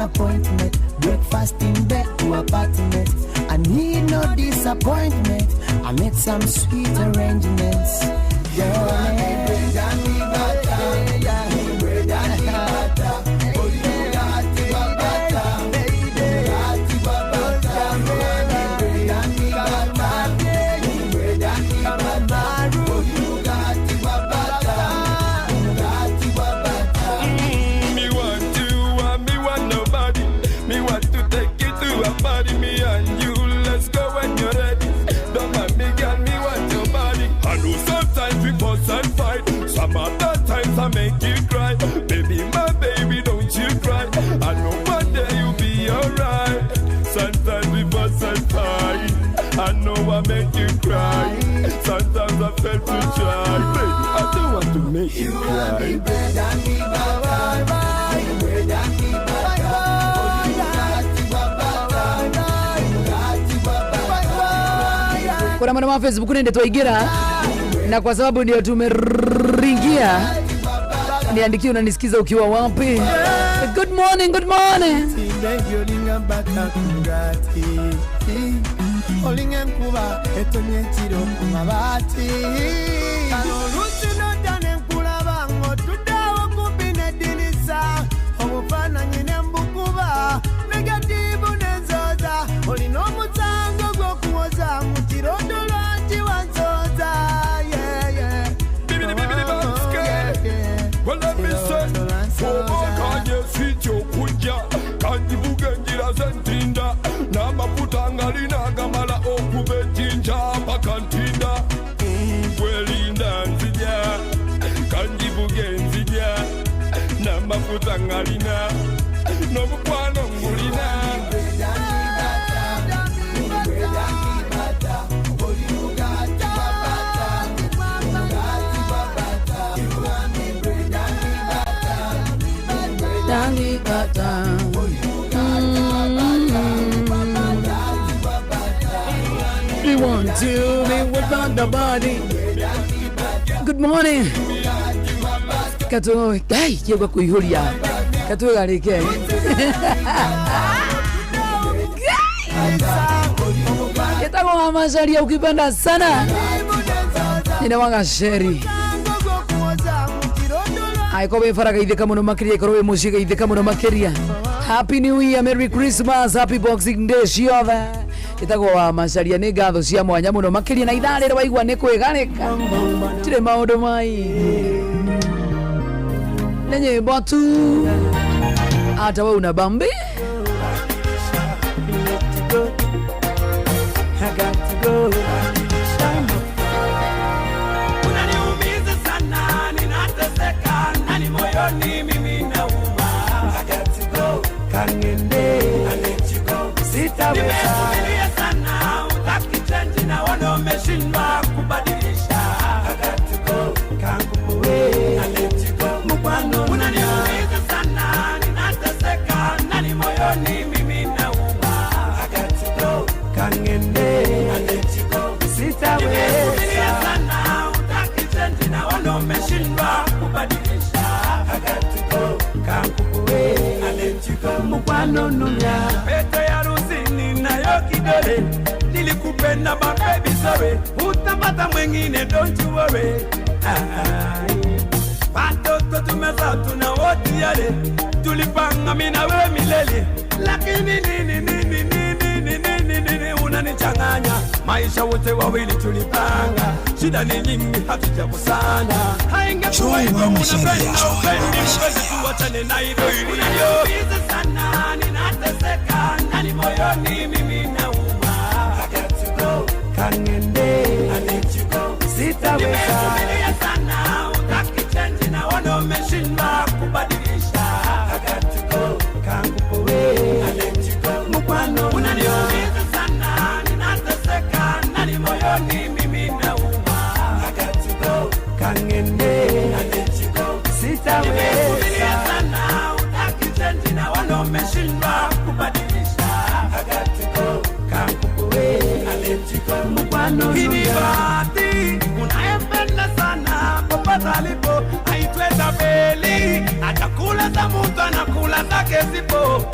an appointment. Breakfast in bed to apartment. I need no disappointment. I made some sweet arrangements. You are me bread and me butter. Me bread and me butter. Bugatti wa butter. Bugatti wa butter. You are me bread and me butter. Me bread and me butter. Bugatti wa butter. Bugatti wa butter. Me want you and me want nobody. Me want to take you to a party. Me and you, let's go when you're ready. Don't mind me, girl, me want your body. I know sometimes we fuss and fight. Some other times I make you cry. Baby, my baby, don't you cry. I know one day you'll be alright. Sometimes we fuss and fight. I know I make you cry. Sometimes I fail to try. Baby, I don't want to make you You are cry. me bread and me butter. Me bread and me butter. Bugatti wa butter. Bugatti wa butter. Kuna mwana wa Facebook nende twaigira, na kwa sababu ndio tumeringia, niandikie unanisikiza ukiwa wapi. Good morning, good morning. Baby olinga butter ku mugaati, olinga enkuba etonnya ekiro ku mabaati. Kano oluusi nodda ne nkulaba ng'otuddeawo kumpi n'eddirisa, obufaananyi ne mbukuba negative n'enzooza, olina omusango gw'okuwoza mu kirondo lwaki wansooza. Yeah. Bibidi bibidi Oh, basket. yeah. Well, let me say, oba sityo okujja kanjivuga enjira zentinda n'amafuta ngalina gamala okuba ejjinja paka ntinda. Gwelinda nzija kanjivuga enzija n'amafuta ngalina n'omukwano ngulina. Bread and me butter. Me bread and me butter. Bugatti wa butter. Bugatti wa butter. You are me bread and me butter. Dangi bata. Bugatti wa butter. Bugatti wa butter. We want to be without nobody. Good morning. Katu, ai, kiegwa kuihuria. Katuigarike. Ketagwo wa Macharia ukipenda sana. Nina wanga sheri. Aiko wĩ bara geithĩka mũno makĩria, ikorwo wĩ mũciĩ geithĩka mũno makĩria. Happy New Year, Merry Christmas, Happy Boxing Day ciothe. Ĩtagwo wa Macharia, nĩ ngatho cia mwanya mũno makĩria, na ithaa rĩrĩ waigua nĩ kwĩgarĩka, tirĩ maũndũ maingĩ, nĩ nyĩmbo tu, hata we una bambi. I got to go. Unaniumiza sana, ninateseka nani moyoni mimi nauma. I got to go. Kangende. I let you go. Sitaweza. Nimevumilia sana, utaki change naona umeshindwa kubadilisha. I got to go. Kanguwe. I let you go. Mukwano. Unaniumiza sana, ninateseka nani moyoni mimi nauma. I got to go. Kangende. I let you go. Sitaweza. Nimevumilia sana, utaki change naona umeshindwa kubadilisha. I got to go. Kanguwe. I let you go. Mukwano numya. Pete ya harusi ninayo kidole, nilikupenda my baby, sorry, utapata mwingine, don't you worry. Ah, watoto tumezaa tuna wote yale tulipanga mimi na wewe milele, lakini nini nini nini nini nini nini unanichanganya maisha, wote wawili tulipanga, shida ni nyingi hatujakosana, haingekuwa Joy hivyo wa Macharia. unapenda Joy wa upendi Macharia. mpenzi, tuachane na hivyo unaniumiza sana, ninateseka ndani moyoni mimi nauma. I got to go. Kangende. I let you go. Sitaweza. Nimevumilia sana, utaki change naona umeshindwa kubadilisha. I got to go. Kanguwe. I let you go. Mukwano. Unaniumiza sana, ninateseka ndani moyoni mimi nauma. I got to go. Kangende. I let you go. Sitaweza. Nimevumilia sana, utaki change naona umeshindwa kubadilisha. I got to go. Kanguwe. I let you go. Mukwano Hii ni numya. bahati unayempenda sana popote alipo aitwe Zabeli, atakula za mtu anakula zake zipo.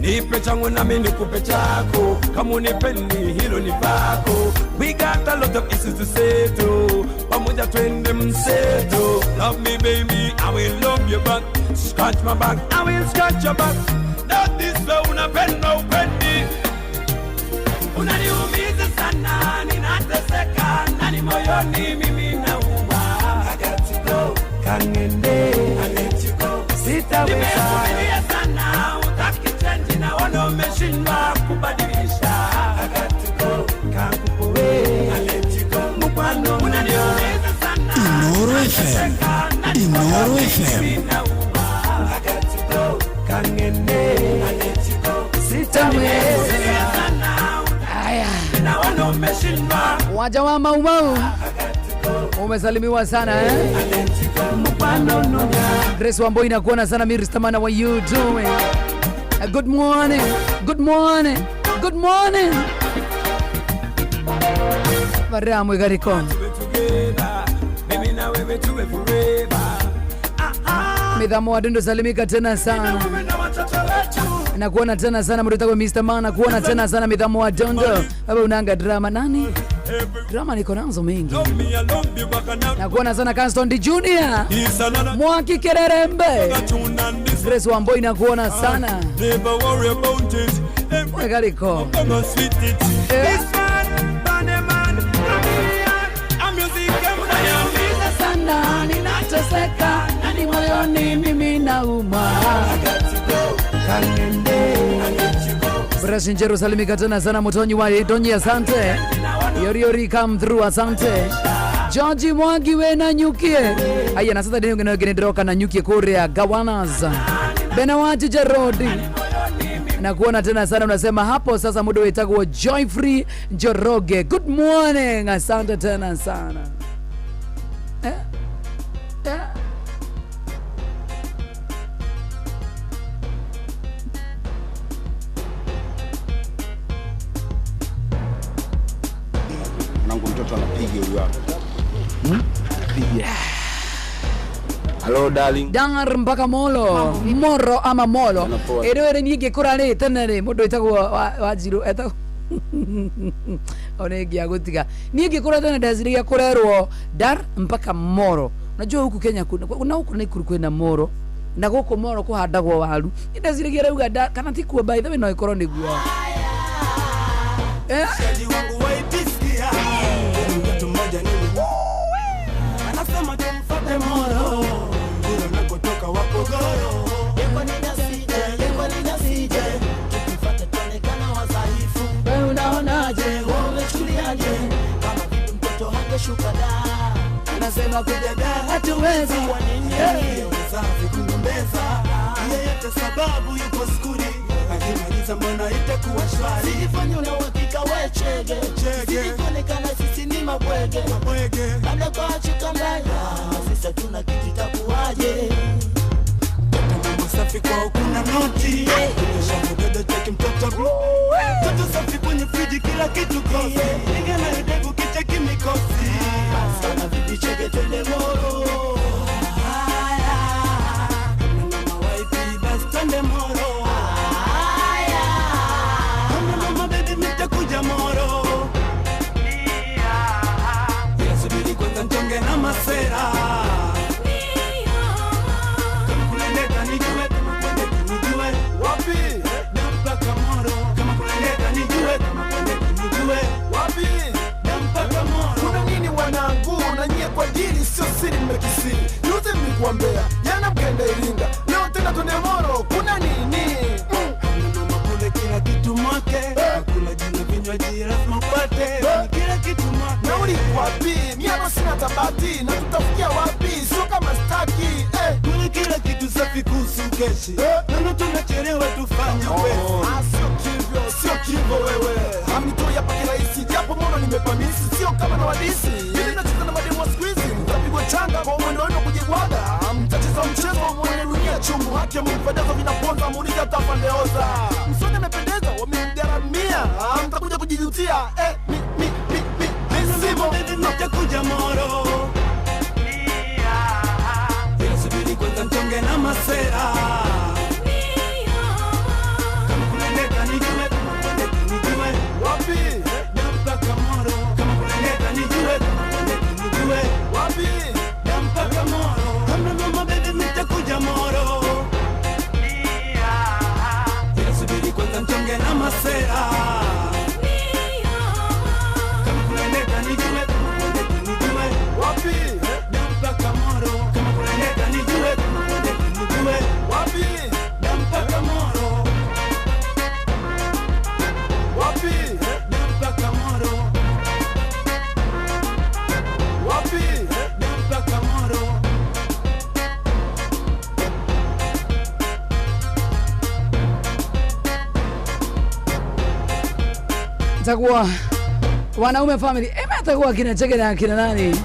Nipe changu nami nikupe chako, kama unipendi hilo ni pako. We got a lot of issues to settle, pamoja twende mseto. Love me baby, I will love you back. Scratch my back, I will scratch your back. That is so unapenda upendi. Unaniumiza sana, ninateseka, nani moyoni mimi nauma. I got to go, kangende, I let you go. Sitaweza. Nimevumilia sana, utaki change na wana umeshindwa kubadilisha. I got to go, kankupoe, I let you go. Mukwano, unaniumiza sana. Inoro FM. Inoro FM. I got to go, kangende, I let you go. Sitaweza. Aya. Na wana umeshindwa. Waja wa Maumau umesalimiwa sana eh? Grace Wamboi nakuona sana Miris Tamana, what you doing? Good morning, good morning, good morning. Mariamu Igariko. Mimi na wewe tuwe forever. Midhamo wa Dundo salimika tena sana. Nakuona tena sana mrutako Mr. Man, nakuona tena sana Midhamo wa Dundo. Baba unaanga drama nani? Drama niko nazo mingi. Nakuona sana Canston D Junior. Mwaki Kererembe. Grace Wamboi nakuona sana. Never worry about it. Mwegariko. I'm gonna sweet it. This man, bande man, I'm music, I'm sana ninateseka nani moyoni mimi nauma. Brash Njero salimika tena sana Mutonyi wa Donyi, asante. Yori yori come through, asante. George Mwangi we na nyukie. Aya na sasa deni ngene na nyukie Korea Gawanas. Benawaji Jerodi. Na kuona tena sana unasema hapo sasa muda wetagwo Joyfree Njoroge. Good morning, asante tena sana. Mwanangu mtoto anapiga huyu hapa. Anapiga. Hello darling. Dangar mpaka molo. Moro ama molo. Ero ere niige kurare tene ri mundu etagwo Wanjiru etagwo one ngia gutiga. Niige kura tene ndeciragia kurerwo Dar mpaka Moro. Unajua huku Kenya kuna huku Nakuru kwina Moro. Na guku Moro kuhandagwo waru. Ndeciragia rauga Dar kana ti kuo by the way no ikorwo niguo. Mshikaji wangu waipisikia. Mtoto mmoja ni anasema tumfuate Moro. Kule nakotoka Wapogoro. Yeko nina sije, yeko nina sije. Tukifuata tuonekana wadhaifu. Wewe unaonaje? Wewe umechukuliaje? Kama vipi mtoto hangeshuka da. Anasema kuja da hatuwezi. Kwa nini? Usafi kugombeza. Yeyote sababu yuko skuli. Akimaliza mbona itakuwa shwari. Sijifanye una uhakika we chege. Sijionekana sisi ni mabwege. Labda kwa chikambaya sisi hatuna kitu itakuwaje. Mtoto safi kwa kuna noti. Tunashangaa cheki mtoto. Mtoto safi kwenye friji kila kitu kosi. Nigana ndevu kicheki mikosi. Sana vipi chege twende Moro. Haya. Mama waipi basi twende Moro. Kuja Moro. Subiri kwanza ntonge na masera. Kama kunaendeka nijue, kama kunaendeka nijue. Wapi? Na mpaka Moro. Kama kunaendeka nijue, kama kunaendeka nijue. Wapi? Na mpaka Moro. Kuna nini wanangu na nyie kwa dili sio siri mmekisiri. Juzi mlikuwa Mbeya, jana mkaenda Iringa. Leo tena twende Moro. Kuna nini? Mama kule kila kitu mwake. Kula jina vinywaji lazima upate. Kila kitu mwake. Na uli wapi? Miano sina tabati. Na tutafikia wapi? Sio kama staki. Kule kila kitu safi kuhusu keshi. Nano tunachelewa tufanye upesi. Sio kivyo, sio kivyo wewe. Hamnitoi hapa kirahisi. Japo Moro nimepamisi. Sio kama na wadisi. Mimi nacheza na mademu wa siku hizi. Mtapigwa changa kwa mwendo wenu kujibwaga. Mtacheza mchezo mwene dunia chungu. Haki ya Mungu fedha vinaponza muulize hata pandeoza. Msoni amependeza wamemgaramia. Mtakuja kujijutia. Mi mi mi mi mi Baby mtakuja Moro. Subiri kwanza ntonge na masera. Kama kuna Itakuwa wanaume family emetagwo akina Chege na akina nani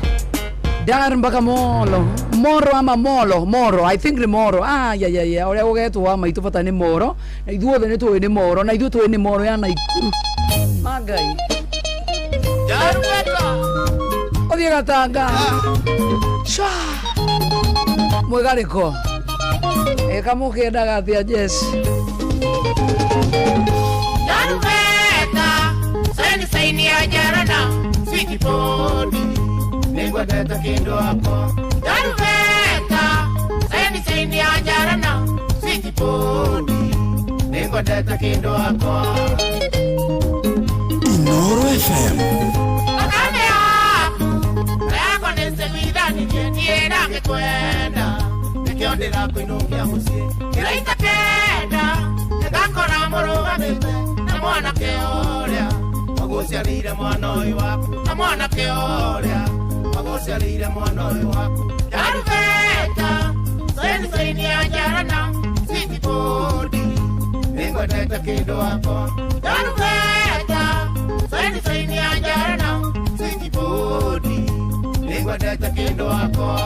Dar mpaka Molo Moro ama Molo Moro, I think ni Moro. Ah, ya ya ya, uria ugetwo wa maitu bata ni Moro, na ithuothe ni tuĩ ni Moro, na ithuĩ tuĩ ni Moro ya Naikuru mangai ũthiĩ Gatanga Shwa. Mwĩgarĩko ĩka mũkĩendaga atĩa Jess? Jarubeta, saini saini ya jarana, sweet body, Nĩngwendete kĩndũ wakwa. Jarubeta, saini saini ya jarana, sweet body, Nĩngwendete kĩndũ wakwa. Inoro FM. Akame yaku, yako nĩsewithanirie niĩ ndangĩkwenda, Nĩkĩo ndĩrakũinũkia mũciĩ. Kĩraita kenda, nĩngakora mũrũgamĩte na mwanake ũrĩa, Wagũciarĩire mwana ũyũ waku. Na mwanake ũrĩa, Wagũciarĩire mwana ũyũ waku. Jarubeta, saini saini ya jarana, sweet body. Nĩngwendete kĩndũ wakwa. Jarubeta, saini saini ya jarana, sweet body. Nĩngwendete kĩndũ wakwa.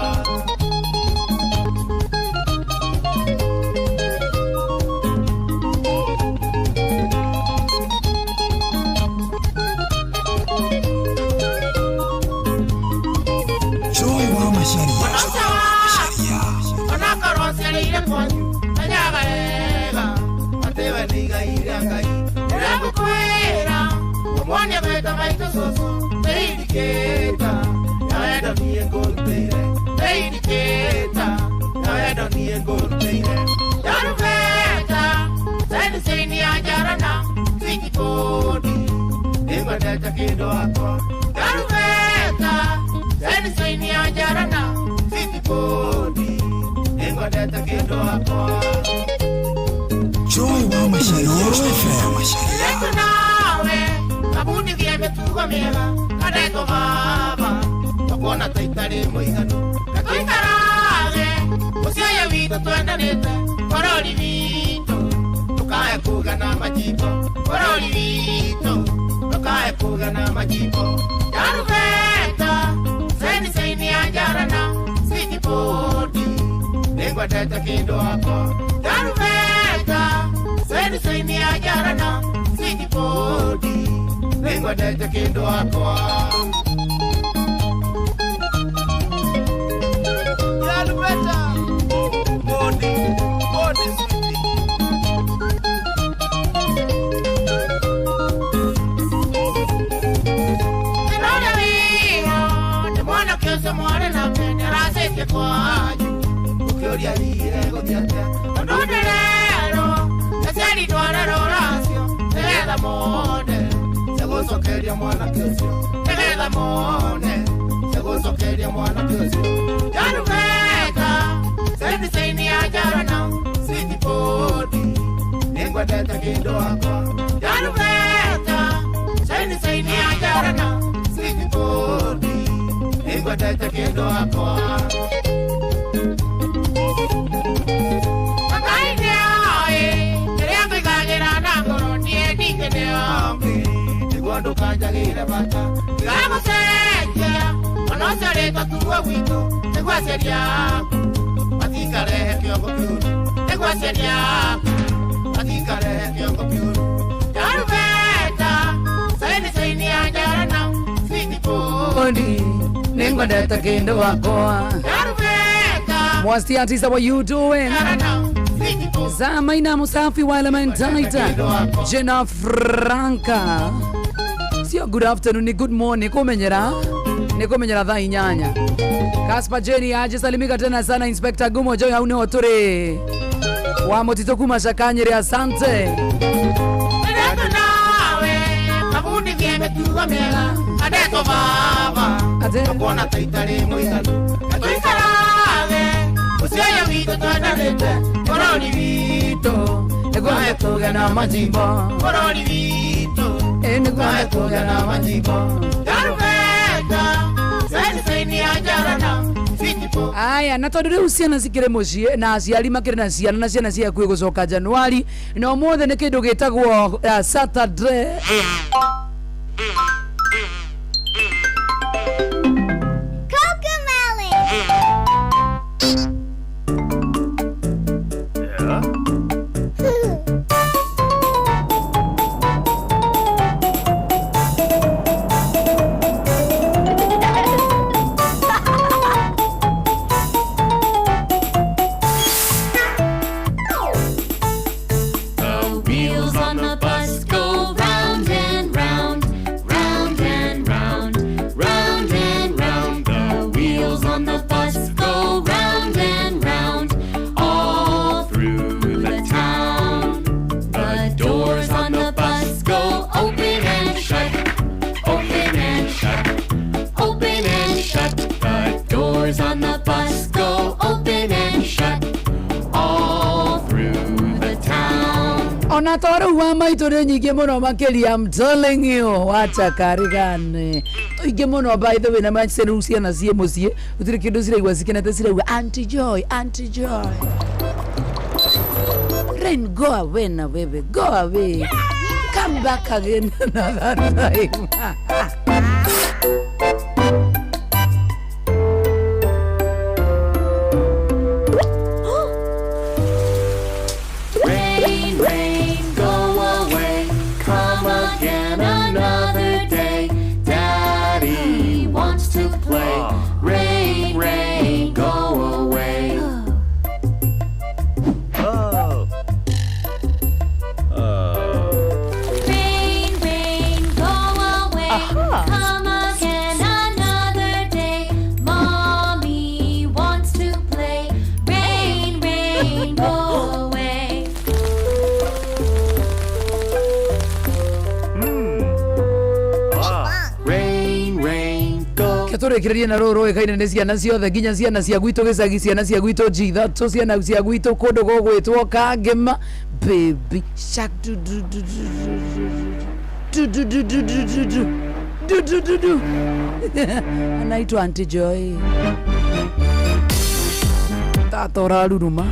Joy wa Macharia. Onakorwo ciarĩire kwanyu, menyaga wega. Atĩ we nĩ igai rĩa Ngai. Ndĩragũkwĩra, ũmuonie maita maitũ cũcũ, nĩ indicator Ya wendo niĩ ngũrutĩire. Nĩ indicator Ya wendo niĩ ngũrutĩire. Jarubeta, saini saini ya jarana, sweet body. Nĩngwendete kĩndũ wakwa. Jarubeta, saini saini ya jarana, sweet body. Nĩngwendete kĩndũ wakwa. Joy wa Macharia. Inoro FM. Yesu nawe, kabundithie mĩtugo mĩega, kandetwo baba. Tũkuona ta itarĩ mũiganu. Tũikarage, mũciĩ ũyũ witũ twendanĩte, bũrũri witũ. Ndũkae kuga na majimbo. Bũrũri witũ. Ndũkae kuga na majimbo. Jarubeta, saini saini ya jarana, sweet body. Nĩngwendete kĩndũ wakwa. Jarubeta, saini saini ya jarana, sweet body. Nĩngwendete kĩndũ wakwa. Jarubeta, body, body sweetie. Ndĩrona wĩho, nĩ mwanake ũcio mwarĩ nake nĩaracetie kwanyu. Ũkĩũria hihi egũthiĩ atĩa? Tondũ ndĩrerwo, aciari ndwarerwo racio, nĩgetha mone, Cia mwanake ũcio. Nĩgetha mone. Cia mwanake ũcio. Jarubeta, saini saini ya jarana, sweet body. Nĩngwendete kĩndũ wakwa. Jarubeta, saini saini ya jarana, sweet body. Nĩngwendete kĩndũ wakwa. Ngai nĩoĩ, kĩrĩa ngũigagĩra na ngoro niĩ ndingĩnĩoĩ. Nĩguo ndũkanjagĩre bata. Ndĩragũcenjia, ona ũcio rĩtwa tuo gwitũ, nĩguo aciari aku. Matikarehe kĩongo kĩũru. Nĩguo aciari aku. Matikarehe kĩongo kĩũru. Jarubeta, saini saini ya jarana, sweet body. Body, nĩngwendete kĩndũ wakwa. Jarubeta, Mwasti artist, how are you doing? jarana, sweet body. Zamaina Musafi wa Elementaita. Jenna Franka. Sio good afternoon, ni good morning. Kumenyera. Ni kumenyera thaa inyanya. Kaspa Jenny aje salimika tena sana Inspector Gumo Joy haune otore. Wa motito kuma shakanyere asante. Ndeto nawe, kabundithie mĩtugo mĩega, kandetwo baba. Ate Tũkuona ta itarĩ mũiganu. Tũikarage, mũciĩ ũyũ witũ twendanĩte, bũrũri witũ. Nĩguo kũgĩa na majimbo. Bũrũri witũ. Nĩguo kũgĩa na majimbo. Jarubeta, saini saini ya jarana, sweet body. Aya, na tondu riu ciana cikiri mucii na aciari makiri na ciana ciakuĩ gũcoka Januari na ũmũthĩ nĩ kĩndũ gĩtagwo Saturday. Ona to rĩu wa maitũ nĩ nyingĩ mũno makĩria, I'm telling you, wacha karigane tũingĩ mũno. By the way, na mace rĩu ciana ciĩ mũciĩ gũtirĩ kĩndũ ciraigua cikenete, ciraigua Auntie Joy, Auntie Joy. Rain, go away na wewe, go away, come back again another time. Rain, rain, go away. Come again another day. Daddy wants to play. Rain, rain, go away. Rain, rain, go away. Come again another day. Mommy wants to play. Rain, rain, go away. Rain, rain, go. Ke tũrĩkĩrĩrie na rũrũ rũĩkaine nĩ ciana ciothe, nginya ciana cia gwitũ gĩcagi, ciana cia gwitũ G3, ciana cia gwitũ kũndũ gũgwĩtwo Kangema. Baby shark du du du du du du du du du du du du du du du. Anaitwa Auntie Joy. Tata ũraruruma.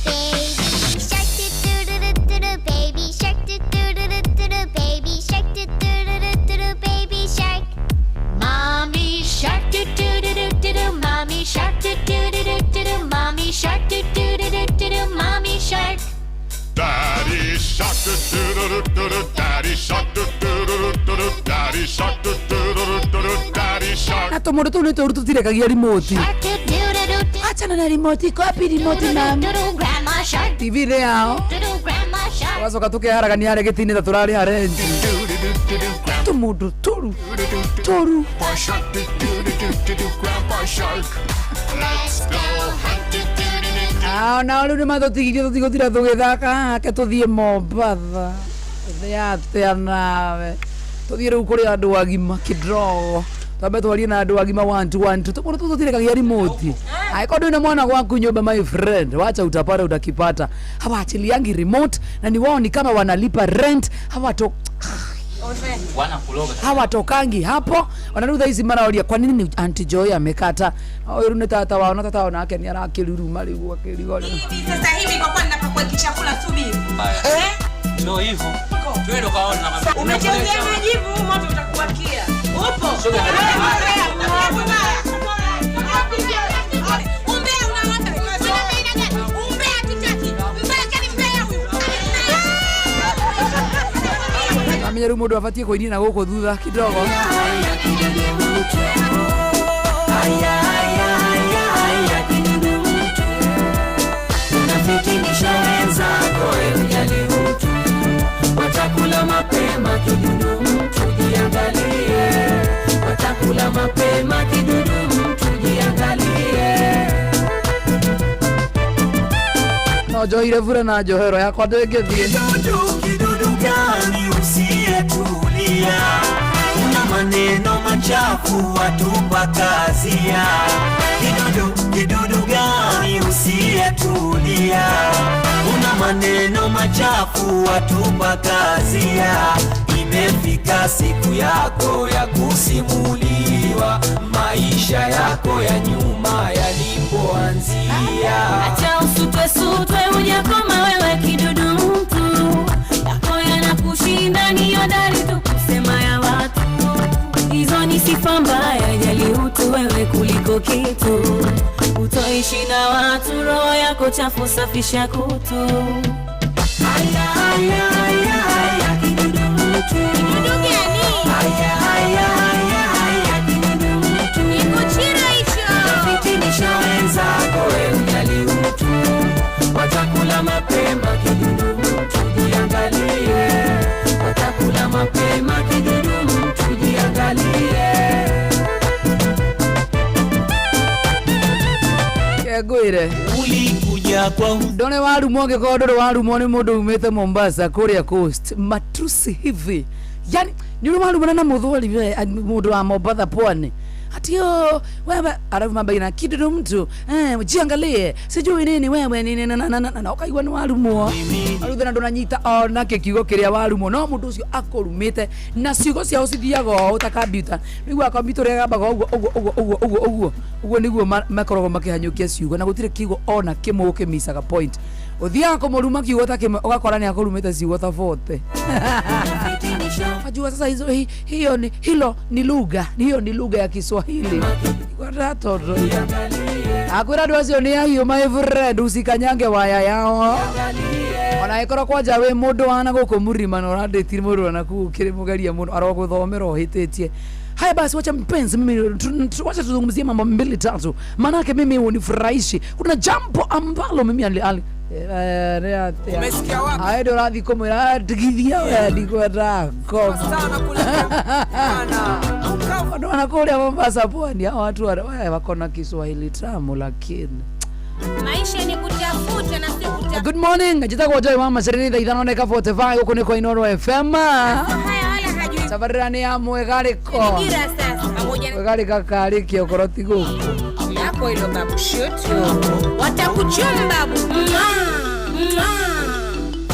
Baby shark do do do do do do, baby shark do do do do do do, baby shark do do do do do do, baby shark. Mommy shark do do do do do do, mommy shark do do do do do do, mommy shark do do do do do do, mommy shark. Daddy shark do do do do do, daddy shark do do do do do, daddy shark do do do do do, daddy shark. Na tũmũndũ tũu nĩ tũru, tũtirekagia remote. Shark do do do do do. Achana na remote, iko wapi remote mami? Do do grandma shark. TV nĩ yao. Do do grandma shark. Tũgacoka tũkeharagania harĩa gĩtĩ-inĩ ta tũrarĩha rent. Tũmũndũ tũru tũru. Grandpa shark do do do do do do, grandpa shark. Let's go hunt do do do do. Ah, nao rĩu nĩ matũtigirie tũtigũtira tũgĩthaka hake, tũthiĩ Mombatha thĩ atĩa nawe, tũthiĩ rĩu kũrĩ andũ agima kidogo, twambe twarie na andũ agima. One two one two. Tũmũndũ tũtũ tũtirekagia remote. Angĩkorwo ndũrĩ na mwana gwaku nyumba, my friend, wacha, utapata, utakipata. Hawaachiliangi remote na ni wao ni kama wanalipa rent, hawato hawatokangi hapo. Ona rĩu thaa ici maraũria kwa nini ni Auntie Joy amekata. Ũyũ nĩ tata wao, na tata wao nake nĩ arakĩruruma rĩu akĩrigwo. Sasa hivi kwa kuwa ninapakua kichakula, subiri. Eh? Ndio hivyo. Twende ukaona. Umechezea majivu, moto utakuwakia. Upo? Umbea unawaka. Umbea gani? Umbea tutaki. Mpelekeni mbea huyu. Amenya rĩu mũndũ abatiĩ kũinia na gũkũ thutha kidogo. Unafikirisha wenzako, ujali utu, watakula mapema kidudu mtu, jiangalie. Watakula mapema kidudu mtu, jiangalie. No njohire bure na njohero yakwa ndĩngĩthiĩ. Kidudu gani usiyetulia? Una maneno machafu watupa kazia. Kidudu, kidudu gani usiyetulia? Una maneno machafu watupa kazia. Imefika siku yako ya kusimuliwa maisha yako ya nyuma yalipoanzia. Acha usutwe sutwe, hujakoma wewe kidudu mtu. Yako yanakushinda, ni hodari tu kusema ya watu. Hizo ni sifa mbaya, jali utu wewe kuliko kitu. Utoishi na watu, roho yako chafu, safisha kutu. Aya, aya, aya, aya, kidudu mtu. Kidudu gani? Aya, aya, aya, aya, kidudu mtu. Nikuchira hicho. Fitinisha wenzako, we ujali utu, watakula mapema kidudu mtu, jiangalie. Watakula mapema kidudu mtu, jiangalie. Ngwire Ulikuja kwa ndore warumwo, angĩkorwo ndũrĩ warumwo nĩ mũndũ umĩte Mombasa kũrĩa coast, matusi hivi, yani nĩ ũrĩ warumana na mũthwari we, mũndũ wa Mombatha pwani. Ati oh, wewe araruma baina kidudu mtu jiangalie sijui nini wewe nini na na na na ukaigua ni warumwo rĩu thĩna ndũnanyita onake kiugo kĩrĩa warumwo no mũndũ ũcio akũrumĩte na ciugo ciao cithiaga o ta kambiuta nĩguo kambiuta ũrĩa gambaga ũguo ũguo ũguo ũguo ũguo ũguo ũguo nĩguo makoragwo makĩhanyũkia ciugo na gũtirĩ kiugo ona kĩmwe ũkĩmicaga point ũthiaga kũmũruma kiugo ta kĩmwe ũgakora nĩ akũrumĩte ciugo ta 40. Wajua sasa hizo hiyo ni hilo ni lugha, hiyo ni lugha ya Kiswahili. Kwa toto. Akwira andũ acio nĩ ahiũ my friend usikanyange waya yao. Ona ĩkorwo kwanja wĩ mũndũ wana gũkũ mũrima na ũrandĩtire mũndũ wana kũu kĩrĩ mũgeria mũno arogũthomera ũhĩtĩtie. Haya basi, wacha mpenzi, mimi wacha tuzungumzie mambo mbili tatu, manake mimi hunifurahishi. Kuna jambo ambalo mimi ali Umesikia wapi? Aye ndo rathi kumwira ndigithia we ndikwenda ngoma. Watu wanakuja Mombasa pwani, hao watu wako na Kiswahili tamu lakini maisha ni kutafuta na sio kutafuta. Good morning, njitagwo Joy Mama Sereni thaa ithano na 45 guku ni kwa Inoro FM. Haya wala hajui. Tabarĩra nĩ ya mwegarĩko. Gira sasa pamoja na Mwegarĩka karĩ kĩ okorwo ti gũkũ. Yako hilo babu shoot. Watakuchoma babu.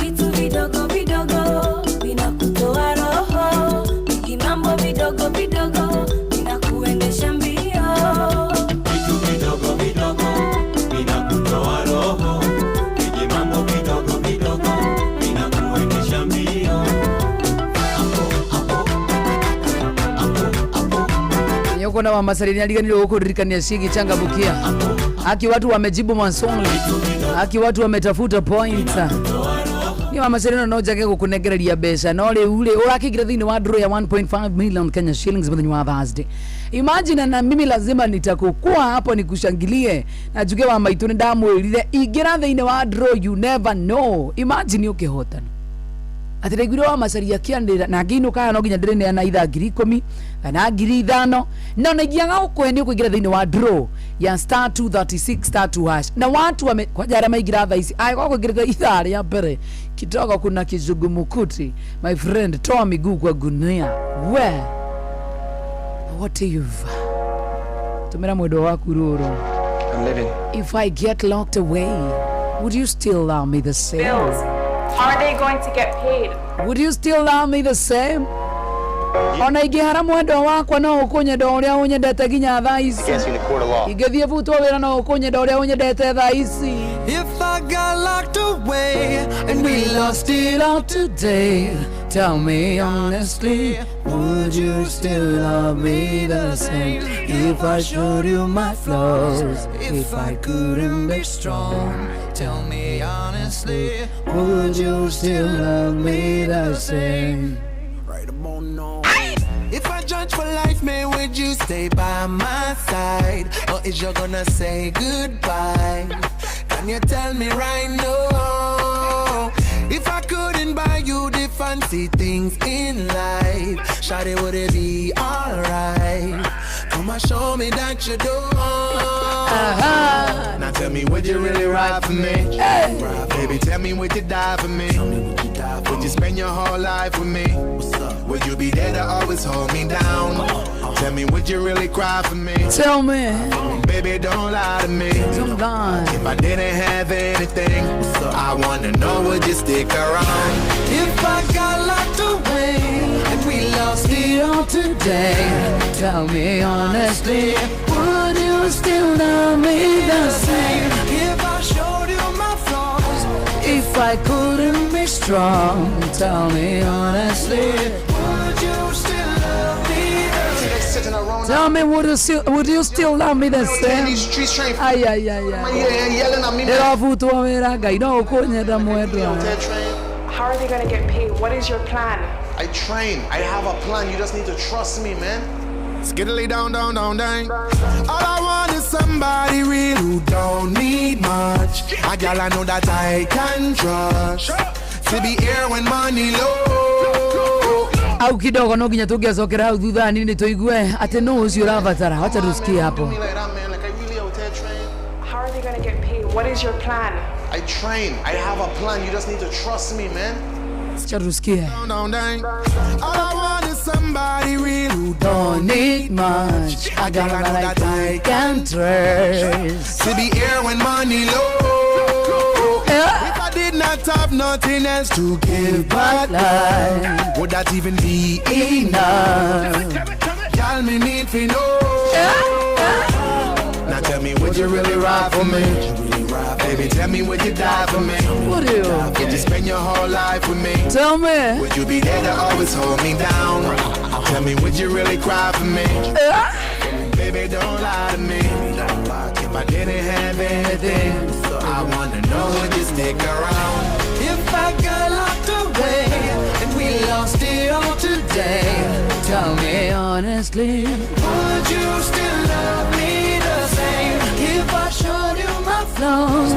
Vitu vidogo vidogo vinakutoa roho, mambo vidogo vidogo vinakuendesha mbio. Vitu vidogo vidogo vinakutoa roho, mambo vidogo vidogo vinakuendesha mbio. Nyoko na Mama Sereni aliganirwo gukuririkania ciĩgiĩ changamukia. Haki watu wamejibu maswali, haki watu wametafuta point. Ni Mama Sereni no njage gukunegereria mbeca no riu ri urakiingira thiini wa draw ya 1.5 million Kenya shillings muthenya wa Thursday. Imagine na mimi lazima nitakukua hapo nikushangilie na njuge wa maitu ni ndamwirire ingira thiini wa draw, you never know. Imagine ukihotana ati ndaiguire wa Macaria akĩanĩrĩra na ngĩinũka no nginya ndĩrĩneana ithaa 10,000 kana 5,000 na ona ingĩaga gũkũhe nĩ ũkũingĩra thĩinĩ wa draw ya star 236 star 2 hash na watu wame kwanja arĩa maingĩra thaa ici angĩkorwo kũingĩrĩte ithaa rĩa mbere kidogo kuna kizungumkuti my friend, toa miguu kwa gunia we what if tumĩra mwendwa waku rũrũ. I'm living. If I get locked away, would you still love me the same? Bills. How are they going to get paid? Would you still love me the same? Ona ingĩhara mwendwa wakwa no ũkũnyenda ũrĩa ũnyendete nginya thaa ici. Ingĩthiĩ butwo wĩra no ũkũnyenda ũrĩa ũnyendete thaa ici. If I got locked away and we lost it all today, tell me honestly, would you still love me the same? If I showed you my flaws, if I couldn't be strong, tell me honestly, would you still love me the same? Right about now. If I judge for life, man, would you stay by my side? Or is you gonna say goodbye? Can you tell me right now? If I couldn't buy you the fancy things in life, shawty, would it be alright? Come and show me that you do. Now tell me, would you really ride for me? Hey. Baby, tell me, would you die for me? Would you spend your whole life with me? Would you be there to always hold me down? Tell me, would you really cry for me? Tell me. Baby, don't lie to me. Don't lie. If I didn't have anything, I wanna know, would you stick around? If I got locked away and we lost it all today, tell me honestly, would you still love me the same? If I showed you my flaws, if I couldn't be strong, tell me honestly, would you still love me the same? Tell me, would you still love me the same? Ay, ay, ay, ay. Ndĩrabutwo wĩra Ngai no ũkũnyenda mwendwa. How are they gonna get paid? What is your plan? I train. I have a plan. You just need to trust me, man. Skiddly down, down, down, down. All I want is somebody real who don't need much. A gal I know that I can trust. To be here when money low. Au kidogo no nginya tũngĩacokera hau thutha nini tũigue atĩ nũ ũcio ũrabatara. Wacha tusikie hapo. How are they gonna get paid? What is your plan? I train. I have a plan. You just need to trust me, man. Wacha tusikie. Down, down, down. All I want is somebody real who don't need much. I got I know like that I can trust. To be here when money low. If I did not have nothing else to give but love, would that even be enough? Y'all me need to know. Now tell me, would you really ride for me? Baby, tell me, would you die for me? Would you? Would you spend your whole life with me? Tell me. Would you be there to always hold me down? Tell me, would you really cry for me? Baby, don't lie to me. If I didn't have anything, I wanna know, would you stick around? If I got locked away and we lost it all today, tell me honestly, would you still love me the same? If I showed you my flaws,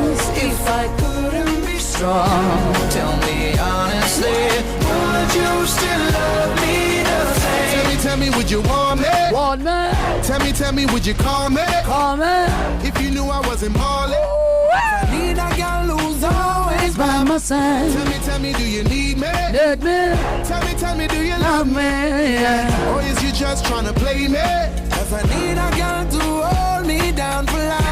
if I couldn't be strong, tell me honestly, would you still love me the same? Tell me, would you want me? Want me? Tell me, would you call me? Call me. If you knew I wasn't ballin'. I need a girl who's always by my side. Tell me, do you need me? Need me? Tell me, do you love me? Yeah. Or is you just tryna play me? 'Cause I need a girl to hold me down for life.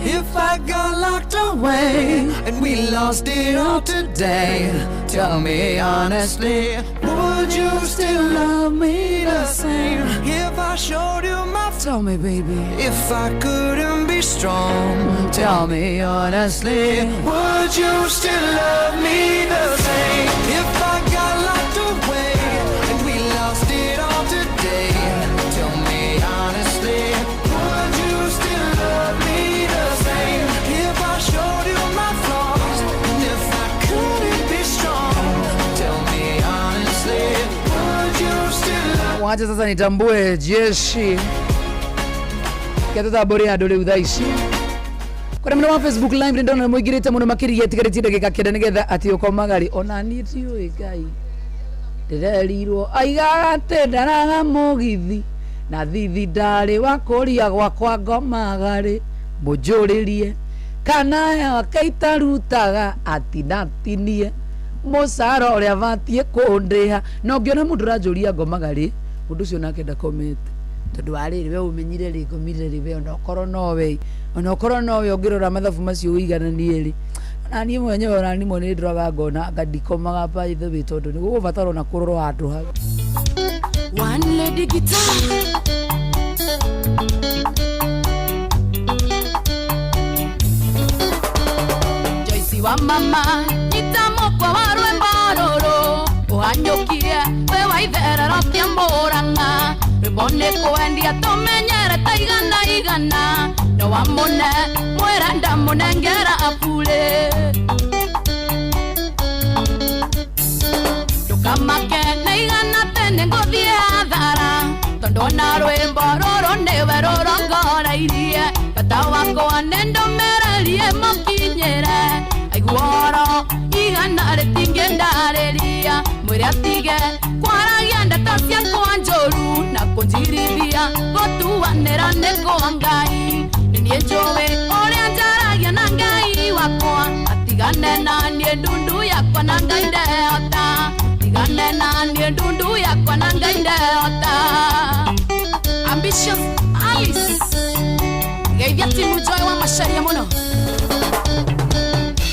If I got locked away and we lost it all today, tell me honestly, would you still love me the same? If I showed you my... Tell me, baby. If I couldn't be strong, tell me honestly, would you still love me the same? If I got locked away and we lost it all today, tell me honestly, would you still love me the same? If I showed you my flaws, and if I couldn't be strong, tell me honestly, would you still love me? Wacha sasa nitambue jeshi kiatutambũre andũ rĩu thaa ici kũrĩa mwena wa Facebook live nĩ ndona mũingĩrĩte mũno makĩria ĩtigarĩtie ndagĩka 9 nĩgetha atĩ ũkomaga rĩ ona niĩ ndiũĩ Ngai ndĩrerirwo aigaga atĩ ndaraga mũgithi na thithi ndarĩ wa kũria gwakwa ngomaga rĩ mũnjũrĩrie kana yake itarutaga atinatinie mũcara ũrĩa batiĩ kũndĩha na ũngĩona mũndũ ũranjũria ngomaga rĩ mũndũ ũcio nake ndakomete tondu warä we umenyire rä ngomire rä we onokorwo nowe onokorwo nowe ũngĩrora mathabu macio ũigananie rĩ ona niĩ mwenyewe ona niĩ mwene nĩndĩroraga ngona anga ndikomaga by the way tondũ nĩ gũgũbatara ona kũrorwo handũ hau. One lady guitar. Joyce wa mama itamokwa wa rwĩmbo rũrũ ũhanyũkie wĩ wa itherero cia Mũrang'a rwĩmbo nĩ kwendia tũmenyerete igana igana no wa mũne mwĩra ndamũnengera burĩ ndũkamake nĩ igana tene ngũthiĩ hathara tondũ ona rwĩmbo rũrũ nĩwe rũrongoreirie bata wakwa nĩ ndũmĩrĩrie mũkinyĩre aiguoro igana rĩtingĩndarĩria mwĩre atige kwaragia ndeto ciakwa njũru na kũnjirithia gũtuanĩra nĩ kwa Ngai nĩ niĩ njũĩ ũrĩa njaragia na Ngai wakwa atigane na niĩ ndundu yakwa na Ngai ndehota tigane na niĩ ndundu yakwa na Ngai ndehota. Ambitious Alice geithia timu Joy wa Macharia mũno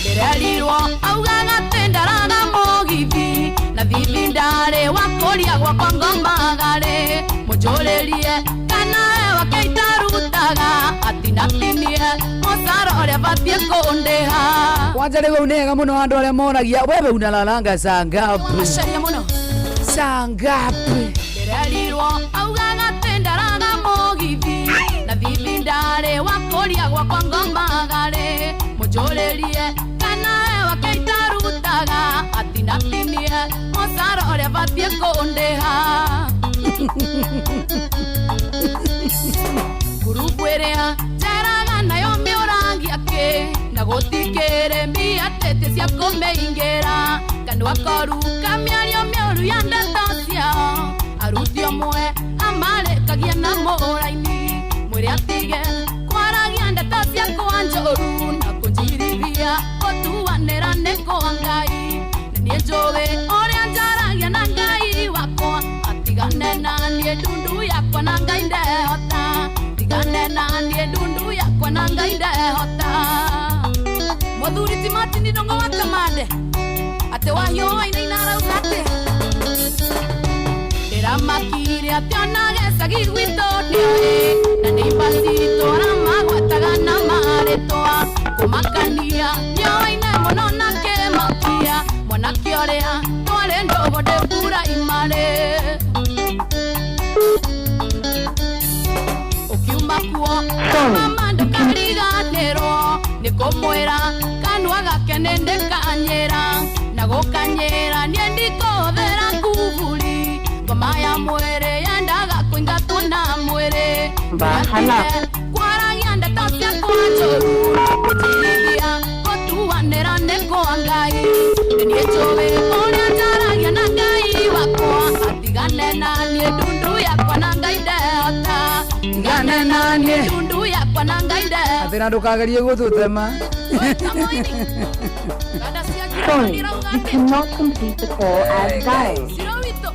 ndĩrerirwo augaga atĩ ndaraga mũgithi na thithi ndarĩ wa kũria gwakwa ngomaga rĩ mũnjũrĩrie kana wake itarutaga atinatinie mũcara ũrĩa batiĩ kũndĩha. Kwanja rĩu nĩ wega mũno andũ arĩa moragia wewe unalalanga saa ngapi? Macharia mũno saa ngapi? Ndĩrerirwo augaga atĩ ndaraga mũgithi na thithi ndarĩ wa kũria gwakwa ngomaga rĩ mũnjũrĩrie kana wake itarutaga atinatinie mũcara ũrĩa batiĩ kũndĩha. Ngurubu ĩrĩa njeraga nayo mĩũrangia kĩ na gũtikĩrĩ mbia tĩtĩ cia kũmĩingĩra kanua koru kamĩario mĩũru ya ndeto ciao aruti ũmwe amarĩkagia na mũraini mwĩre atige kwaragia ndeto ciakwa njũru na kũnjirithia gũtuanĩra nĩ kwa Ngai nĩ niĩ njũĩ ũrĩa njaragia Tigane na niĩ ndundu yakwa na Ngai ndehota. Tigane na niĩ ndundu yakwa na Ngai ndehota. Mũthuri ti Martin Ndung'u wa Kamande atĩ wahiũha inaina arauga atĩ ndĩramakire atĩ ona gĩcagi gwitũ nĩoĩ na nĩimba citũ aramagwetaga na marĩtwa kũmakania nĩoaine mũno na kĩmakia mwanake ũrĩa twarĩ ndũgũ ndĩ puraimarĩ ũkiuma kuo mama ndũkariganĩrwo nĩ kũmwĩra kanua gake nĩ ndĩkanyĩra na gũkanyĩra niĩ ndikũhũthĩra kuburi ngoma ya mwĩrĩ yendaga kũingatwo na mwĩrĩ kwaragia ndeto ciakwa njũru gũtirithia gũtuanĩra nĩ kwa Ngai nĩ niĩ njũĩ ũrĩa njaragia na Ngai wakwa atigane na niĩ ndundu yakwa na Ngai ndehota. Tigane na niĩ ndundu yakwa na Ngai ndehota. Atĩ na ndũkagerie gũtũtema. Sorry, you cannot complete the call as dialed.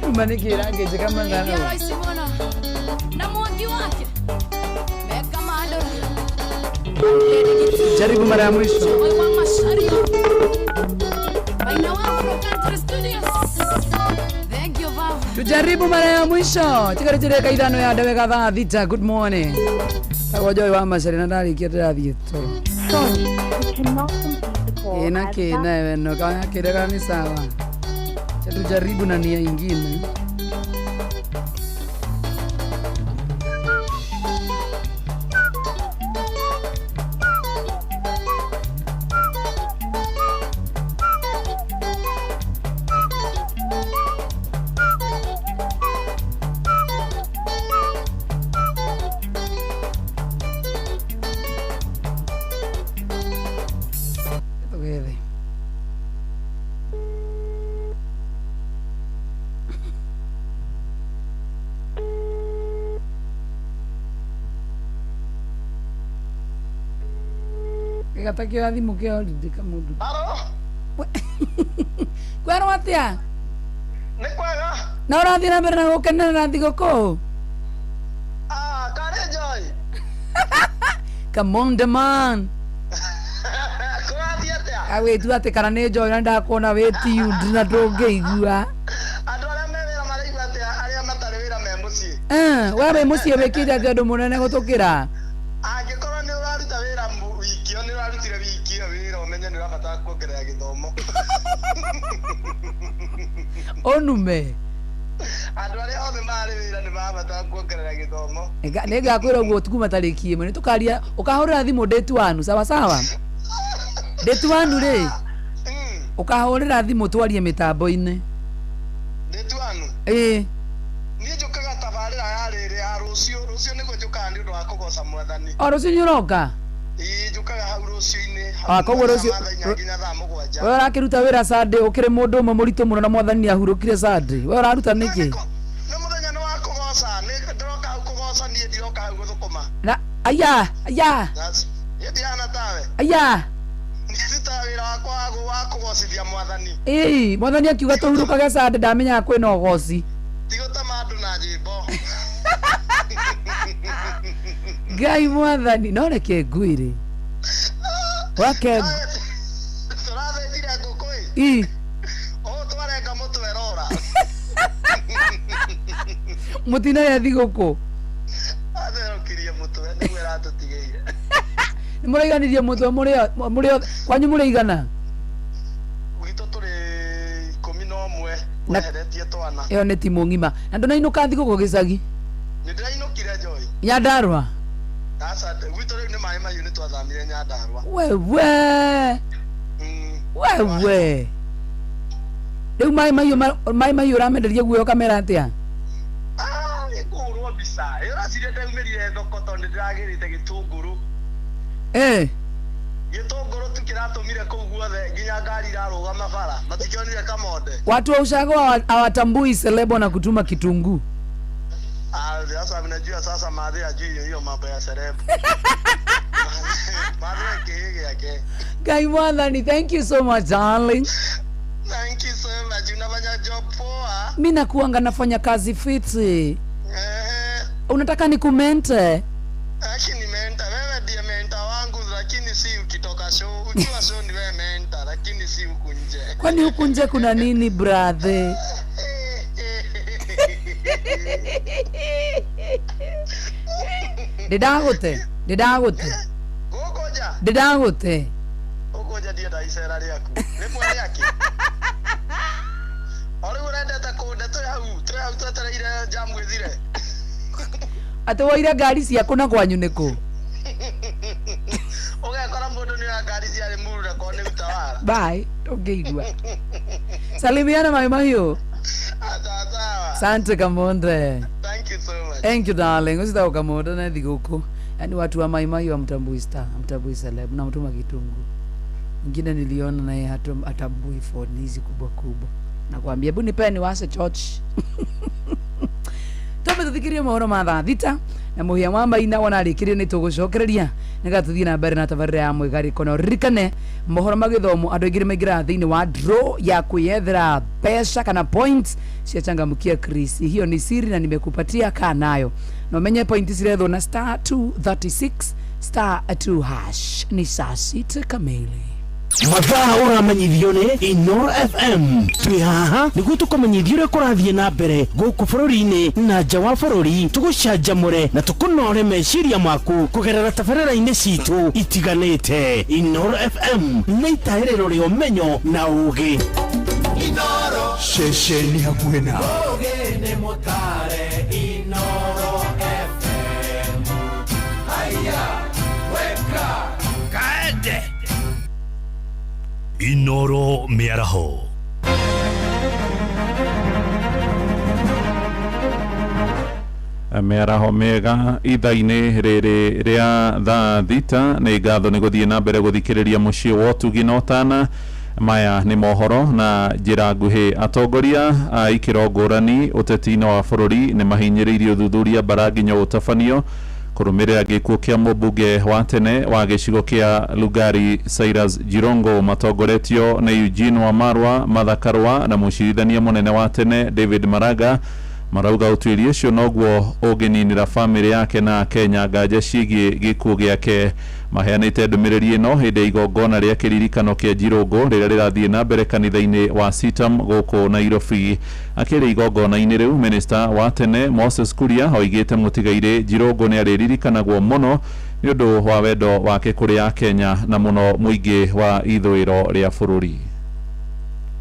Uma nĩ kĩra ngĩnjĩka mathaa. Na mwangi wake Beka Mandora. Jaribu mara ya mwisho. Wa Macharia. Maina wa Afro Country Studios. Thank you baba. Tujaribu mara ya mwisho. Tigarĩte ithano ya ndawega thaa thita. Good morning. Tagwo Joy wa Macharia na ndarĩkia ndĩrathiĩ toro. Sorry, you cannot complete the call Ina as kina dialed. weno kama kile ni sawa. Tujaribu na nia ingine. Together. Gĩgata kĩoya thimũ kĩa holiday kamũndũ. Kwerwo atĩa? Nĩ kwega. Na ũrathiĩ na mbere na gũkenerera thigũkũ? Ah, karĩ Joy. Come on the man. Kũrathiĩ atĩa? Awĩtua atĩ kana nĩ Joy na ndakuona wĩ tuned na ndũngĩigua. Andũ arĩa me wĩra maraigua atĩa arĩa matarĩ wĩra me mũciĩ? We wĩ mũciĩ wĩkĩte atĩa ũndũ mũnene gũtũkĩra? Angĩkorwo nĩ ũraruta wĩra wiki ĩyo nĩ ũrarutire wiki ĩyo wĩra ũmenye nĩ ũrabatara kuongerera gĩthomo. Ũnume. Andũ arĩa othe marĩ wĩra nĩ marabatara kuongerera gĩthomo. Nĩ ngakwĩra ũguo kuma tarĩki ĩmwe nĩ tũkaria ũkahũrĩra thimũ ndĩ wanu sawa sawa. Ndĩ wanu rĩ ũkahũrĩra thimũ twarie mĩtambo-inĩ. Ndĩ wanu? Ĩĩ. Niĩ njũkaga tabarĩra ya rĩrĩ ya rũciũ rũciũ nĩguo njũkaga nĩ ũndũ wa kũgoca mwathani. O rũciũ nĩ ũroka? Ĩĩ njũkaga hau rũciũ-inĩ. Ah, koguo rũciũ nginya thaa mũgwanja. We ũrakĩruta wĩra Sunday ũkĩrĩ mũndũ ũmwe mũritũ mũno na mwathani nĩ ahurũkire Sunday. We ũraruta nĩkĩ? Nĩ mũthenya nĩ wa kũgoca nĩ ndĩroka hau kũgoca niĩ ndiroka hau gũthũkũma. Na aya aya. Niĩ ndihana tawe. Aya. Ndutaga wĩra wakwa wa kũgocithia mwathani. Ĩĩ mwathani akiuga tũhurũkage Sunday ndamenyaga kwĩna ũgoci. Ti gũtema andũ na nyĩmbo. Ngai mwathani no reke ngwĩre. Wake tũrathĩnjire ngũkũ ĩ. Ĩ. Ũũ twarenga mũtwe rora. Mũtinarĩa thigũkũ. Atherũkirie mũtwe nĩguo ĩratũtigĩire. Nĩ mũraiganirie mũtwe mũrĩ kwanyu mũrĩ igana? Gwitũ tũrĩ 11 weheretie twana. Ĩyo nĩ timu ng'ima. Na ndũnainũka thigũkũ gĩcagi? Nĩ ndĩrainũkire Joy. Nyandarũa? Aca gwitũ rĩu nĩ maĩ mahiũ nĩ twathamire Nyandarũa. Wewe. Wewe. Rĩu maĩ mahiũ ũramenderia guoya ũkamera atĩa? Ah, ĩkũhũrwo mbica. Ĩ ũraciria ndaumĩrire thoko tondũ nĩ ndĩragĩrĩte gĩtũngũrũ. Eh. Gĩtũngũrũ tu kĩratũmire kũu guothe nginya ngari irarũgama bara. Matikĩonire kamonde. Watu wa ushago hawatambui selebo na kutuma kitunguu. Ah, sasa mnajua sasa maadhi ajui hiyo mambo ya selebo. Maadhi yake yake. Ngai mwathani, thank you so much darling. Thank you so much. Unafanya Mi nakuanga nafanya kazi fiti. Unataka nikumente? Lakini menta, wewe ndiye menta wangu, lakini si ukitoka show. Ukiwa show ni wewe menta, lakini si huku nje. Kwani huku nje kuna nini brother? Ndĩndagũte, ndĩndagũte. Ndĩndagũte. Ũkũnja ndienda icera rĩaku. Rĩmwe rĩake. O rĩu ũrendete kũnde twĩ hau, twĩ hau twetereire jamu ĩthire. Atĩ woire ngari ciaku na kwanyu nĩkũ? Ũgekora mũndũ nĩ oya ngari ciarĩ murure korwo nĩ utawala. Bye, ndũngĩigua. Salimiana Mai Mahiũ. Asante Kamonde. Thank you so much. Thank you darling. Usitao Kamonde na thigũkũ. Yaani watu wa Mai Mahiũ hamtambui star, hamtambui celeb, mnamtuma kitunguu. Mwingine niliona naye hatambui phone hizi kubwa kubwa. Nakwambia hebu nipeni niwashe church. Twambe tuthikirie mohoro ma thaa thita na muhia wa maina wona rĩkĩrie nĩ tũgũcokereria nĩgetha tũthiĩ na mbere na tabarĩra ya mwĩgarĩko na ũririkane mohoro ma gĩthomo andũ aingĩ nĩ maingĩraga thĩinĩ wa draw ya kwĩyethera mbeca kana points cia changamkia Chris. Hiyo ni siri na nimekupatia, kaa nayo na umenye point cirethwo na star 236 star 2 hash. Ni saa sita kamili. Mathaa ũramenyithio nĩ Inoro FM. Twĩ haha nĩguo tũkũmenyithia ũrĩa kũrathiĩ na mbere gũkũ bũrũri-inĩ na nja wa bũrũri, tũgũcanjamũre na tũkũnore meciria maku kũgerera tabarĩra-inĩ citũ itiganĩte. Inoro FM nĩ itaĩrĩro rĩa ũmenyo na ũgĩ. Inoro ceceni hakuhĩ na Ũgĩ nĩ mũtare Inoro FM. Haya, weka kaende. Inoro mĩaraho. Mĩaraho mĩega ithaa-inĩ rĩrĩ rĩa thaa thita. Nĩ ngatho nĩ gũthiĩ na mbere gũthikĩrĩria mũciĩ wa ũtugi na ũtana. Maya nĩ mohoro na njĩra nguhĩ. Atongoria a ikĩro ngũrani ũteti-inĩ wa bũrũri nĩ mahinyĩrĩirie ũthuthuria mbara nginya ũtabanio kũrũmĩrĩra gĩkuũ kĩa mũmbunge wa tene wa gĩcigo kĩa Lugari Cyrus Jirongo, matongoretio nĩ Eugene Wamarwa, Martha Karua na mũcirithania mũnene wa tene David Maraga. Marauga ũtuĩria ũcio noguo ũngĩninĩra bamĩrĩ yake na Kenya nganja ciĩgiĩ gĩkuũ gĩake. Maheanĩte ndũmĩrĩri ĩno hĩndĩ ya igongona rĩa kĩririkano kĩa Jirongo rĩrĩa rĩrathiĩ na mbere kanitha-inĩ wa Sitam gũkũ Nairobi. Akĩrĩ igongona-inĩ rĩu, minista wa tene Moses Kuria oigĩte mũtigairĩ Jirongo nĩ arĩririkanagwo mũno nĩ ũndũ wa wendo wake kũrĩ Akenya na mũno mũingĩ wa ithũĩro rĩa bũrũri.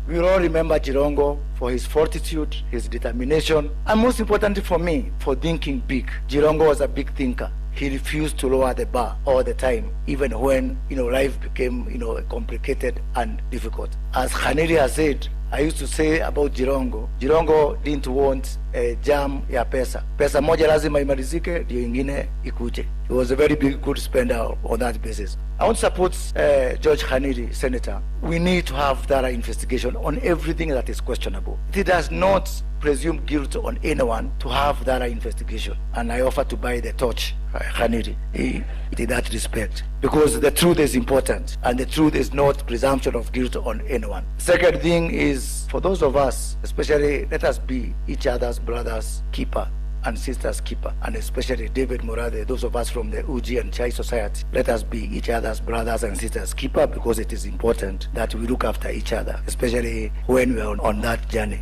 We all remember Jirongo for his fortitude, his determination, and most importantly for me, for thinking big. Jirongo was a big thinker. He refused to lower the bar all the time, even when, life became, complicated and difficult. As Khaniri has said, I used to say about Jirongo, Jirongo didn't want a jam ya pesa. Pesa moja lazima imalizike, ndio ingine ikuje. He was a very big, good spender on that basis. I want to support George Khaniri, Senator. We need to have thorough investigation on everything that is questionable. It does not presume guilt on anyone to have thorough investigation. And I offer to buy the torch, Khaniri, in that respect. Because the truth is important, and the truth is not presumption of guilt on anyone. Second thing is, for those of us, especially, let us be each other's brothers keeper and sisters keeper, and especially David Murathe, those of us from the Uji and Chai Society, let us be each other's brothers and sisters keeper, because it is important that we look after each other, especially when we are on that journey.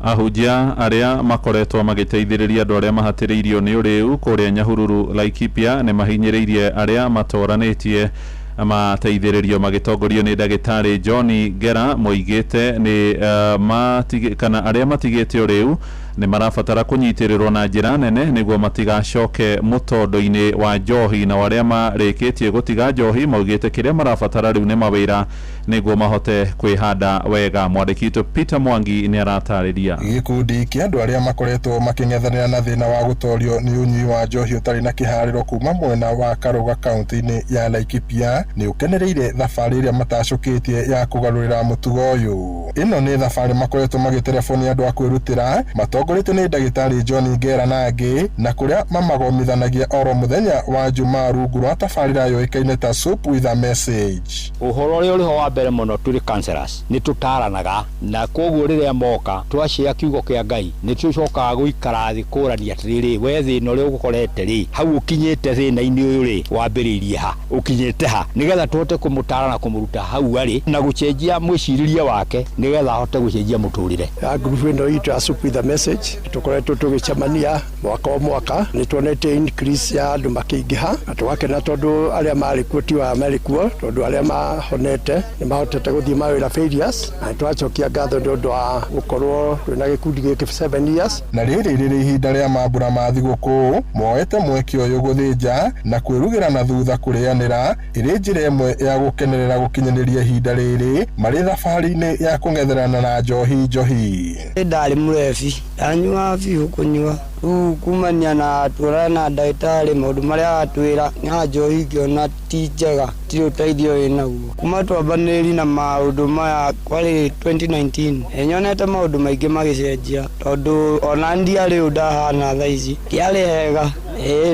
Ahunjia arĩa makoretwo magĩteithĩrĩria andũ arĩa mahatĩrĩirio nĩ ũrĩu kũrĩa Nyahururu Laikipia nĩ mahinyĩrĩirie arĩa matoranĩtie mateithĩrĩrio magĩtongorio nĩ ndagĩtarĩ John Ngera moigĩte nĩ kana arĩa matigĩte ũrĩu nĩ marabatara kũnyitĩrĩrwo na njĩra nene nĩguo matigacoke mũtondo-inĩ wa njohi, na arĩa marĩkĩtie gũtiga njohi maugĩte kĩrĩa marabatara rĩu nĩ mawĩra nĩguo mahote kwĩhanda wega. Mwandĩki witũ Peter Mwangi nĩ aratarĩria. Gĩkundi kĩa andũ arĩa makoretwo makĩng'ethanĩra na thĩna wa gũtorio nĩ ũnyui wa njohi ũtarĩ na kĩharĩro kuma mwena wa Karũga kaunti-inĩ ya Laikipia nĩ ũkenereire thabarĩ ĩrĩa matacũkĩtie ya kũgarũrĩra mũtugo ũyũ. Ĩno nĩ thabarĩ makoretwo magĩterebonia andũ a kwĩrutĩra matongoretio nĩ ndagĩtarĩ John Ngera na angĩ, na kũrĩa mamagomithanagia oro mũthenya wa Jumaa rungu rwa tabarĩra yũĩkaine ta Soup with a Message. Ũhoro ũrĩa ũrĩho wa mbere mbere mũno tũrĩ counselors nĩ tũtaranaga na koguo rĩrĩa moka twacĩa kiugo kĩa Ngai nĩ tũcokaga gũikara thĩ kũrania atĩrĩrĩ, we thĩna ũrĩa ũgũkorete rĩ, hau ũkinyĩte thĩna-inĩ ũyũ rĩ, wambĩrĩirie ha, ũkinyĩte ha, nĩgetha tũhote kũmũtara na kũmũruta hau arĩ na gũcenjia mwĩcirĩrie wake nĩgetha ahote gũcenjia mũtũrĩre. Ngurubu ĩno itũ ya Soup with a Message tũkoretwo tũgĩcemania mwaka o mwaka, nĩ tuonete increase ya andũ makĩingĩha na tũgakena tondũ arĩa marĩ kuo ti wa marĩ kuo, tondũ arĩa mahonete nĩ mahotete gũthiĩ mawĩra failures, na nĩtũracokia ngatho nĩ ũndũ wa gũkorwo twĩna gĩkundi gĩkĩ 7 years. Na rĩrĩ rĩrĩ ihinda rĩa mambura ma thigũkũ, moete mweke ũyũ gũthĩnja na kwĩrugĩra na thutha kũrĩanĩra ĩrĩ njĩra ĩmwe ya gũkenerera gũkinyanĩria ihinda rĩrĩ marĩ thabarĩ-inĩ ya kũng'etherana na njohi njohi. Ndarĩ mũrebi, ndanyuaga biũ kũnyua, rĩu kumania na tuonana na ndagĩtarĩ maũndũ marĩa aratwĩra na njohi ngĩona ti njega, tirĩ ũteithio wĩnaguo. Kuma twambanĩrĩri na maũndũ maya kwarĩ 2019, nĩnyonete maũndũ maingĩ magĩcenjia tondũ ona ndiarĩ ũũ ndahana thaa ici, ndiarĩ hega,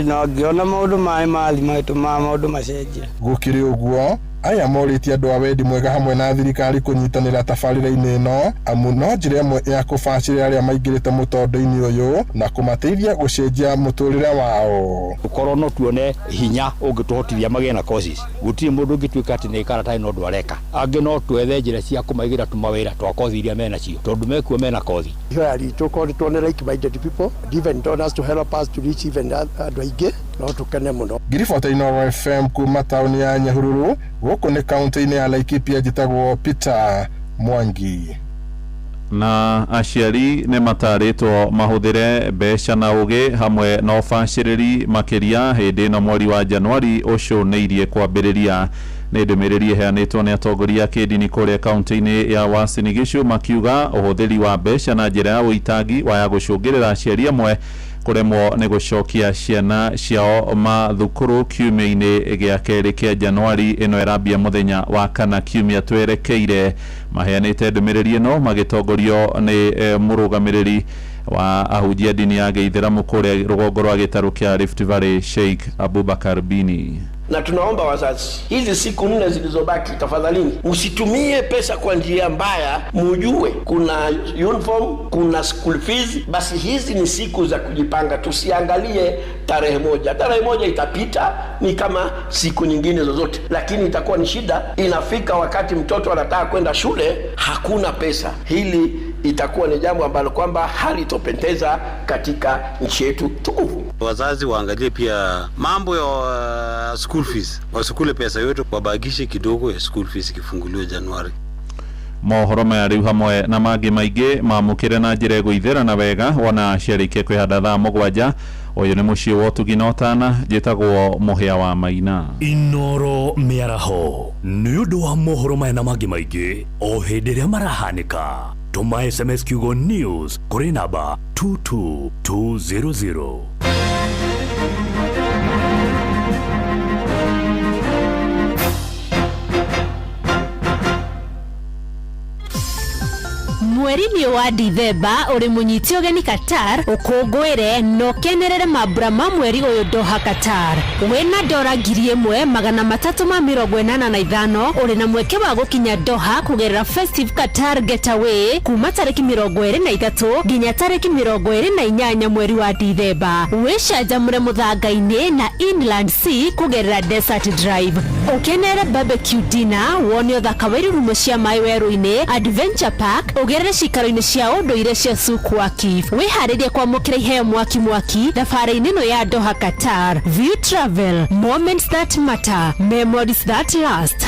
na ngĩona maũndũ maya mathi magĩtũmaga maũndũ macenjie. Gũkĩrĩ ũguo, aya morĩtie andũ a wendi mwega hamwe na thirikari kũnyitanĩra tabarĩra-inĩ ĩno, amu no njĩra ĩmwe ya kũbacĩrĩra arĩa maingĩrĩte mũtondo-inĩ ũyũ na kũmateithia gũcenjia mũtũrĩre wao. Gũkorwo no tuone hinya ũngĩtũhotithia magĩe na courses, gũtirĩ mũndũ ũngĩtuĩka atĩ nĩ ikara atarĩ na ũndũ areka. Angĩ no twethe njĩra cia kũmaigĩra tũmawĩra twa kothi iria menacio, tondũ mekuo mena kothi. Ihoya ritũ korwo nĩ tuone like minded people and even donors to help us to reach even andũ aingĩ, no tũkene mũno. Ngiribota Inooro FM kuma taũni ya Nyahururu, gũkũ nĩ kaunti-inĩ ya Laikipia, njĩtagwo Peter Mwangi. Na aciari nĩ matarĩtwo mahũthĩre mbeca na ũgĩ hamwe na ũbacĩrĩri makĩria hĩndĩ ĩno mweri wa Januari ũcũnĩirie kwambĩrĩria. Nĩ ndũmĩrĩri ĩheanĩtwo nĩ atongoria a kĩndini kũrĩa kaunti-inĩ ya Uasin Gishu makiuga ũhũthĩri wa mbeca na njĩra ya ũitangi waya gũcũngĩrĩra aciari amwe kũremwo nĩ gũcokia ciana ciao mathukuru kiumia-inĩ gĩa kerĩ kĩa Januari ĩno ĩrambia mũthenya wa kana kiumia twerekeire. Maheanĩte ndũmĩrĩri ĩno magĩtongorio nĩ mũrũgamĩrĩri wa ahunjia ndini ya Gĩithĩramu kũrĩa rũgongo rwa gĩtarũ kĩa Rift Valley, Sheikh Abubakar Bini. Na tunaomba wazazi, hizi siku 4 zilizobaki, tafadhalini msitumie pesa kwa njia mbaya. Mujue kuna uniform, kuna school fees. Basi hizi ni siku za kujipanga, tusiangalie tarehe moja. Tarehe moja itapita ni kama siku nyingine zozote, lakini itakuwa ni shida. Inafika wakati mtoto anataka kwenda shule, hakuna pesa. Hili itakuwa ni jambo ambalo kwamba halitopendeza katika nchi yetu tukufu. Wazazi waangalie pia mambo ya school fees, wasikule pesa yote, wabakishe kidogo ya school fees ikifunguliwa Januari. Mohoro maya rĩu hamwe na mangĩ maingĩ mamũkĩre na njĩra ĩgũithĩrana wega wona ciarĩkia kwĩhanda thaa 7. Ũyũ nĩ mũciĩ wa ũtugi na ũtana, njĩtagwo Mũhĩa wa Maina. Inooro Mĩaraho nĩ ũndũ wa mohoro maya na mangĩ maingĩ o hĩndĩ ĩrĩa marahanĩka. Tũma SMS kiugo news kũrĩ namba 22200. Mweri-inĩ wa Dithemba ũrĩ mũnyiti ũgeni Qatar, ũkũngũĩre na ũkenerere mambura ma mweri ũyũ Doha Qatar. Wĩna dora 1385 ũrĩ na mweke wa gũkinya Doha kũgerera Festive Qatar Getaway kuma tarĩki 23 nginya tarĩki 28 mweri wa Dithemba. Wĩcanjamũre mũthanga-inĩ na Inland Sea kũgerera Desert Drive. Ũkenere barbecue dinner, wone ũthaka wa irurumo cia maĩ werũ-inĩ, Adventure Park, ũgerere cikaro-inĩ cia ũndũire cia Souk Waqif. Wĩharĩrie kwamũkĩra iheo mwaki mwaki thabarĩ-inĩ ĩno ya Doha Qatar. View Travel, moments that matter, memories that last.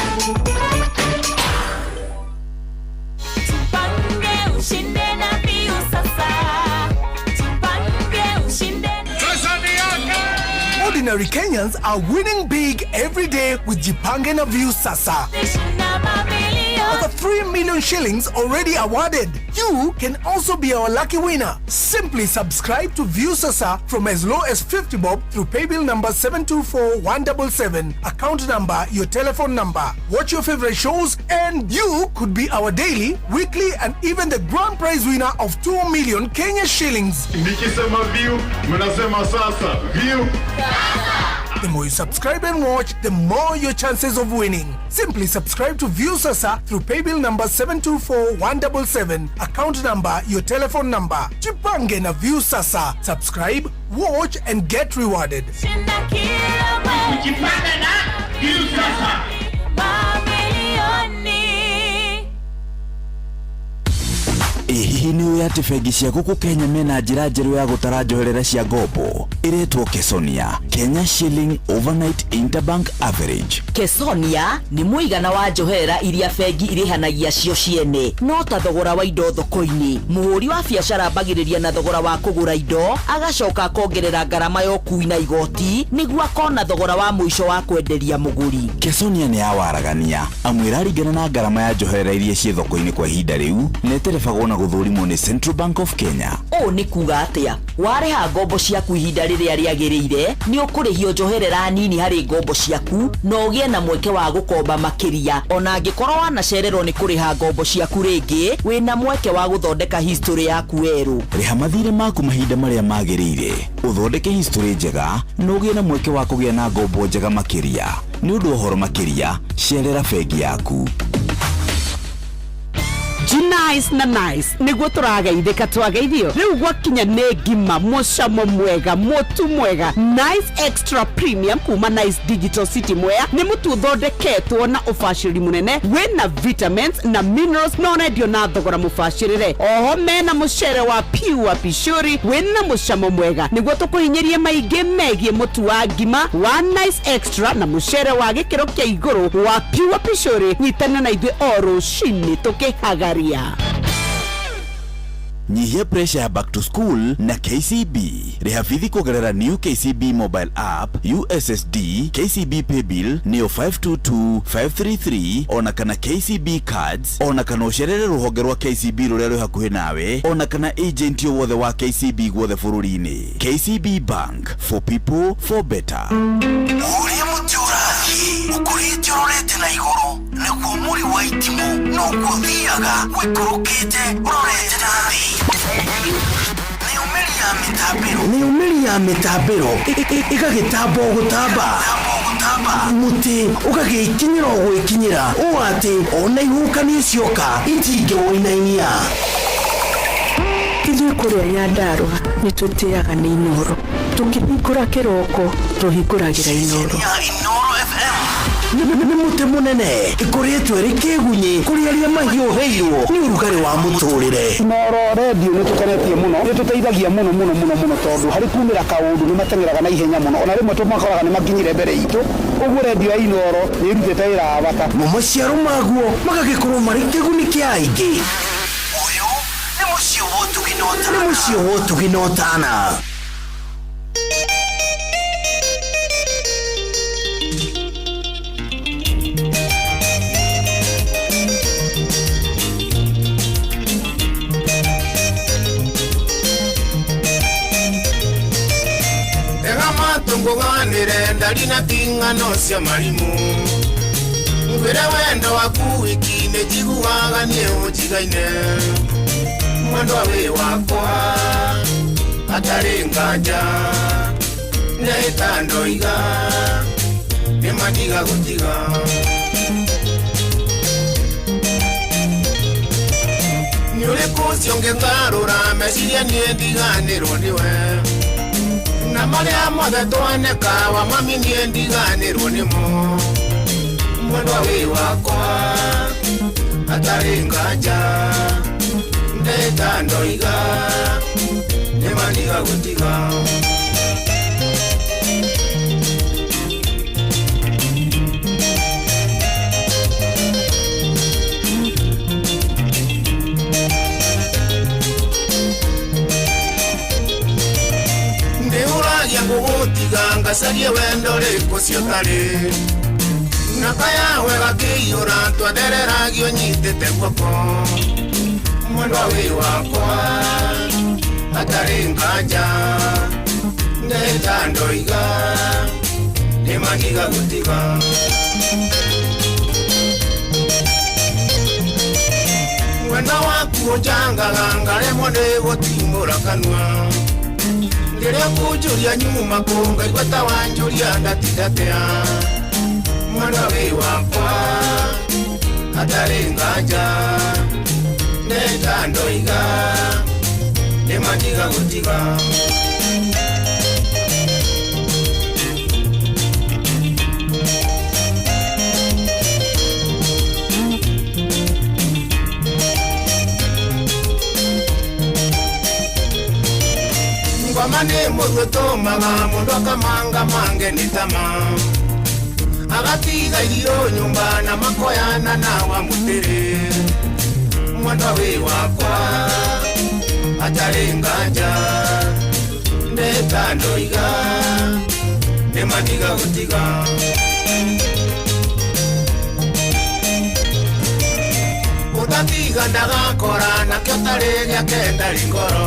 Ordinary Kenyans are winning big every day with Jipange na Viusasa. Over 3 million shillings already awarded. You can also be our lucky winner. Simply subscribe to Viusasa from as low as 50 bob through paybill number 724177, account number, your telephone number. Watch your favorite shows and you could be our daily, weekly and even the grand prize winner of 2 million Kenya shillings. Nikisema view, mnasema sasa. View. Sasa. The more you subscribe and watch, the more your chances of winning. Simply subscribe to Viusasa through paybill number 724177, account number, your telephone number. Jipange na Viusasa. Subscribe, watch and get rewarded. Shinda kila mwezi. Jipange na Viusasa. Mamilioni. Ĩ hihi nĩ ũĩ atĩ bengi cia gũkũ Kenya mena njĩra njerũ ya gũtara njoherera cia ngombo ĩretwo Kesonia, Kenya Shilling Overnight Interbank Average? Kesonia nĩ mũigana wa njoherera iria bengi irĩhanagia cio ciene, no ta thogora wa indo thoko-inĩ. Mũhũri wa biacara ambagĩrĩria na thogora wa kũgũra indo, agacoka akongerera ngarama ya ũkui na igoti nĩguo akona thogora wa mũico wa kwenderia mũgũri. Kesonia nĩ ya waragania, amu ĩraringana na ngarama ya njoherera iria ciĩ thoko-inĩ kwa ihinda rĩu, na ĩterebagwo na gũthũrimwo nĩ Central Bank of Kenya. Ũũ nĩ kuga atĩa? Warĩha ngombo ciaku ihinda rĩrĩa rĩagĩrĩire, nĩ ũkũrĩhio njoherera nini harĩ ngombo ciaku na ũgĩe na mweke wa gũkomba makĩria. Ona angĩkorwo wanacererwo nĩ kũrĩha ngombo ciaku rĩngĩ, wĩna mweke wa gũthondeka history yaku werũ. Rĩha mathirĩ maku mahinda marĩa magĩrĩire, ũthondeke history njega na ũgĩe na mweke wa kũgĩa na ngombo njega makĩria. Nĩ ũndũ wa ũhoro makĩria, cerera bengi yaku. Nice na nice niguo tũrageithĩka twageithio rĩu gwakinya nĩ ngima mũcamo mwega mũtu mwega. Nice Extra Premium kuma Nice Digital City Mwea nĩ mũtu ũthondeketwo na ũbacĩrĩri mũnene, wĩna vitamins na minerals na ũrendio na thogora mũbacĩrĩre. Oho mena mũcere wa pure pishori wĩna mũcamo mwega. Nĩguo tũkũhinyĩrie maingĩ megiĩ mũtu wa ngima wa Nice Extra na mũcere wa gĩkĩro kĩa igũrũ wa pure pishori, nyitana na ithuĩ o rũcinĩ tũkĩhagaria. Nyihia pressure ya back to school na KCB. Rĩha bithi kũgerera new KCB mobile app, USSD, KCB paybill nĩyo 522533, ona kana KCB cards, ona kana ũcerere rũhonge rwa KCB rũrĩa rwĩ hakuhĩ nawe, ona kana agent o wothe wa KCB guothe bũrũri-inĩ. KCB Bank, for people for better. Ũrĩa mũtĩ ũrathiĩ ũkũrĩte ũrorete na igũrũ, naguo mũri wa itimũ noguo ũthiaga ũikũrũkĩte ũrorete na thĩ. Nĩũmĩri ya mĩtambĩro ĩgagĩtamba o gũtamba, mũtĩ ũgagĩkinyĩra o gwĩkinyĩra, ũũ atĩ ona ihuhũkanio cioka itingĩwũinainia. Ithuĩ kũrĩa Nyandarũa nĩ tũtĩaga nĩ Inooro. Tũkĩhingũra kĩroko tũhingũragĩra Inooro. Nĩ mũtĩ mũnene ĩkoretwo ĩrĩ kĩgunyĩ kũrĩ arĩa mahiũhĩirwo nĩ ũrugarĩ wa mũtũrĩre. Inooro redio nĩ tũkenetie mũno, nĩ tũteithagia mũno mũno mũno mũno, tondũ harĩ kumĩra kaũndũ nĩ mateng'eraga na ihenya mũno, ona rĩmwe tũmakoraga nĩ makinyire mbere itũ. Ũguo redio ya Inooro nĩ ĩrutĩte wĩra wa bata. Mo maciaro maguo magagĩkorwo marĩ kĩguni kĩa aingĩ. Ũyũ nĩ mũciĩ wa ũtugi na ũtana. Nĩ mũciĩ wa ũtugi na ũtana. Nguganire ndari na ting'ano cia marimu, ngwire wendo waku wiki-inĩ njiguaga niĩ ũnjigaine. Mwendwa wĩ wakwa hatarĩ nganja, nĩahĩta ndoiga nĩmatiga gũtiga. Nĩ ũrĩkũ ũcio ũngĩngarũra meciria niĩ ndiganĩrwo nĩwe, na marĩa mothe twaneka wa mami niĩ ndiganĩrwo nĩmo. Mwendwa wĩ wakwa hatarĩ nganja, ndeta ndoiga nĩmandiga gũtiga. Ngũgũtiga ngacarie wendo rĩkũ ciotarĩ, na kayawe gakĩiyũra twathereragio nyitĩte guoko. Mwendwa wĩ wakwa hatarĩ nganja, ndeta ndoiga nĩmandiga gũtiga. Wendo waku ũnjangaga ngaremwo nĩ gũtimũra kanua, Rĩrĩa kũnjũria nyuma kũ ngaigua ta wanjũria ndatinda atĩa. Mwana wĩ wakwa hatarĩ nganja nenda ndoiga nĩmatiga gũtiga. Ngoma nĩ mũthũ tũmaga mũndũ akamanga mange nĩ tama agatiga irio nyũmba na makoyana na wa mũtĩrĩ. Mwana wĩ wakwa hatarĩ nganja ndeta ndoiga nĩmatiga gũtiga. Ũtatiga ndagakora nakĩo tarĩ gĩake ndarĩ ngoro.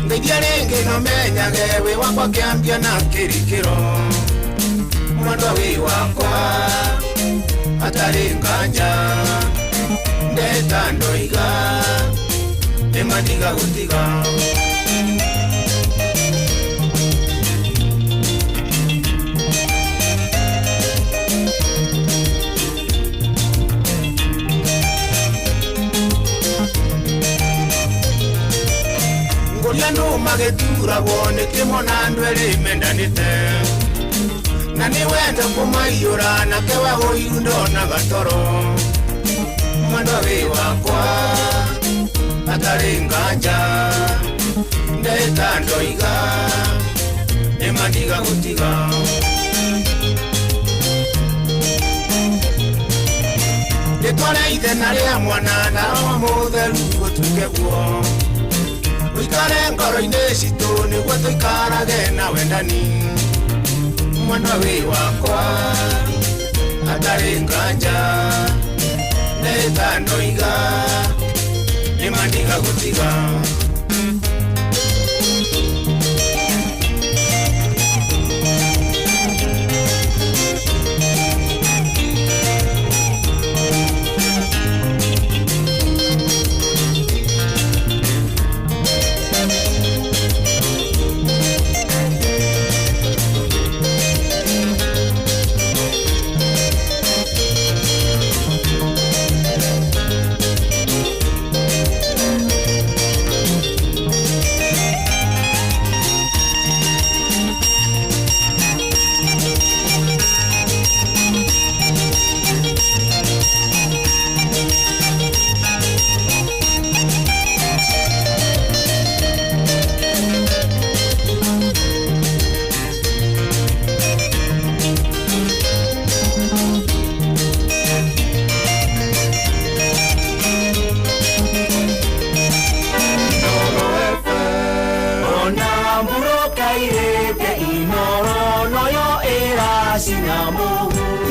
Ngeithia rĩngĩ no menyage wĩ wakwa kĩambia na kĩrikĩro. Mwendwa wĩ wakwa hatarĩ nganja ndeta ndoiga nĩmatiga gũtiga. Ngũria andũ magĩturagwo nĩ kĩmo na andũ erĩ mendanĩte na nĩ wendo kũmaiyũra nake wa ũiru ndonaga toro. Mwendwa wĩ wakwa hatarĩ nganja ndeta ndoiga nĩmatiga gũtiga. Rĩtwa rĩa ithe na rĩa mwana na Roho Mũtheru gũtuĩke guo. Ũikare ngoro-inĩ citũ nĩguo tũikarage na wendani. Mwendwa wĩ wakwa hatarĩ nganja ndeta ndoiga nĩmatiga gũtiga.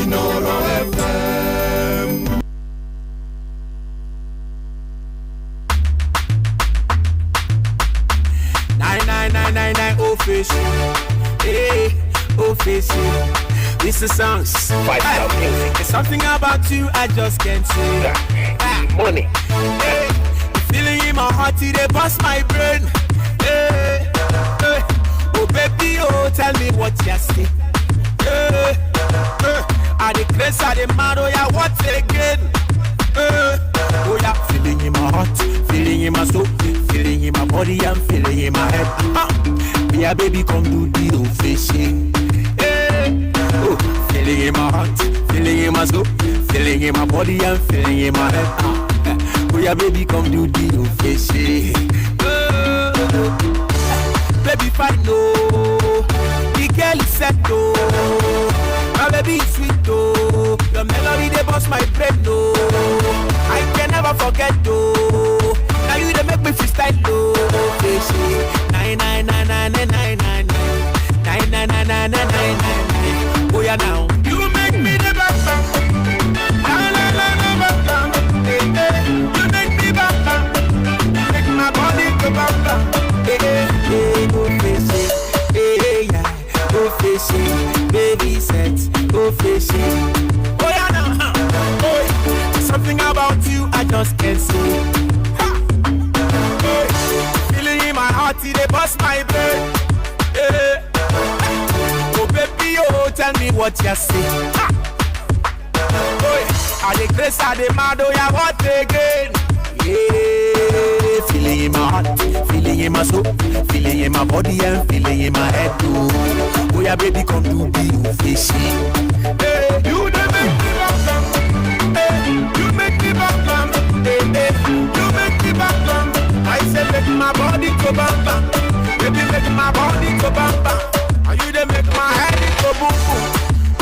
Inoro FM. 99999 oh fish, hey, oh fish. This is songs. Five-star music. There's something about you I just can't say. Money. Hey, the feeling in my heart it dey bust my brain. Hey, hey. Oh baby, oh tell me what you see. Hey, hey. I the craze, I the mad, oh yeah, what again? Hey, oh yeah, feeling in my heart, feeling in my soul, feeling in my body, I'm feeling in my head. Me a baby, come do the old fishing. Hey, oh, feeling in my heart, feeling in my soul, feeling in my body, I'm feeling in my head. Oh yeah, baby, come do the old fishing. Oh, baby, fight no, the girl is set no. My baby is sweet oh, your melody they bust my brain oh. I can never forget oh. Now you they make me freestyle oh. 9 9 9 9 9 9 9 9 9 9 9 9 9 9. Oh yeah now. You make me the bam bam. La la la la bam bam. Hey, hey. You make me bam bam. Make my body go bam bam. Hey hey hey, oh fishy. Hey hey yeah, oh fishy. Baby set, oh fishy. Oh yeah now, oh, something about you I just can't say. Ha. Hey. Feeling in my heart, it dey bust my brain. tell me what you say. Ha! Oi, I dey craze, I dey mad, oh yeah, what again? Yeah, feeling in my heart, feeling in my soul, feeling in my body and feeling in my head too. Oh yeah, baby, come to be fishy. Hey, you dey make me bam bam. Hey, you make me bam bam. Hey, hey, you make me bam bam. I say make my body go bam bam. Baby, make my body go bam bam. And you dey make my head go boom boom.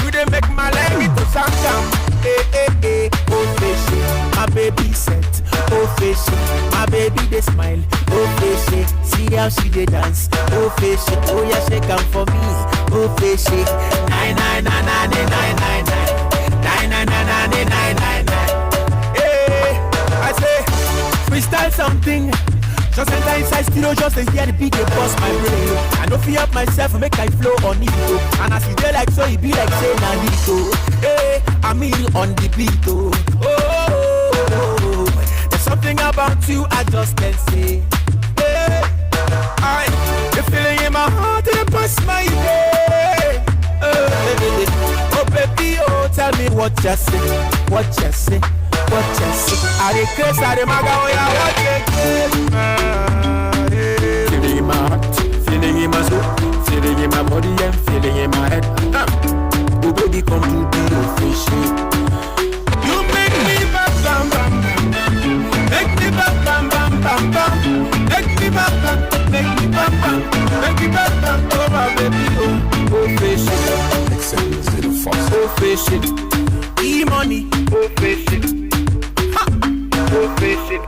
You dey make my leg go sam sam. Hey, hey, hey, oh fishy, my baby set. Oh fishy, my baby they smile. Oh fishy, see how she dey dance. Oh fishy, oh yeah, shake 'em for me. Oh fishy, 9 9 9 9 9 9 9 9 9 9 9 9 9 9. Hey, I say freestyle something. Just enter inside studio, just to hear the beat they bust my brain. I no fear up myself, make I flow on it oh. And as you dey like so, it be like say na it oh. Hey, I'm in on the beat oh. Oh, oh, oh, oh. There's something about you I just can't say. Hey, I the feeling in my heart it pass my way. Hey, oh baby, oh tell me what you say, what you say, what you say. I dey craze, I dey maga, oh yeah, what you say. Feeling in my heart, feeling in my soul, feeling in my body and feeling in my head. Oh baby, come to be official. You make me bam bam bam, make me bam bam bam bam bam, make me bam bam, make me bam bam, make me bam bam. Oh my baby, oh oh fish, oh fish, e money, oh fish, ha, oh fish.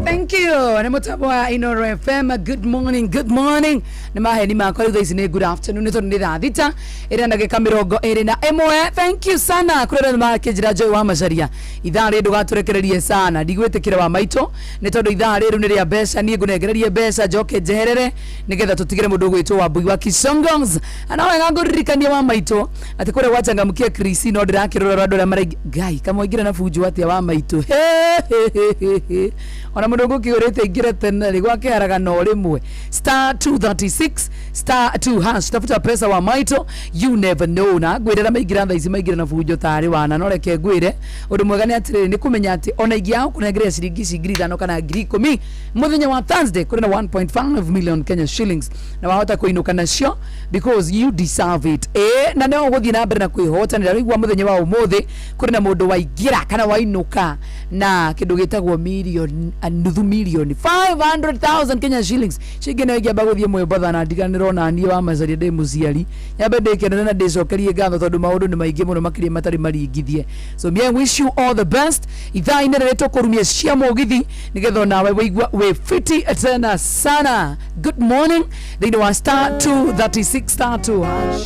Thank you. Nĩ mũtambo wa Inoro FM. Good morning, good morning. Nĩ maheni makwa rĩu thaa ici nĩ good afternoon nĩ tondũ nĩ thaa 6 ĩrĩa ndagĩka 21. Thank you sana kũrĩ arĩa makĩnjĩra Joy wa Macaria. Ithaa rĩrĩ ndũgatũrekererie sana, ndigwĩtĩkĩra wa maitũ nĩ tondũ ithaa rĩrĩ nĩ rĩa mbeca, niĩ ngũnengererie mbeca njoke njeherere nĩgetha tũtigĩre mũndũ ũgwĩtwo Wambui wa Kisongongs. Na wega ngũririkania wa maitũ atĩ kũrĩa gwachangamkia Chris no ndĩrakĩrora andũ arĩa maraingĩ Ngai kamũingĩra na bunju atĩa wa maitũ. He ona mundu ngukigurite ingire tene ri gwakiharaga no rimwe star 236 star 2 hash tafuta pesa wa maito, you never know. Na ngwirera maingira thaa ici maingira na bunjo tari wana no reke ngwire undu mwega ni atiriri ni kumenya ati ona ingi yao kunengeria ciringi ici 5,000 kana 10,000 muthenya wa Thursday kuri na 1.5 million Kenya shillings na wahota kuinuka nacio because you deserve it. Na no guthii na mbere na kwihotanira rigwa muthenya wa umuthi kuri na mundu waingira kana wainuka na kindu gitagwo million nuthu milioni 500,000 Kenya shillings cingi no ingiamba guthie Mombatha na ndiganirwo na niĩ wa Macaria ndĩ mũciari nyambe ndĩkenere na ndĩcokerie ngatho tondũ maũndũ nĩ maingĩ mũno makĩria matarĩ maringithie. So me I wish you all the best. Ithaa-inĩ rĩrĩ tũkũrumia cia mũgithi nĩgetha onawe wĩigua wĩ fiti tena sana. Good morning thĩinĩ wa star 236 star 2 hash.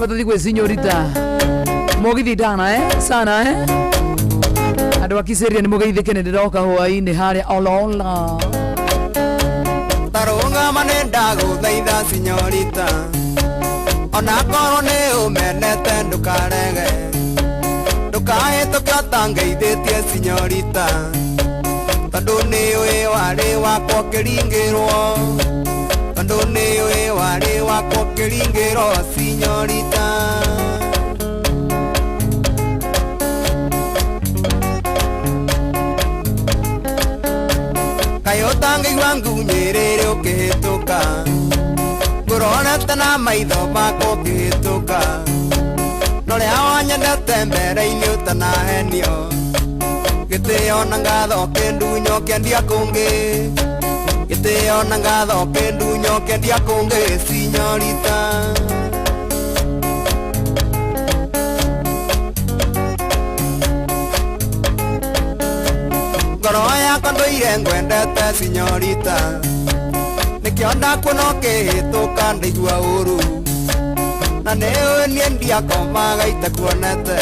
Tũthiĩ gwĩ sinyorita mũgithi ndana sana andå a Kiseria nä må geithä nä ndä roka hwainä harä a olola tarũgama nĩ ndagũthaitha sinyorita onakorwo nĩ ũmenete ndũkarege ndũkahĩtũke ũtangeithĩtie sinyorita tondũ nĩ ũĩ warĩ wakwa ũkĩringĩrwo tondũ nĩ ũĩ warĩ wakwa ũkĩringĩrwo sinyorita. Kaĩ ũtangĩigua ngunyĩrĩre ũkĩhĩtũka ngũronete na maitho makwa ũkĩhĩtũka na ũrĩa wanyendete mbere-inĩ ũtanahenio gĩtĩo na ngatho ũkĩndunya ũkĩendia kũngĩ gĩtĩo na ngatho ũkĩndunya ũkĩendia kũngĩ sinyorita. Ngoro yakwa ndũire ngwendete sinyorita nĩkĩo ndakuona ũkĩhĩtũka ndaigua ũru na nĩ ũĩ niĩ ndiakomaga itakuonete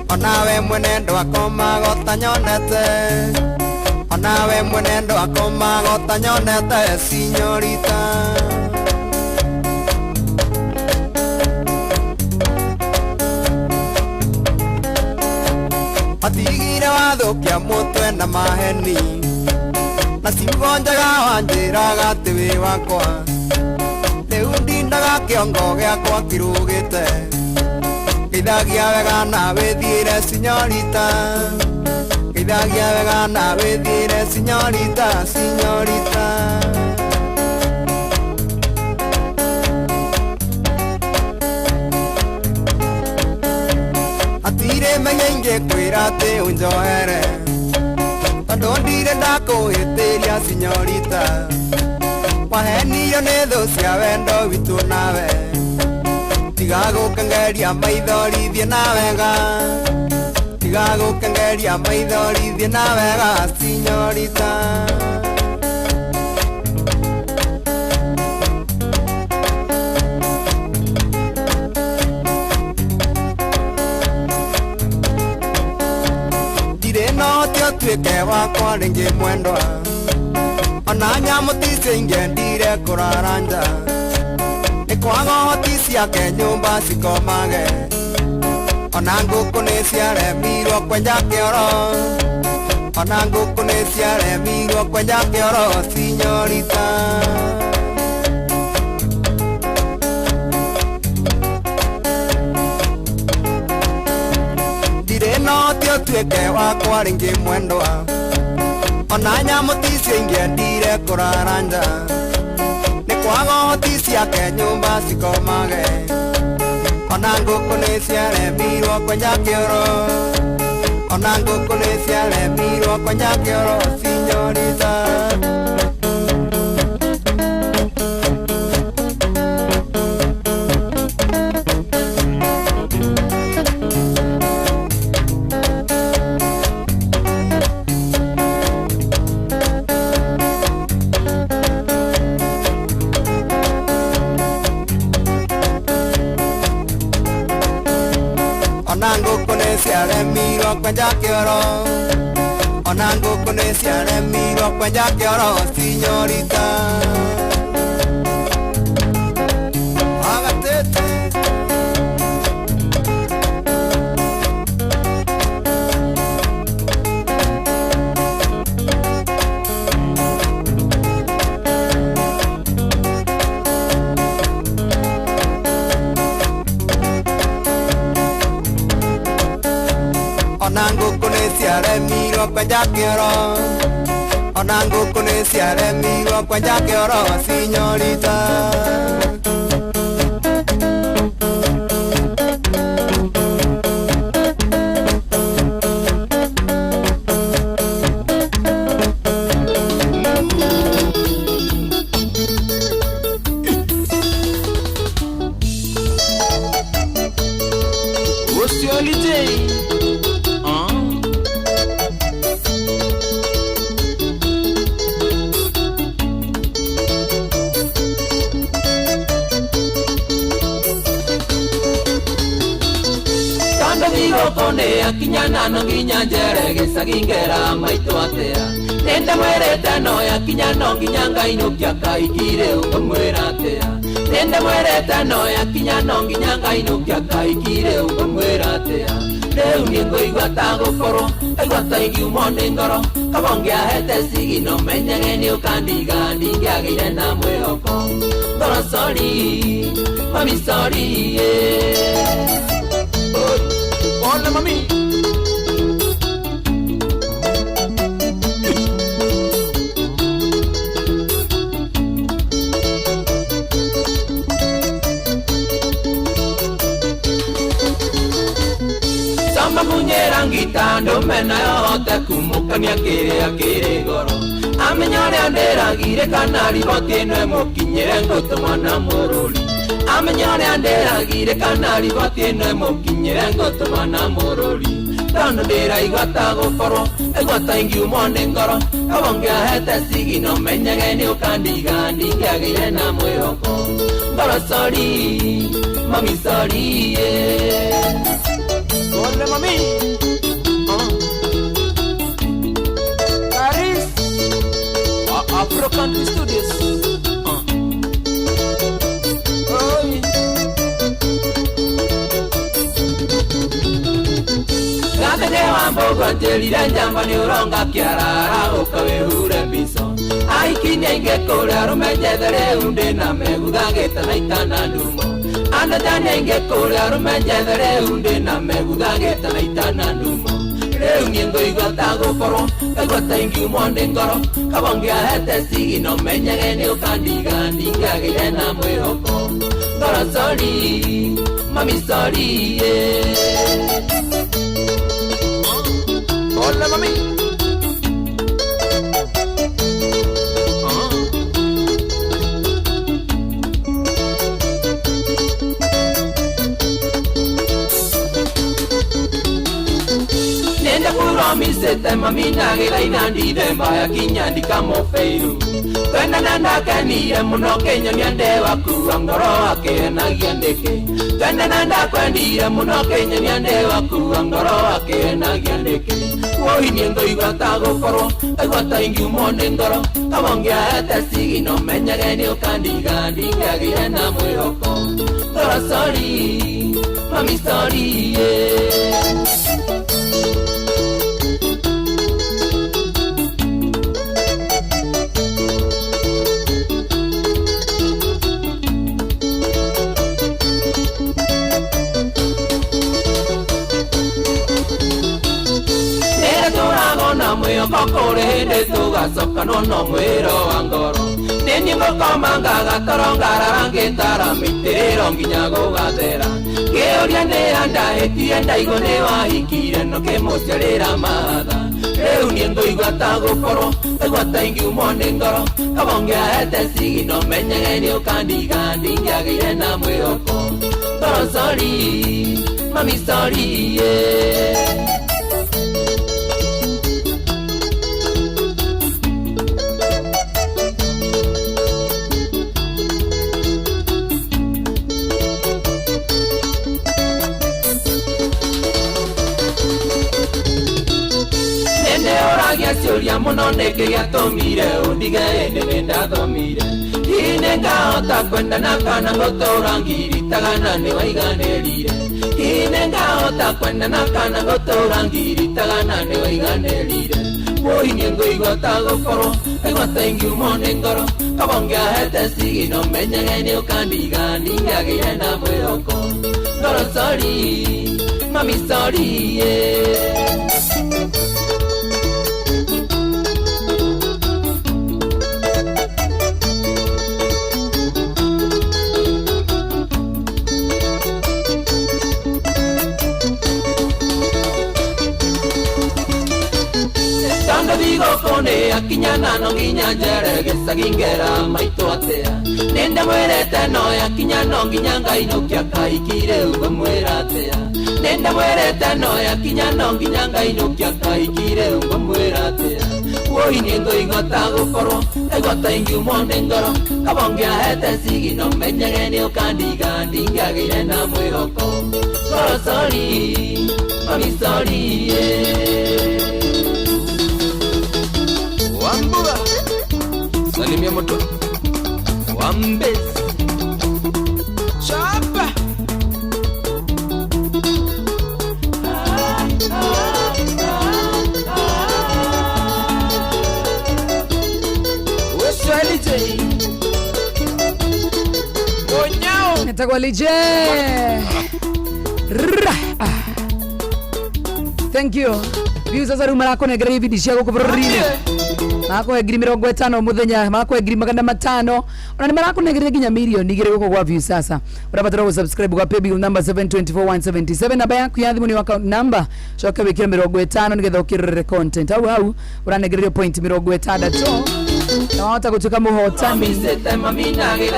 onawe mwene ndwakomaga ũtanyonete onawe mwene ndwakomaga ũtanyonete sinyorita. Watigire wathũkia mũtwe na maheni Na ciugo njega wanjĩraga atĩ wĩ wakwa. Rĩu ndindaga kĩongo gĩakwa kĩrũgĩte. Ngeithagia wega na wĩthiĩre sinyorita. Ngeithagia wega na wĩthiĩre sinyorita, sinyorita. Hatirĩ menya ingĩkwĩra atĩ ũnjohere. Tondũ ndirĩ ndakũhĩtĩria sinyorita. Wahenirio nĩ thũ cia wendo witũ nawe. Tiga gũkengeria maithori thiĩ na wega. Tiga gũkengeria maithori thiĩ na wega sinyorita. Ndirĩ na ũhoti ũtuĩke wakwa rĩngĩ mwendwa. Ona nyamũ ticio ingĩendire kũrara nja. Nĩ kwaga ũhoti ciake nyũmba cikomage. Ona ngũkũ nĩ ciaremirwo kwenja kĩoro. Ona ngũkũ nĩ ciaremirwo kwenja kĩoro sinyorita. Ndirĩ na ũhoti ũtuĩke wakwa rĩngĩ mwendwa. Ona nyamũ ticio ingĩendire kũrara nja. Nĩ kwaga ũhoti ciake nyũmba cikomage. Ona ngũkũ nĩ ciaremirwo kwenja kĩoro. Ona ngũkũ nĩ ciaremirwo kwenja kĩoro sinyorita. Ona ngũkũ nĩ ciaremirwo kwenja kĩoro. Ona ngũkũ nĩ ciaremirwo kwenja kĩoro sinyorita. Agatete. Ona ngũkũ nĩ ciaremirwo kwenja kĩoro. Ona ngũkũ nĩ ciaremirwo kwenja kĩoro sinyorita. Akinyana no nginya njere gĩcagi ngera maitũ atĩa. Nĩndamwĩrĩte no yakinya no nginya ngainũkia kaingĩ ũngĩmwĩra atĩa. Nĩndamwĩrĩte no yakinya no nginya ngainũkia kaingĩ ũngĩmwĩra atĩa. Rĩu niĩ ngũigua ta gũkorwo ngaigua ta ingiumwo nĩ ngoro. Kaba ũngĩahete cigino menyage nĩ ũkandiga ndingĩagĩire na mwĩhoko. Ngoro sorry, mami sorry, yeah. Hola mami. Samba munyera ngitando mena yote kumukania kĩrĩa kĩrĩ goro. Amenya ũrĩa ndĩragire kana riboti ĩno ĩmũkinyĩre ngũtũmwo na mũrũri. Amenya ũrĩa ndĩragire kana riboti ĩno ĩmũkinyĩre ngũtũmwo na mũrũri. Tondũ ndĩraigua ta gũkorwo ngaigua ta ingiumwo nĩ ngoro. Kaba ũngĩahete cigino menyage nĩ ũkandiga ndingĩagĩire na mwĩhoko. Ngoro sorry, mami sorry, yeah. Ole mami. Paris. Afro Country Studios. Gatete wa mbogo njĩrire njamba nĩ ũronga kĩarara ũka wĩhure mbico. Ahiki nĩ aingĩ kũrĩa arũme njethe rĩu ndĩna meguthagĩte na itana ndumo. Anake nĩ aingĩ kũrĩa arũme njethe rĩu ndĩna meguthagĩte na itana ndumo. Rĩu niĩ ngũigua ta gũkorwo ngaigua ta ingiumwo nĩ ngoro kaba ũngĩahete cigino menyage nĩ ũkandiga ndingĩagĩire na mwĩhoko. Ngoro sorry, mami sorry, yeah. Hola mami. Nenda kuromisete mami nagĩra inandithemba ya kinya ndikamũbĩiru. Twendana ndakenire mũno kĩnyonia ndĩwakua ngoro akĩhenagia nĩkĩ. Twendana ndakwendire mũno kĩnyonia ndĩwakua ngoro akĩhenagia nĩkĩ. Woi niĩ ngũigua ta gũkorwo ngaigua ta ingiumwo nĩ ngoro kaba ũngĩahete cigino menyage nĩ ũkandiga ndingĩagĩire na mwĩhoko. Ngoro sorry, mami sorry, yeah. Mwĩhoko kũrĩ hĩndĩ tũgacokanwo no mwĩro wa ngoro. Nĩ niĩ ngũkoma ngagatoro ngarara ngĩtara mĩitĩrĩro nginya gũgathera. Kĩũria nĩ andahĩtire ndaigua nĩ wahikire no kĩmũciarĩra mahatha. Rĩu niĩ ngũigua ta gũkorwo ngaigua ta ingiumwo nĩ ngoro kaba ũngĩahete cigino menyage nĩ ũkandiga ndingĩagĩire na mwĩhoko. Ngoro sorry, mami sorry, yeah. Ciũria mũno nĩkĩ gĩatũmire ũndige hĩndĩ nĩ ndathomire. Hihi nĩ ngahota kwendana kana gũtũra ngiritagana nĩ waiganĩrire. Hihi nĩ ngahota kwendana kana gũtũra ngiritagana nĩ waiganĩrire. Woi niĩ ngũigua ta gũkorwo ngaigua ta ingiumwo nĩ ngoro kaba ũngĩahete cigino menyage nĩ ũkandiga ndingĩagĩire na mwĩhoko. Ngoro sorry, mami sorry, yeah. Thigũkũ akinya no nginya njere gĩcagi ngera maitũ atĩa. Nĩ ndamwĩrĩte no yakinya no nginya ngainũkia kahiki rĩu ngũmwĩra atĩa. Nĩ ndamwĩrĩte no yakinya no nginya ngainũkia kahiki rĩu ngũmwĩra atĩa. Woi niĩ ngũigua ta gũkorwo ngaigua ta ingiumwo nĩ ngoro kaba ũngĩahete cigino menyage nĩ ũkandiga ndingĩagĩire na mwĩhoko. Ngoro sorry, mami sorry, yeah. Wambua salimia moto Wambezi Chapa. Wewe Onyao Nitagwa Lije. Thank you. Views sasa rĩu marakũnengera ibindi cia gũkũ bũrũri-inĩ. Marakũhe ngiri mĩrongo ĩtano mũthenya, marakũhe ngiri magana matano, ona nĩ marakũnengeria nginya mirioni igĩrĩ gũkũ gwa View sasa. Ũrabatara gũ-subscribe gwa paybill number 724177, namba yaku ya thimũ nĩ account number, coka wĩkĩre 50 nĩgetha ũkĩrorere content. Hau hau ũranengererio point 60 na wahota gũtuĩka mũhotani.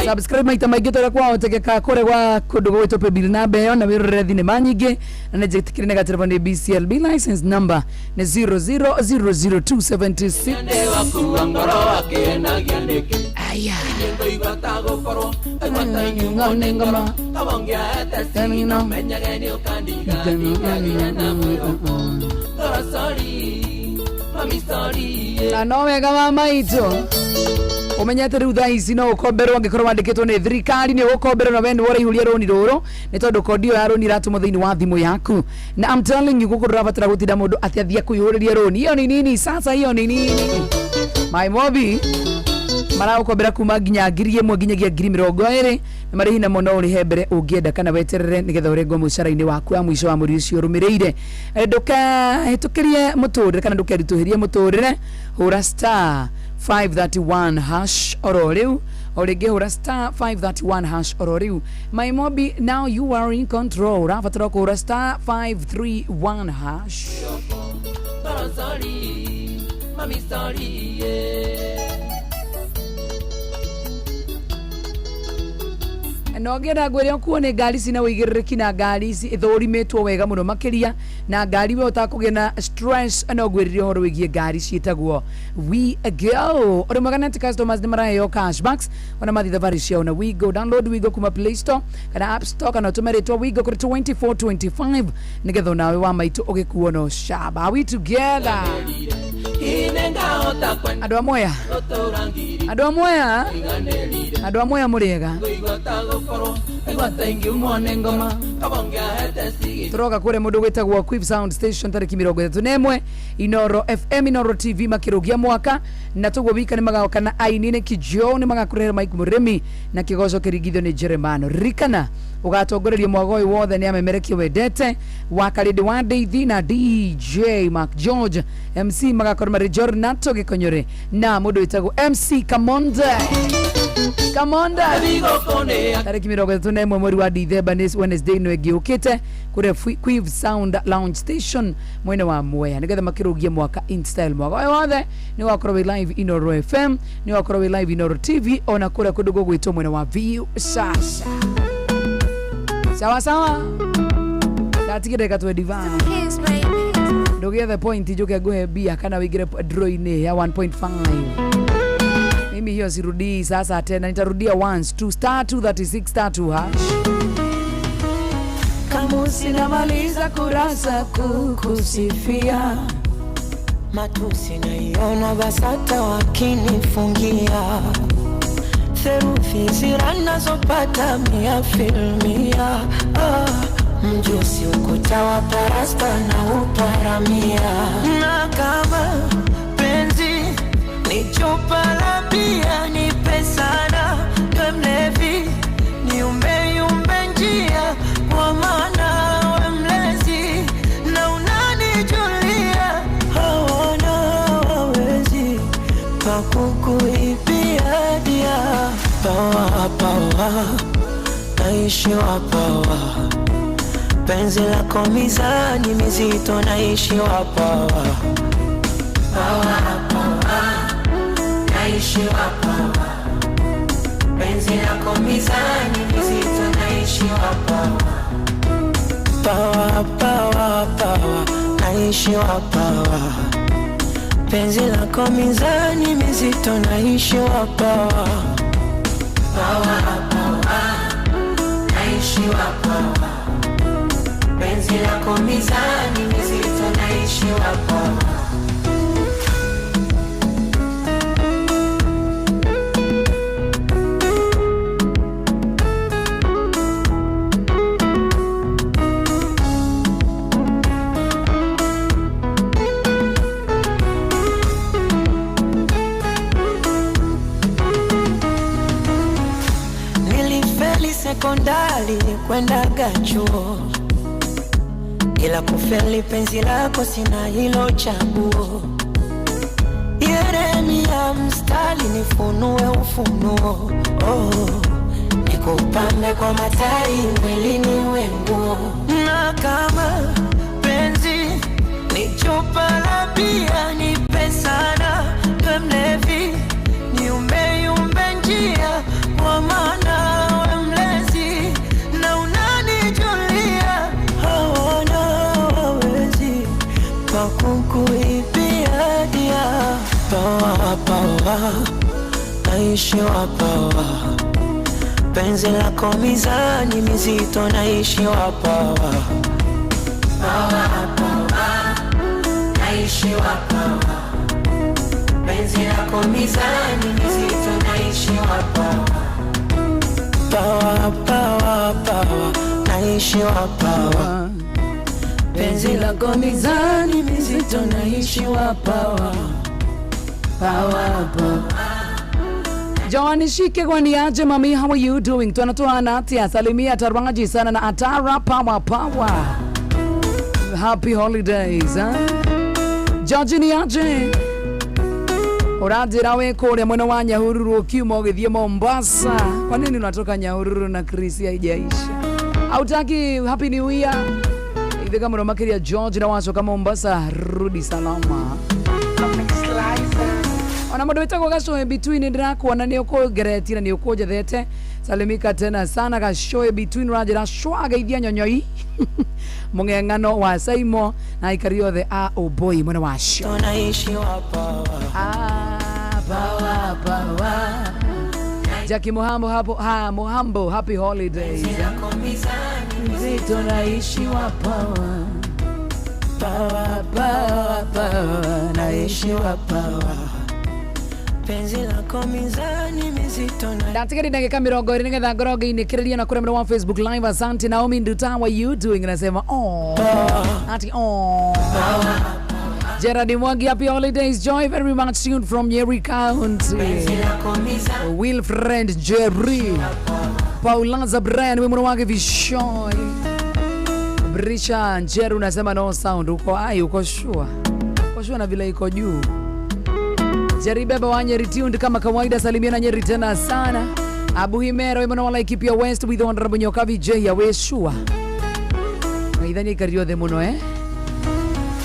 Subscribe maita maingĩ ta ũrĩa kwahotekeka kũrĩa gwa kũndũ gũgwĩtwo paybill namba ĩyo na wĩrorere thinema nyingĩ, na nĩ njĩtĩkĩre nĩ gatereba nĩ BCLB license number nĩ 0000276. Aya. Na no wega wa maitũ umenyete riu thaa ici no ukomberwo angikorwo wandikitwo ni thirikari ni ugukomberwo na we ni ũraihũria rũni rũrũ nĩ tondũ kondi ĩyo ya rũni ĩratũmwo thĩinĩ wa thimũ yaku na I'm telling you gũkũ ndũrabatara gũtinda mũndũ atĩ athiĩ akũihũrĩrie rũni. Hiyo ni nini sasa? Hiyo ni nini? My Mobi Maragũkombera kuma nginya 1,000 nginyagia 20,000 na marĩhi namo no ũrĩhe mbere ũngĩenda kana weterere nĩgetha ũrengwo mũcara-inĩ waku wa mũico wa mweri ũcio ũrũmĩrĩire. Ndũkahĩtũkĩrie mũtũrĩre kana ndũkeritũhĩrie mũtũrĩre, hũra star 531 hash oro rĩu, o rĩngĩ hũra star 531 hash oro rĩu. My Mobi, now you are in control. Ũrabatara kũhũra star 531 hash. Sorry, mami sorry, yeah. No ngĩenda ngwĩre ũkuo nĩ ngari cina ũigĩrĩrĩki na ngari ici ithũrimĩtwo wega mũno makĩria na ngari we ũtakũgĩa na stress. No ngwĩrĩre ũhoro wĩgiĩ ngari ciĩtagwo We Go. Ũrĩ mwega net customers nĩ maraheo cashbacks ona mathiĩ thabarĩ ciao na We Go. Download We Go kuma Play Store kana App Store kana ũtũme rĩtwa We Go kũrĩ 2425 nĩgetha onawe wa maitũ ũgĩkuo no shaba. Are we together? Andũ a Mwea, andũ a Mwea, andũ a Mwea mũrĩega. Tũroka kũrĩa mũndũ gwĩtagwo Quiv Sound Station tarĩki 31 Inoro FM Inoro TV makĩrũgia mwaka na tũguo wika nĩ magoka na aini nĩ Kijo nĩ magakũrehera Mike Mũrĩmi na kĩgoco kĩringithio nĩ Jeremano. Ririkana ũgatongorerio mwaga ũyũ wothe nĩ amemerekia wendete wa Karĩndĩ wa Ndeithi na DJ Mark George, MC magakorwo marĩ Jornato Gĩkonyore na mũndũ wĩtagwo MC Kamonde. Kamonde tarĩki 31 mweri wa Dithemba nĩ Wednesday ĩno ĩngĩ yũkĩte kũrĩa Quiv Sound Lounge Station mwena wa Mwea nĩgetha makĩrũgie mwaka in style. Mwaka ũyũ wothe nĩ wakorwo wĩ live Inoro FM, nĩ wakorwo wĩ live Inoro TV ona kũrĩa kũndũ gũgwĩtwo mwena wa View Sasa. Sawa sawa, ndatigire ndagĩka 25 ndũgĩethe point njũke ngũhe mbia kana wĩingĩre draw-inĩ ya 1.5. Mimi hiyo sirudii sasa tena, nitarudia once 2 star 236 star 2 hash. Kamusi namaliza kurasa kukusifia, matusi naiona BASATA wakinifungia, therufi ziranazopata mia filmia, mjusi ukuta wa parasta na uparamia, na kama penzi ni chupa la bia nipe sana, we mlevi niumbe yumbe njia, kwa maana we mlezi na unanijulia, hawana wawezi pa kukuibia dia. Pawa pawa naishi wa pawa, penzi lako mizani mizito naishi wa pawa. Pawa pawa naishi wa pawa, penzi lako mizani mizito naishi wa pawa. Pawa pawa pawa naishi wa pawa, penzi lako mizani mizito naishi wa pawa. Pawa pawa naishi wa pawa, penzi lako mizani mizito naishi wa pawa. Sekondari kwendaga chuo, ila kufeli penzi lako sina hilo chaguo. Yeremia mstari nifunue ufunuo, oh, nikupambe kwa matai mwilini wenguo. Na kama penzi ni chupa la bia nipe sana, we mlevi niumbe yumbe njia, kwa maana we mlezi na unanijulia, hawana wawezi pa kukuibia dia. Pawa pawa naishi wa pawa, penzi lako mizani mizito naishi wa pawa. Pawa pawa naishi wa pawa, penzi lako mizani mizito naishi wa pawa. Pawa pawa pawa naishi wa pawa, penzi lako mizani mizito naishi wa pawa. Pawa pawa Joan Shike kwani aje mami, how are you doing? Tunatoa atia salimia Taraji sana na Atara power power. Happy holidays, eh? George ni aje? Uranjira we kuria mwena wa Nyahururu ukiuma ugithie Mombasa. Kwa nini unatoka Nyahururu na Chris haijaisha? Hautaki happy new year? Ithika muno makiria George na wacoka Mombasa, rudi salama. Ona mundu witagwo Gacoe Between ndirakuona ni ukungeretie na ni ukunjethete. Salimika tena sana Gacoe Between, uranjira shwageithia nyonyoi mung'eng'ano wa Saimo na aikari othe a Ũmbũi mwena wa cio. Power, power. Jackie Muhambo hapo, ha Muhambo, happy holidays. Mzito naishi wa power. Power, power, power, naishi wa power. Penzi lako mizani mizito na ndatigari ndagika 20 nigetha ngorwo ngiinĩkĩrĩria na kũrĩa mwena wa Facebook Live. Asante Naomi Nduta, how are you doing? Nasema oh, ati oh. Gerard Mwangi, happy holidays. Joy very much tuned from Nyeri County. Wilfred Jerry, Paulaza Brian, we mwana wake Vishoi Brisha Njeru nasema no sound. Uko ai, uko sure? Uko sure na vile iko juu. Jerry Beba wa Nyeri tuned kama kawaida, salimia na Nyeri tena sana. Abu Himero we mwana wa Laikipia West with Honorable Nyokabi J ya we sure. Ngaithania kariothe muno eh.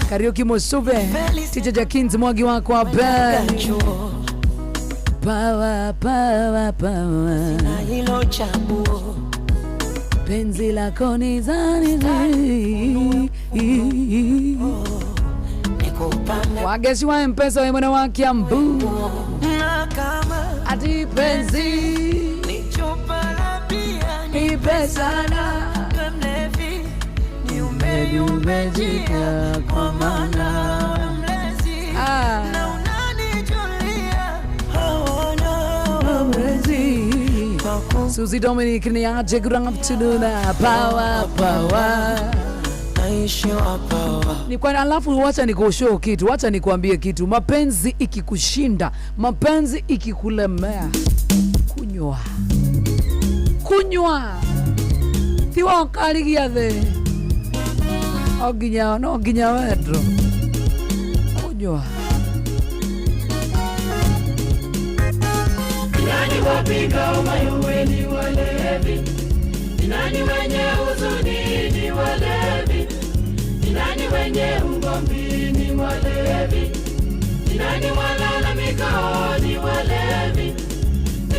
Kariuki Musuve, Teacher Jakins Mwangi wako hapa. Power, power, power. Na hilo chaguo. Penzi lako ni zani. Wagesi wa M-Pesa we mwana wa Kiambu. Ati penzi ni chupa la bia, ni pesa na umejika kwa maana mlezi na unanijulia hawana mlezi. Suzy Dominic ni aje, good afternoon. Power, power. Naishi wa power. Ni kwa alafu wacha nikushow kitu, wacha nikuambie kitu. Mapenzi ikikushinda, mapenzi ikikulemea, kunywa. Kunywa. Tiwa okarigia the. Oginya, no ginya wendro. Kunywa. Nani wapiga mayowe ni walevi? Nani wenye huzuni ni walevi? Nani wenye ugomvi ni walevi? Nani walalamika ni walevi?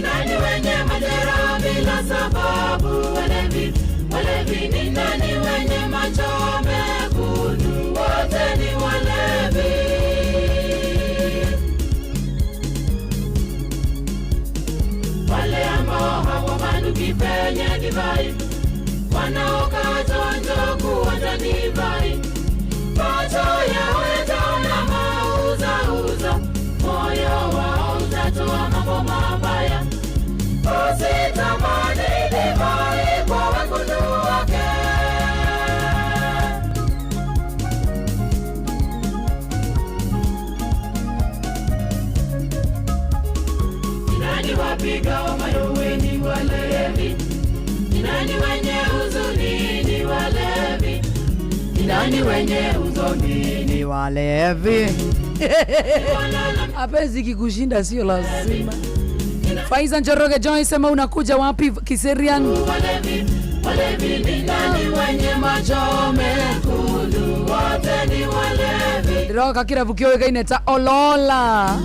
Nani wenye majeraha bila sababu walevi? Walevi ni nani wenye macho mekundu? Wote ni walevi. Wale ambao hawabanduki penye divai, wanaokaa chonjo kuonja divai, macho yao yataona mauzauza, moyo wao utatoa mambo mabaya. Usitamani divai kwa wekundu wake. Nani wapiga mayowe ni walevi? Nani wenye huzuni ni walevi? Nani wenye huzuni ni walevi? Apenzi kikushinda sio lazima. Faiza Njoroge Joy sema unakuja wapi Kiserian? Walevi, walevi ni nani wenye macho mekundu? Wote ni walevi. Ndiroka kirabu kioĩkaine ta Olola.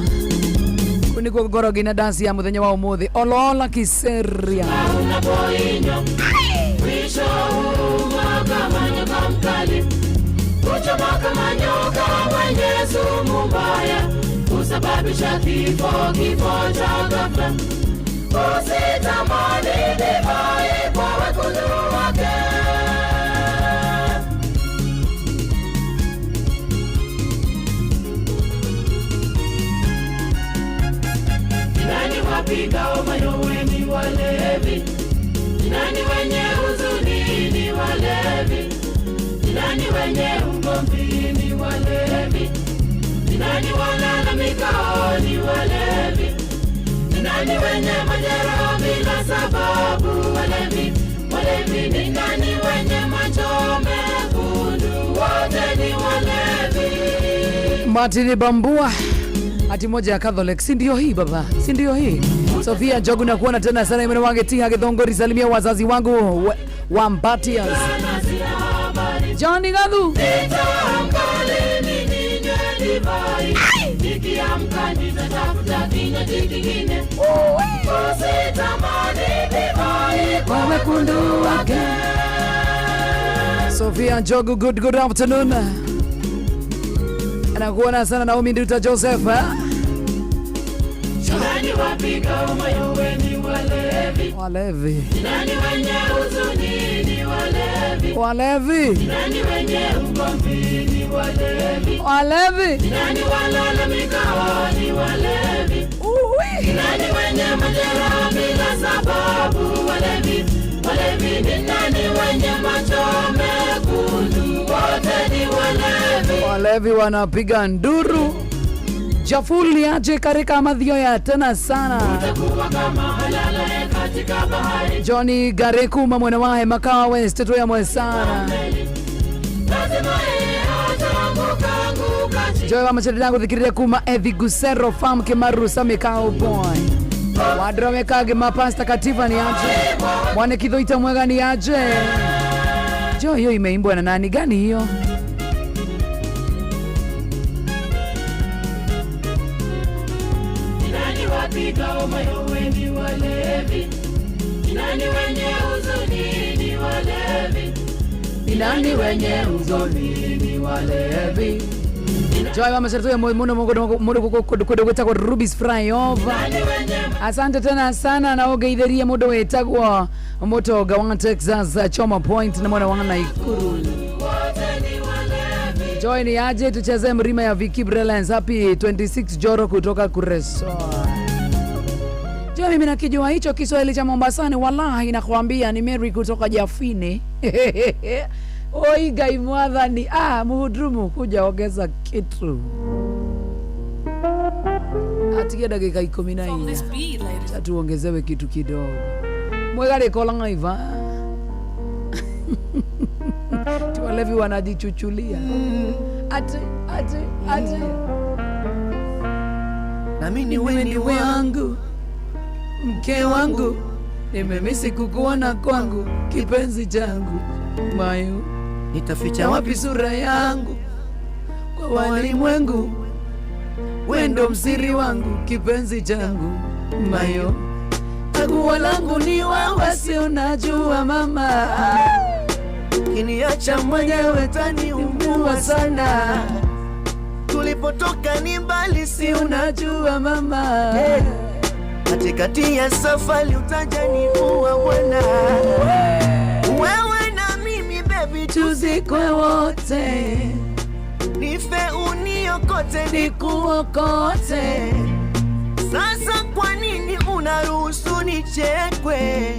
Kunikuo ngoro ngina dance ya muthenya wa umuthi Olola Kiserian. Unapoinywa mwisho huuma kama nyoka mkali, huchoma kama nyoka mwenye sumu mbaya, husababisha kifo, kifo cha ghafla. Usitamani divai kwa wekundu wake. Nani wapiga mayowe ni walevi? Nani wenye huzuni ni walevi? Nani wenye ugomvi ni walevi? Nani walalamika ni walevi? Nani wenye majeraha bila sababu? Walevi, walevi ni nani wenye macho mekundu? Wote ni walevi. Martin Bambua ati moja ya Catholic, si ndio hii baba, si ndio hii? Sofia Njogu na kuona tena sana imene wange tiha Githongori, salimia wazazi wangu wa Mbatias. Johnny Gathu Nitaamka lini ninywe divai? Nikiamka nitatafuta kinywaji kingine. Usitamani divai kwa wekundu wake. Sofia Njogu, good afternoon. Anakuona sana Naomi Nduta Joseph. Nani wapiga mayowe ni walevi? Walevi. Nani wenye huzuni ni walevi? Walevi. Nani wenye ugomvi ni walevi? Walevi. Nani walalamikao ni walevi? Nani wenye majeraha bila sababu? Walevi, walevi ni nani wenye macho mekundu? Wote ni walevi. Walevi wanapiga nduru. Jafuli aje karika madhio ya tena sana. Utakuwa kama alalaye katika bahari. Johnny Gareku mamwena wahe Makawa West tuya mwe sana. Lazima yeye ataanguka anguka chini. Joy wa machari langu dhikiriria kuma Ethi Gusero Farm Kimaru Sami Cowboy. Wadrome kage mapasta kativa ni aje. Mwane kithoita mwega ni aje. Jo, hiyo imeimbwa na nani gani hiyo? Nani wapiga mayowe ni walevi? Nani wenye huzuni ni walevi? Ni nani wenye huzuni ni walevi? Joy wa machari tuya muno muno kundu gwitagwo Rubis Flyover. Asante tena sana na ugeithirie mundu witagwo Mutonga wa Texas Choma Point na mwana wa Nakuru. Joy ni aje tucheze mrima ya Vicky Brelens happy 26 Joro kutoka Kureso. Joy, mimi nakijua hicho Kiswahili cha Mombasani, wallahi nakwambia ni Mary kutoka Jafini. Oi Ngai mwathani, muhudumu kuja ongeza kitu. Atigia dakika 14. Tuongezewe kitu kidogo. Mwegare kola ngaiva. Walevi wanajichuchulia. Ati ati ati. Na mimi Wewe ni wangu, mke wangu, nimemisi kukuona kwangu, kipenzi changu mayu, nitaficha wapi sura yangu kwa walimwengu, wewe ndo msiri wangu, kipenzi changu mayo, chaguo langu ni wewe, si unajua mama, kiniacha mwenyewe taniumua sana, tulipotoka ni mbali, si unajua mama, hey. Katikati ya safari utajaniua bwana, wewe na mimi baby tuzikwe wote, nife uniokote nikuokote. Sasa kwa nini unaruhusu nichekwe?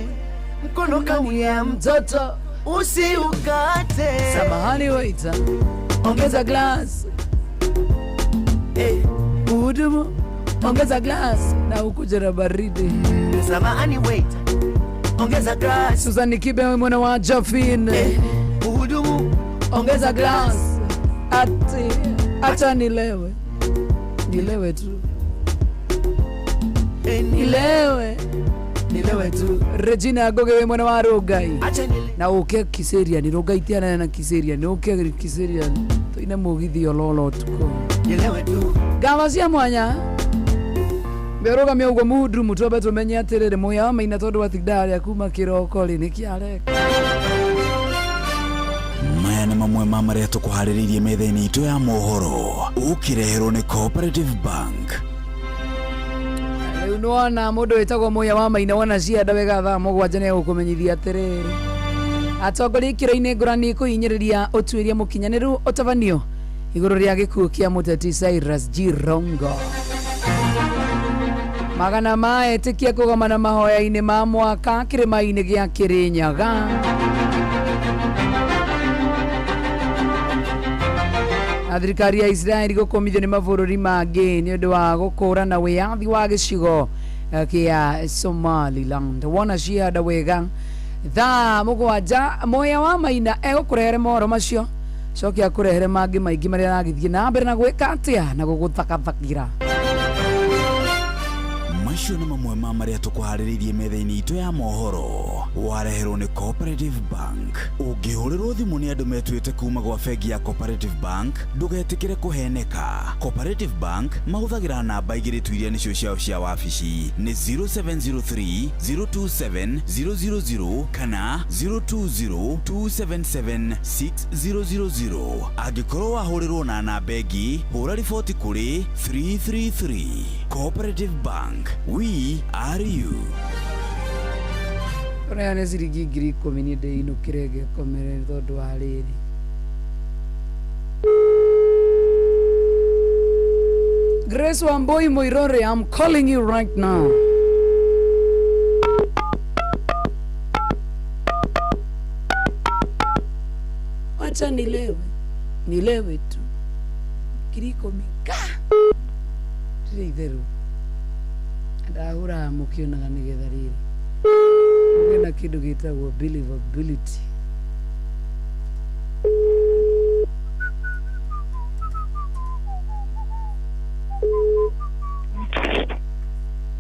Mkono kawia mtoto usiukate. Samahani waiter, ongeza glass. Muhudumu, ongeza glass na ukuje na baridi. Samahani waiter, ongeza glass. Susan Kibe mwana wa Jafin. Muhudumu, ongeza glass. Ati acha nilewe. Nilewe tu. Nilewe. Nilewe tu. Regina Agoge we mwana wa Rugai. Na uke Kiseria ni Rugai tiana na Kiseria ni uke Kiseria. Tuina mugithi ololo tuko. Nilewe tu. Gawa cia mwanya. Mberuga meugo muhudumu twambe tumenye atiriri muya wa maina tondu watinda kuma kiroko ri niki areka. Maya nĩ mamwe ma marĩa tũkũharĩrĩirie metha-inĩ itũ ya mohoro ũkĩreherwo nĩ Cooperative Bank. Rĩu nĩwona mũndũ wĩtagwo Muya wa Maina wona cianda wega thaa 7 nĩ egũkũmenyithia atĩrĩrĩ atongoria ikĩro-inĩ ngũrani kũhinyĩrĩria ũtuĩria mũkinyanĩru ũtabanio igũrũ rĩa gĩkuũ kĩa mũteti Cyrus Jirongo. Magana ma etĩkia kũgomana mahoya-inĩ ma mwaka kĩrĩma-inĩ gĩa Kĩrĩnyaga. Na thirikari ya Israeli gũkũmithio nĩ mabũrũri mangĩ nĩ ũndũ wa gũkũrana wĩyathi wa gĩcigo Kĩa Somaliland. Wona cianda wega thaa 7 Moya wa Maina egũkũrehere mohoro macio, coke akũrehere mangĩ maingĩ marĩa aragĩthiĩ na mbere na gwĩka atĩa na gũgũthakathakĩra. Macio nĩ mamwe ma marĩa tũkũharĩrĩirie metha-inĩ itũ ya mohoro. Wareherwo nĩ Cooperative Bank. Ũngĩhũrĩrwo thimũ nĩ andũ metuĩte kuma gwa bengi ya Cooperative Bank, ndũgetĩkĩre kũheneka. Cooperative Bank mahũthagĩra namba 2 tu iria nĩcio ciao cia wabici, nĩ 0703 027 000 kana 020 277 6000. Angĩkorwo wahũrĩrwo na namba ĩngĩ, hũra riboti kũrĩ 333. Cooperative Bank, we are you. Ũneane ciringi 10,000 niĩ ndĩinũkĩre ngekomere tondũ wa rĩrĩ. Grace Wambui Muiruri, I'm calling you right now. Wacha nilewe, nilewe tu 10,000 ka ndirĩ itherũ ndahũraga mũkĩonaga nĩgetha rĩrĩ ũgĩe na kĩndũ gĩtagwo believability.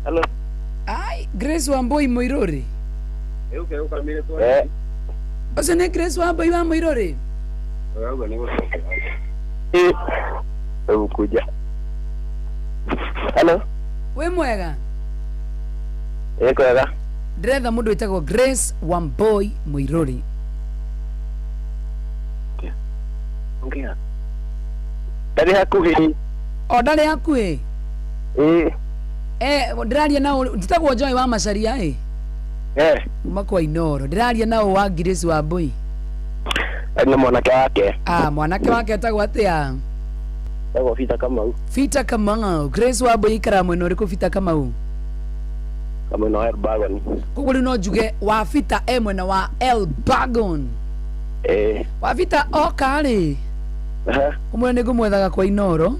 Hello. Ai, Grace Wambui Muiruri. Ũcio nĩ Grace Wambui wa Muiruri? Kuja. Hello. Wĩ mwega? Ĩ kwega. Ndĩretha mũndũ wĩtagwo Grace Wambui Muiruri. Ongea. Ndarĩ hakuhĩ. O ndarĩ hakuhĩ? Ĩ. Ndĩraria na njĩtagwo Joy wa Macharia ĩ. Kuma kwa Inoro. Ndĩraria na ũ wa Grace Wambui? Nĩ mwanake wake. Ah, mwanake wake etagwo atĩa? Etagwo Peter Kamau. Peter Kamau. Grace Wambui aikaraga mwena ũrĩkũ Peter Kamau? Mwena wa Elbagon. Koguo rĩu no njuge wa Peter e mwena wa Elbagon. Ĩ. Wa Peter oka rĩ, ũmwĩre nĩ ngũmwethaga kwa Inoro.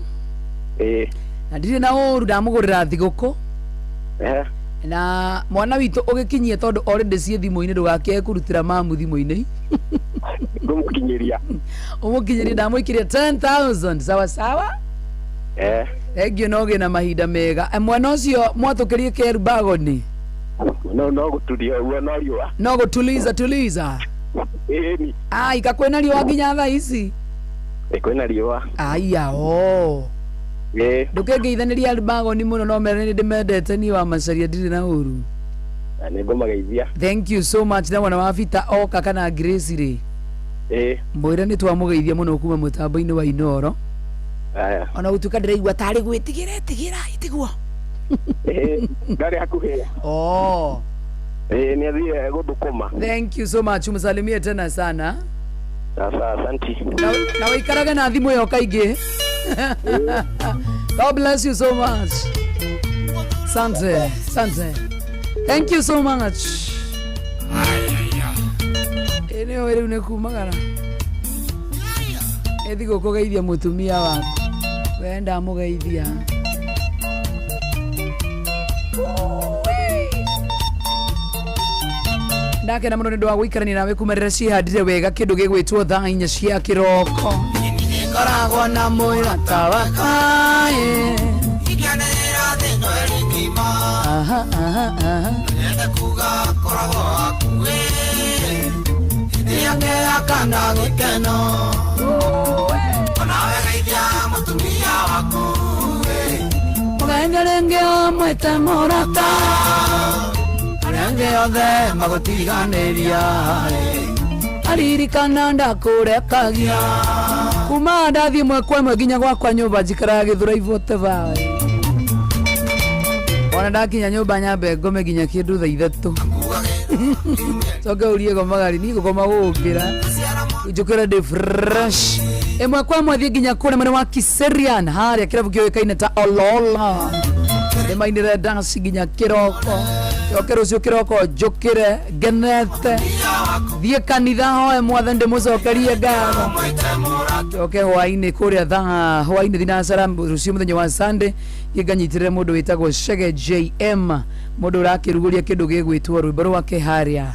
Ĩ. Na ndirĩ na ũru ndamũgũrĩra thigũkũ. Na mwana witũ ũgĩkinyie tondũ already ciĩ thimũ-inĩ ndũgakĩage kũrutĩra mamu thimũ-inĩ. Ngũmũkinyĩria. Ũmũkinyĩrie, ndamũikĩria 10,000 sawa sawa. Thengiũ na ũgĩe na mahinda mega. Mwana ũcio mwatũkĩrie Kelbagoni? No no gũturia ũguo no riũa. No gũtuliza tuliza. Ĩni. Ai, kakwĩna riũa nginya thaa ici? Ĩ kwĩna riũa. Aya o. Ĩ. Ndũkĩngeithanĩria Elbagoni mũno no mere nĩ ndĩmendete niĩ wa Macharia ndirĩ na ũru. Na nĩ ngũmageithia. Thank you so much. Na mwana wa Peter oka kana Grace rĩ. Ĩ. Mwĩre nĩ twamũgeithia mũno kuma mũtambo-inĩ wa Inoro. Aya. Ona gũtuĩka ndĩraigua tarĩ gwĩtigĩra ĩtigĩra ĩtiguo. Ĩ, ndarĩ hakuhĩ. Oh. Ĩ, nĩ athiĩ gũthũkũma. Thank you so much. Umsalimie tena sana. Sasa asanti. Na wĩikarage na thimũ ĩyo kaingĩ. God bless you so much. Sante, sante. Thank you so much. Ĩ nĩyo rĩu nĩ kumagara. Ĩ thigũkũ geithia mũtumia waku. We ndamũgeithia. Ndakena mũno nĩ ũndũ wa gũikarania nawe kuma rĩrĩa ciĩhandire wega kĩndũ gĩgwĩtwo thaa 4 cia kĩroko. Ngoragwo na mũrata wakwa ĩ. Aha, aha, aha. Mũgeithia rĩngĩ ũmwĩte mũrata, arĩa angĩ othe magũtiganĩria aririkana ndakũrekagia kuma ndathiĩ ĩmwe kwa ĩmwe nginya gwakwa nyũmba njikaraga Gĩthũrai 45. Ona ndakinya nyũmba nyambe ngome nginya kĩndũ thaa 3. Coke ũrie gomaga rĩ, niĩ ngũkoma gũgũkĩra njũkĩre ndĩ fresh. Ĩmwe kwa ĩmwe thiĩ nginya kũrĩa mwena wa Kiserian harĩa kĩrabu kĩũĩkaine ta Olola. Nĩmainĩre dance nginya kĩroko. Njoke rũciũ kĩroko njũkĩre ngenete thiĩ kanitha hoe mwathani ndĩmũcokerie ngatho. Njoke hwainĩ kũrĩa thaa hwainĩ thinacara rũciũ mũthenya wa Sunday thiĩ nganyitĩrĩre mũndũ wĩtagwo Chege JM, mũndũ ũrakĩrugũria kĩndũ gĩgwĩtwo rwĩmbo rwake harĩa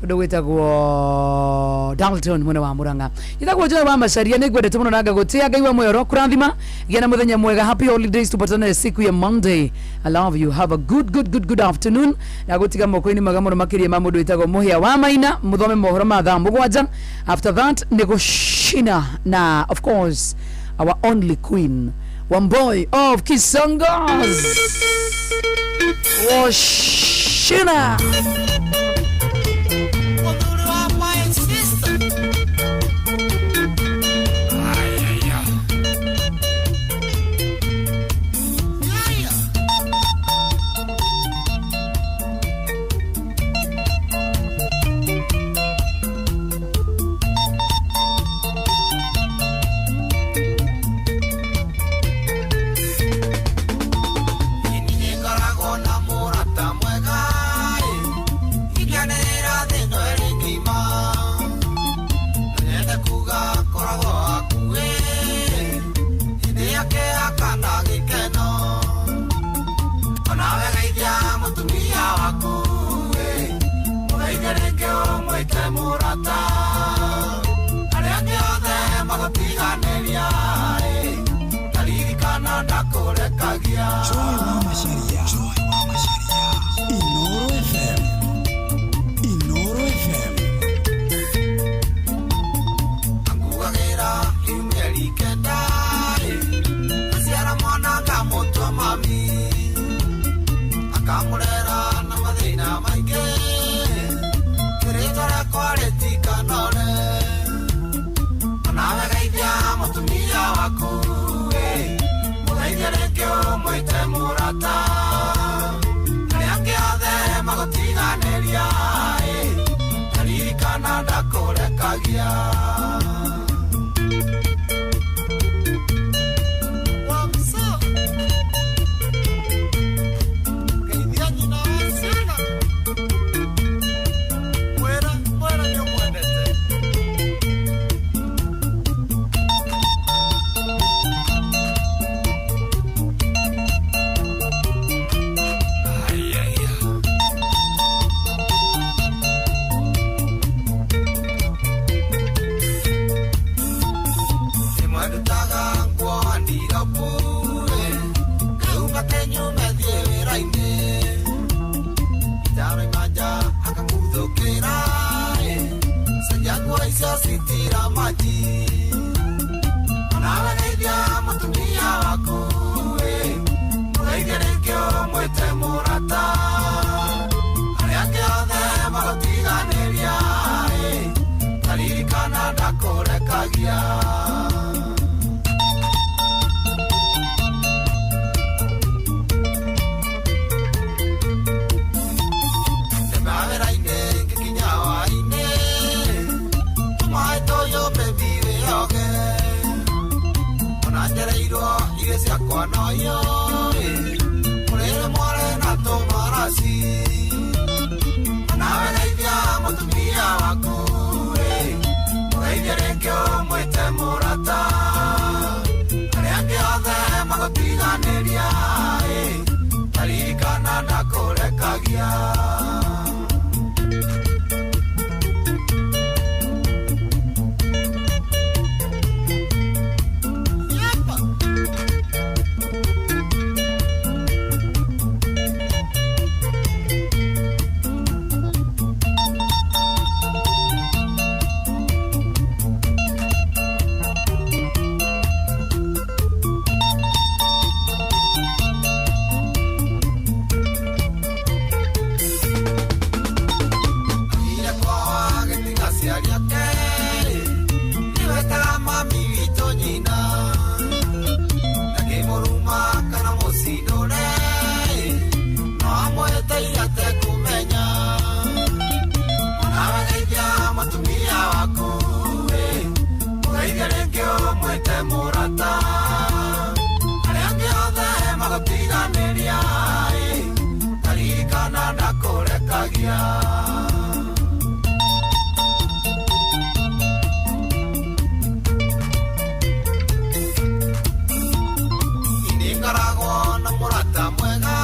undu witagwo Dalton mwena wa Murang'a. Njitagwo Joy wa Macharia, nĩngwendete mũno na ngagũtĩa. Ngai wa muoyo kũrathima, gĩa na mũthenya mwega. Happy holidays, tupatane siku ya Monday. I love you, have a good good good good afternoon. Na gũtiga moko-inĩ mega mũno makĩria ma mũndũ wĩtagwo Mũhĩa wa Maina, mũthome mohoro ma thaa 7. After that nĩ gũcina na of course our only queen Wamboi of Kisongos Washina. Joy wa Macharia. Joy wa Macharia. Inoro FM. Inoro FM. Anguagĩra imĩeri kenda, aciara mwana akamũtua mami, akamũrera na mathĩna maingĩ, kĩrĩtwa rĩakwa rĩtikanore. Onawe geithia mũtumia waku, mũgeithie rĩngĩ ũmwĩte mũrata, arĩa angĩ othe magũtiganĩria, taririkana ndakũrekagia. Ndakũrekagia. Nĩngoragwo na mũrata mwega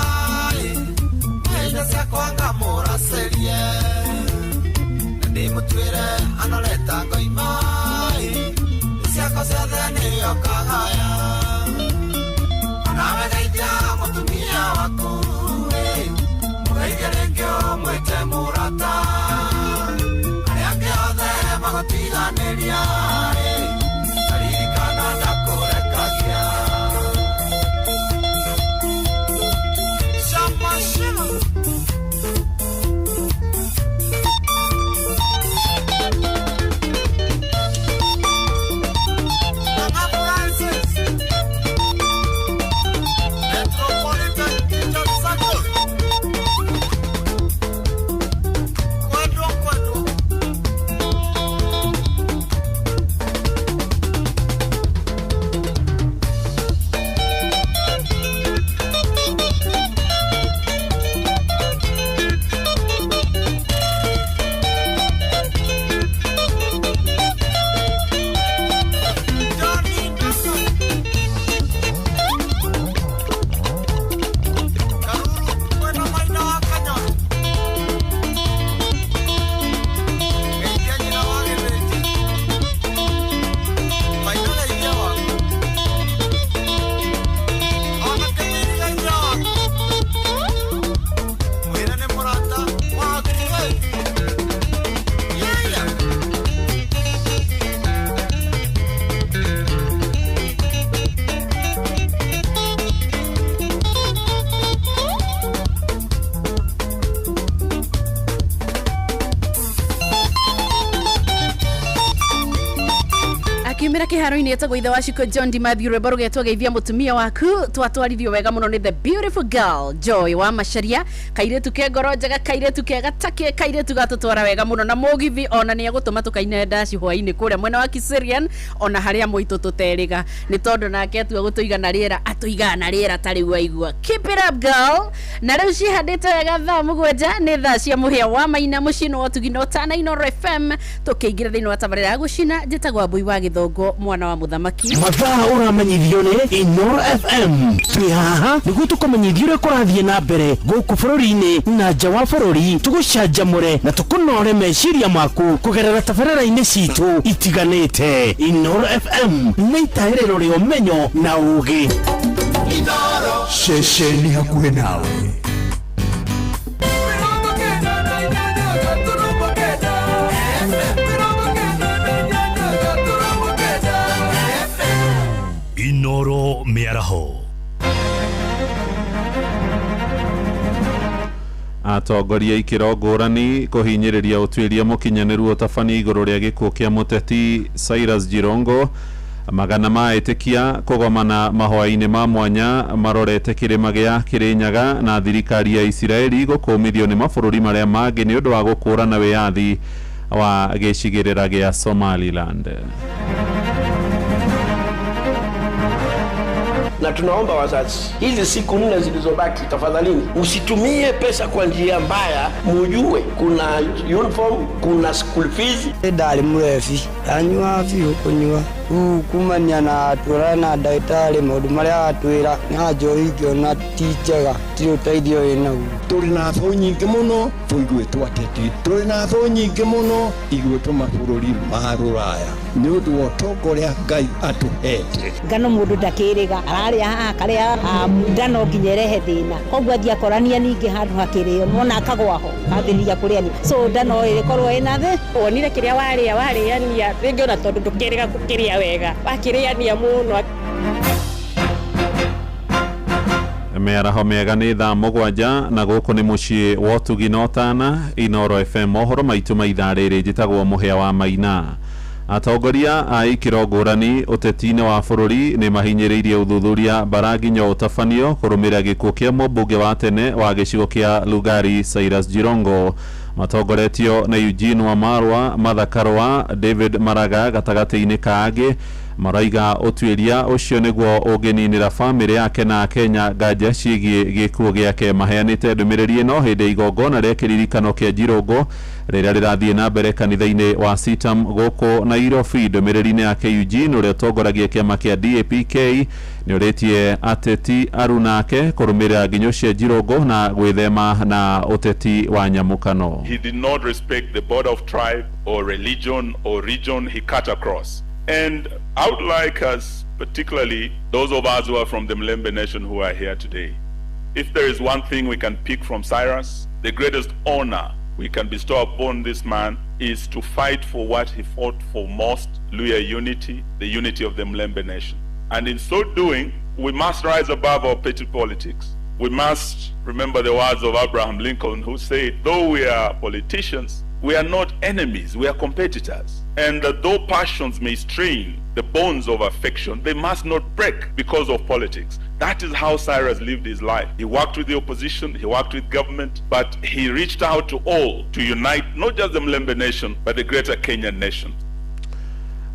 mbeca ciakwa ngamũracerie na ndĩmũtuĩre anoreta ngoima ciakwa ciothe nĩyo kagaya nawe geithia mũtumia waku mũgeithie rĩngĩ ũmwĩte mũrata arĩa angĩ othe magũtiganĩria karirikana ndakũrekagia. Akiumira kiharo-inĩ etagwo ithe wa Shiko John Dimathiu rwĩmbo rũgetwo geithia mũtumia waku twatwarithio wega mũno nĩ the beautiful girl Joy wa Macharia kairĩtu ke ngoro njega kairĩtu kega take kairĩtu gatũtwara wega mũno na mũgithi ona nĩ egũtũma tũkaine ndaci hwaĩ-inĩ kũrĩa mwena wa Kiserian ona harĩa mũitũ tũterĩga nĩ tondũ nake atua gũtũiga na rĩera atũigaga na rĩera ta rĩu aigua. Keep it up girl. Na rĩu cihandĩte wega thaa 7 nĩ thaa cia mũhĩa wa maina mũciĩ wa ũtugi na ũtana Inooro FM tũkĩingĩra thĩinĩ wa tabarĩra ya gũcina njĩtagwo Mbui wa Gĩthongo mwana wa mũthamaki. Mathaa ũramenyithio nĩ Inooro FM. Twĩ haha nĩguo tũkũmenyithie ũrĩa kũrathiĩ na mbere gũkũ bũrũri-inĩ na nja wa bũrũri, tũgũcanjamũre na tũkũnore meciria maku kũgerera tabarĩra-inĩ citũ itiganĩte. Inooro FM nĩ itaĩrĩro rĩa ũmenyo na ũũgĩ. Ceceni hakuhĩ nawe. Inooro mĩaraho. Atongoria ikĩro ngũrani kũhinyĩrĩria ũtuĩria mũkinyanĩru ũtabania igũrũ rĩa gĩkuũ kĩa mũteti Cyrus Jirongo. Magana ma etĩkia kũgomana mahoya-inĩ ma mwanya marorete kĩrĩma gĩa Kĩrĩnyaga na thirikari ya Isiraeli gũkũmithio nĩ mabũrũri marĩa mangĩ nĩ ũndũ wa gũkũrana wĩyathi wa gĩcigĩrĩra gĩa Somaliland. Na tunaomba wazazi, hizi siku 4 zilizobaki, tafadhalini usitumie pesa kwa njia mbaya. Mujue kuna uniform, kuna school fees. Ndari murebi ndanyua biũ kũnyua rĩu kumania na tũrana na ndagĩtarĩ maũndũ marĩa atwĩra na njohi ngĩona ti njega ti ũteithio wĩnaguo. Tũrĩ na thũ nyingĩ mũno tũiguĩtwo ateti, tũrĩ na thũ nyingĩ mũno iguĩtwo mabũrũri ma rũraya nĩ ũndũ wa ũtonga ũrĩa Ngai atũhete. Ngano mũndũ ndakĩrĩga ararĩa haha akarĩa nda no nginya ĩrehe thĩna, koguo athiĩ akorania ningĩ handũ hakĩrĩo nona akagwaho ambĩrĩria kũrĩania, so nda no ĩrĩkorwo ĩna thĩ. Wonire kĩrĩa warĩa warĩania rĩngĩ ona tondũ ndũkĩrĩga gũkĩrĩa wega wakĩrĩania mũno. Mĩaraho mĩega nĩ thaa 7 na gũkũ nĩ mũciĩ wa ũtugi na ũtana Inooro FM. Mohoro maitũ ma ithaa rĩrĩ njĩtagwo Mũhĩa wa Maina. Atongoria a ikĩro ngũrani ũteti-inĩ wa bũrũri nĩ mahinyĩrĩirie ũthuthuria bara nginya ũtabanio kũrũmĩrĩra gĩkuũ kĩa mũmbunge wa tene wa gĩcigo kĩa Lugari Cyrus Jirongo. Matongoretio nĩ Eugene Wamalwa, Martha Karua, David Maraga gatagatĩ-inĩ ka angĩ maraiga ũtuĩria ũcio nĩguo ũngĩninĩra bamĩrĩ yake na Kenya nganja ciĩgiĩ gĩkuũ gĩake. Maheanĩte ndũmĩrĩri ĩno hĩndĩ ya igongona rĩa kĩririkano kĩa Jirongo rĩrĩa rĩrathiĩ na mbere kanitha-inĩ wa CITAM gũkũ Nairobi. Ndũmĩrĩri-inĩ yake Eugene ũrĩa ũtongoragia kĩama kĩa DAPK nĩ ũrĩtie ateti arunake kũrũmĩrĩra nginyo cia Jirongo na gwĩthema na ũteti wa nyamũkano. He did not respect the border of tribe or religion or region he cut across. And I would like us, particularly those of us who are from the Mulembe Nation who are here today, if there is one thing we can pick from Cyrus, the greatest honor we can bestow upon this man is to fight for what he fought for most, Luya unity, the unity of the Mulembe Nation. And in so doing, we must rise above our petty politics. We must remember the words of Abraham Lincoln, who said, though we are politicians, we are not enemies, we are competitors. And that though passions may strain the bonds of affection, they must not break because of politics. That is how Cyrus lived his life. He worked with the opposition, he worked with government, but he reached out to all to unite not just the Mlembe nation, but the greater Kenyan nation.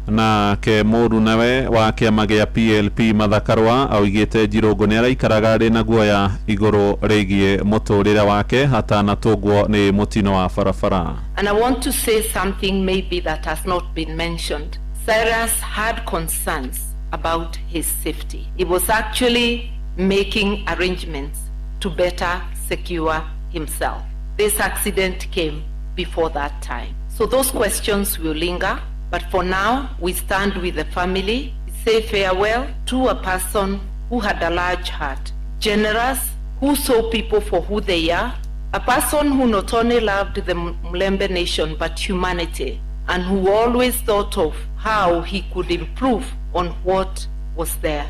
Nake mũrunawe wa kĩama gĩa PLP Martha Karua augĩte Jirongo nĩ araikaraga arĩ na guoya igũrũ rĩgiĩ mũtũrĩre wake atanatũngwo nĩ mũtino wa barabara. And I want to say something maybe that has not been mentioned. Cyrus had concerns about his safety. He was actually making arrangements to better secure himself. This accident came before that time. So those questions will linger, but for now, we stand with the family, say farewell to a person who had a large heart, generous, who saw people for who they are, a person who not only loved the Mulembe nation, but humanity, and who always thought of how he could improve on what was there.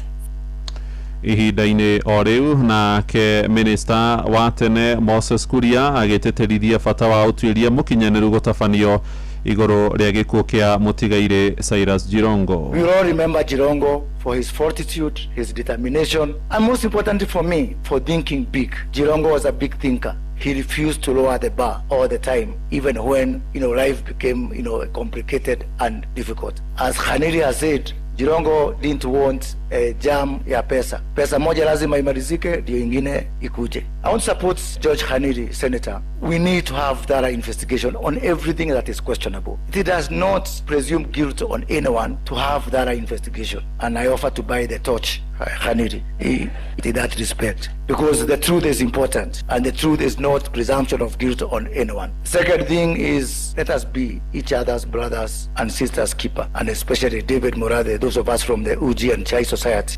Ihinda-inĩ o rĩu nake minista wa tene Moses Kuria agĩtĩtĩrithia bata wa ũtuĩria mũkinyanĩru gũtabanio igũrũ rĩa gĩkuũ kĩa mũtigairĩ Cyrus Jirongo. We all remember Jirongo for his fortitude, his determination, and most importantly for me, for thinking big. Jirongo was a big thinker. He refused to lower the bar all the time, even when life became complicated and difficult. As Khaniri has said, Jirongo didn't want a jam ya pesa. Pesa moja lazima imalizike ndio ingine ikuje. I want to support George Khaniri, Senator. We need to have thorough investigation on everything that is questionable. It does not presume guilt on anyone to have thorough investigation. And I offer to buy the torch, Khaniri, in that respect. Because the truth is important, and the truth is not presumption of guilt on anyone. Second thing is, let us be each other's brothers and sisters keeper, and especially David Murathe, those of us from the Uji and Chai Society.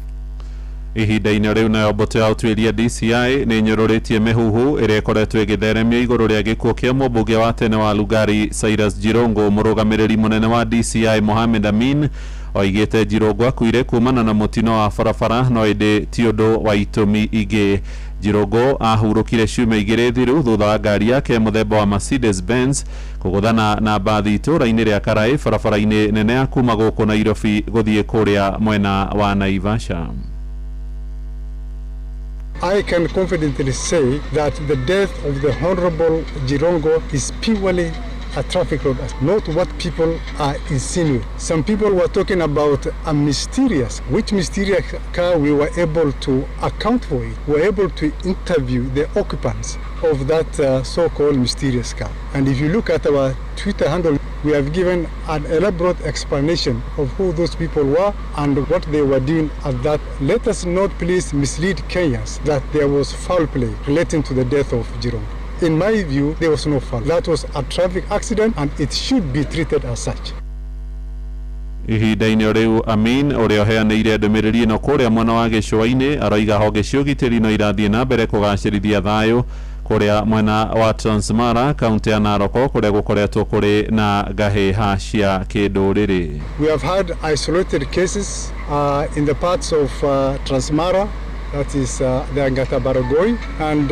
Ihinda-inĩ rĩu nayo mbũtũ ya ũtuĩria DCI nĩ ĩnyũrũrĩtie mĩhuhu ĩrĩa ĩkoretwo ĩgĩtheremio igũrũ rĩa gĩkuũ kĩa mũmbunge wa tene wa Lugari Cyrus Jirongo. Mũrũgamĩrĩri mũnene wa DCI Mohamed Amin oigĩte Jirongo akuire kumana na mũtino wa barabara no ĩndĩ ti ũndũ wa itũmi ingĩ. Jirongo ahurũkire ciumia igĩrĩ thiru thutha wa ngari yake mũthemba wa Mercedes Benz kũgũthana na mbathi itũũra-inĩ rĩa Karai barabara-inĩ nene ya kuma gũkũ Nairobi gũthiĩ kũrĩa mwena wa Naivasha. I can confidently say that the death of the Honorable Jirongo is purely a traffic road, not what people are insinuating. Some people were talking about a mysterious, which mysterious car we were able to account for it. We were able to interview the occupants of that so-called mysterious car. And if you look at our Twitter handle, we have given an elaborate explanation of who those people were and what they were doing at that. Let us not please mislead Kenyans that there was foul play relating to the death of Jirongo. In my view, there was no foul. That was a traffic accident and it should be treated as such. Ihinda-inĩ rĩu Amin ũrĩa ũheanĩire ndũmĩrĩri ĩno kũrĩa mwena wa gĩcũa-inĩ aroiga honge cia ũgitĩri no irathiĩ na mbere kũgacĩrithia thayũ kũrĩa mwena wa Transmara kaunti ya Narok kũrĩa gũkoretwo kũrĩ na ngahĩha cia kĩndũrĩrĩ. We have had isolated cases in the parts of Transmara, that is the Angata Baragoi, and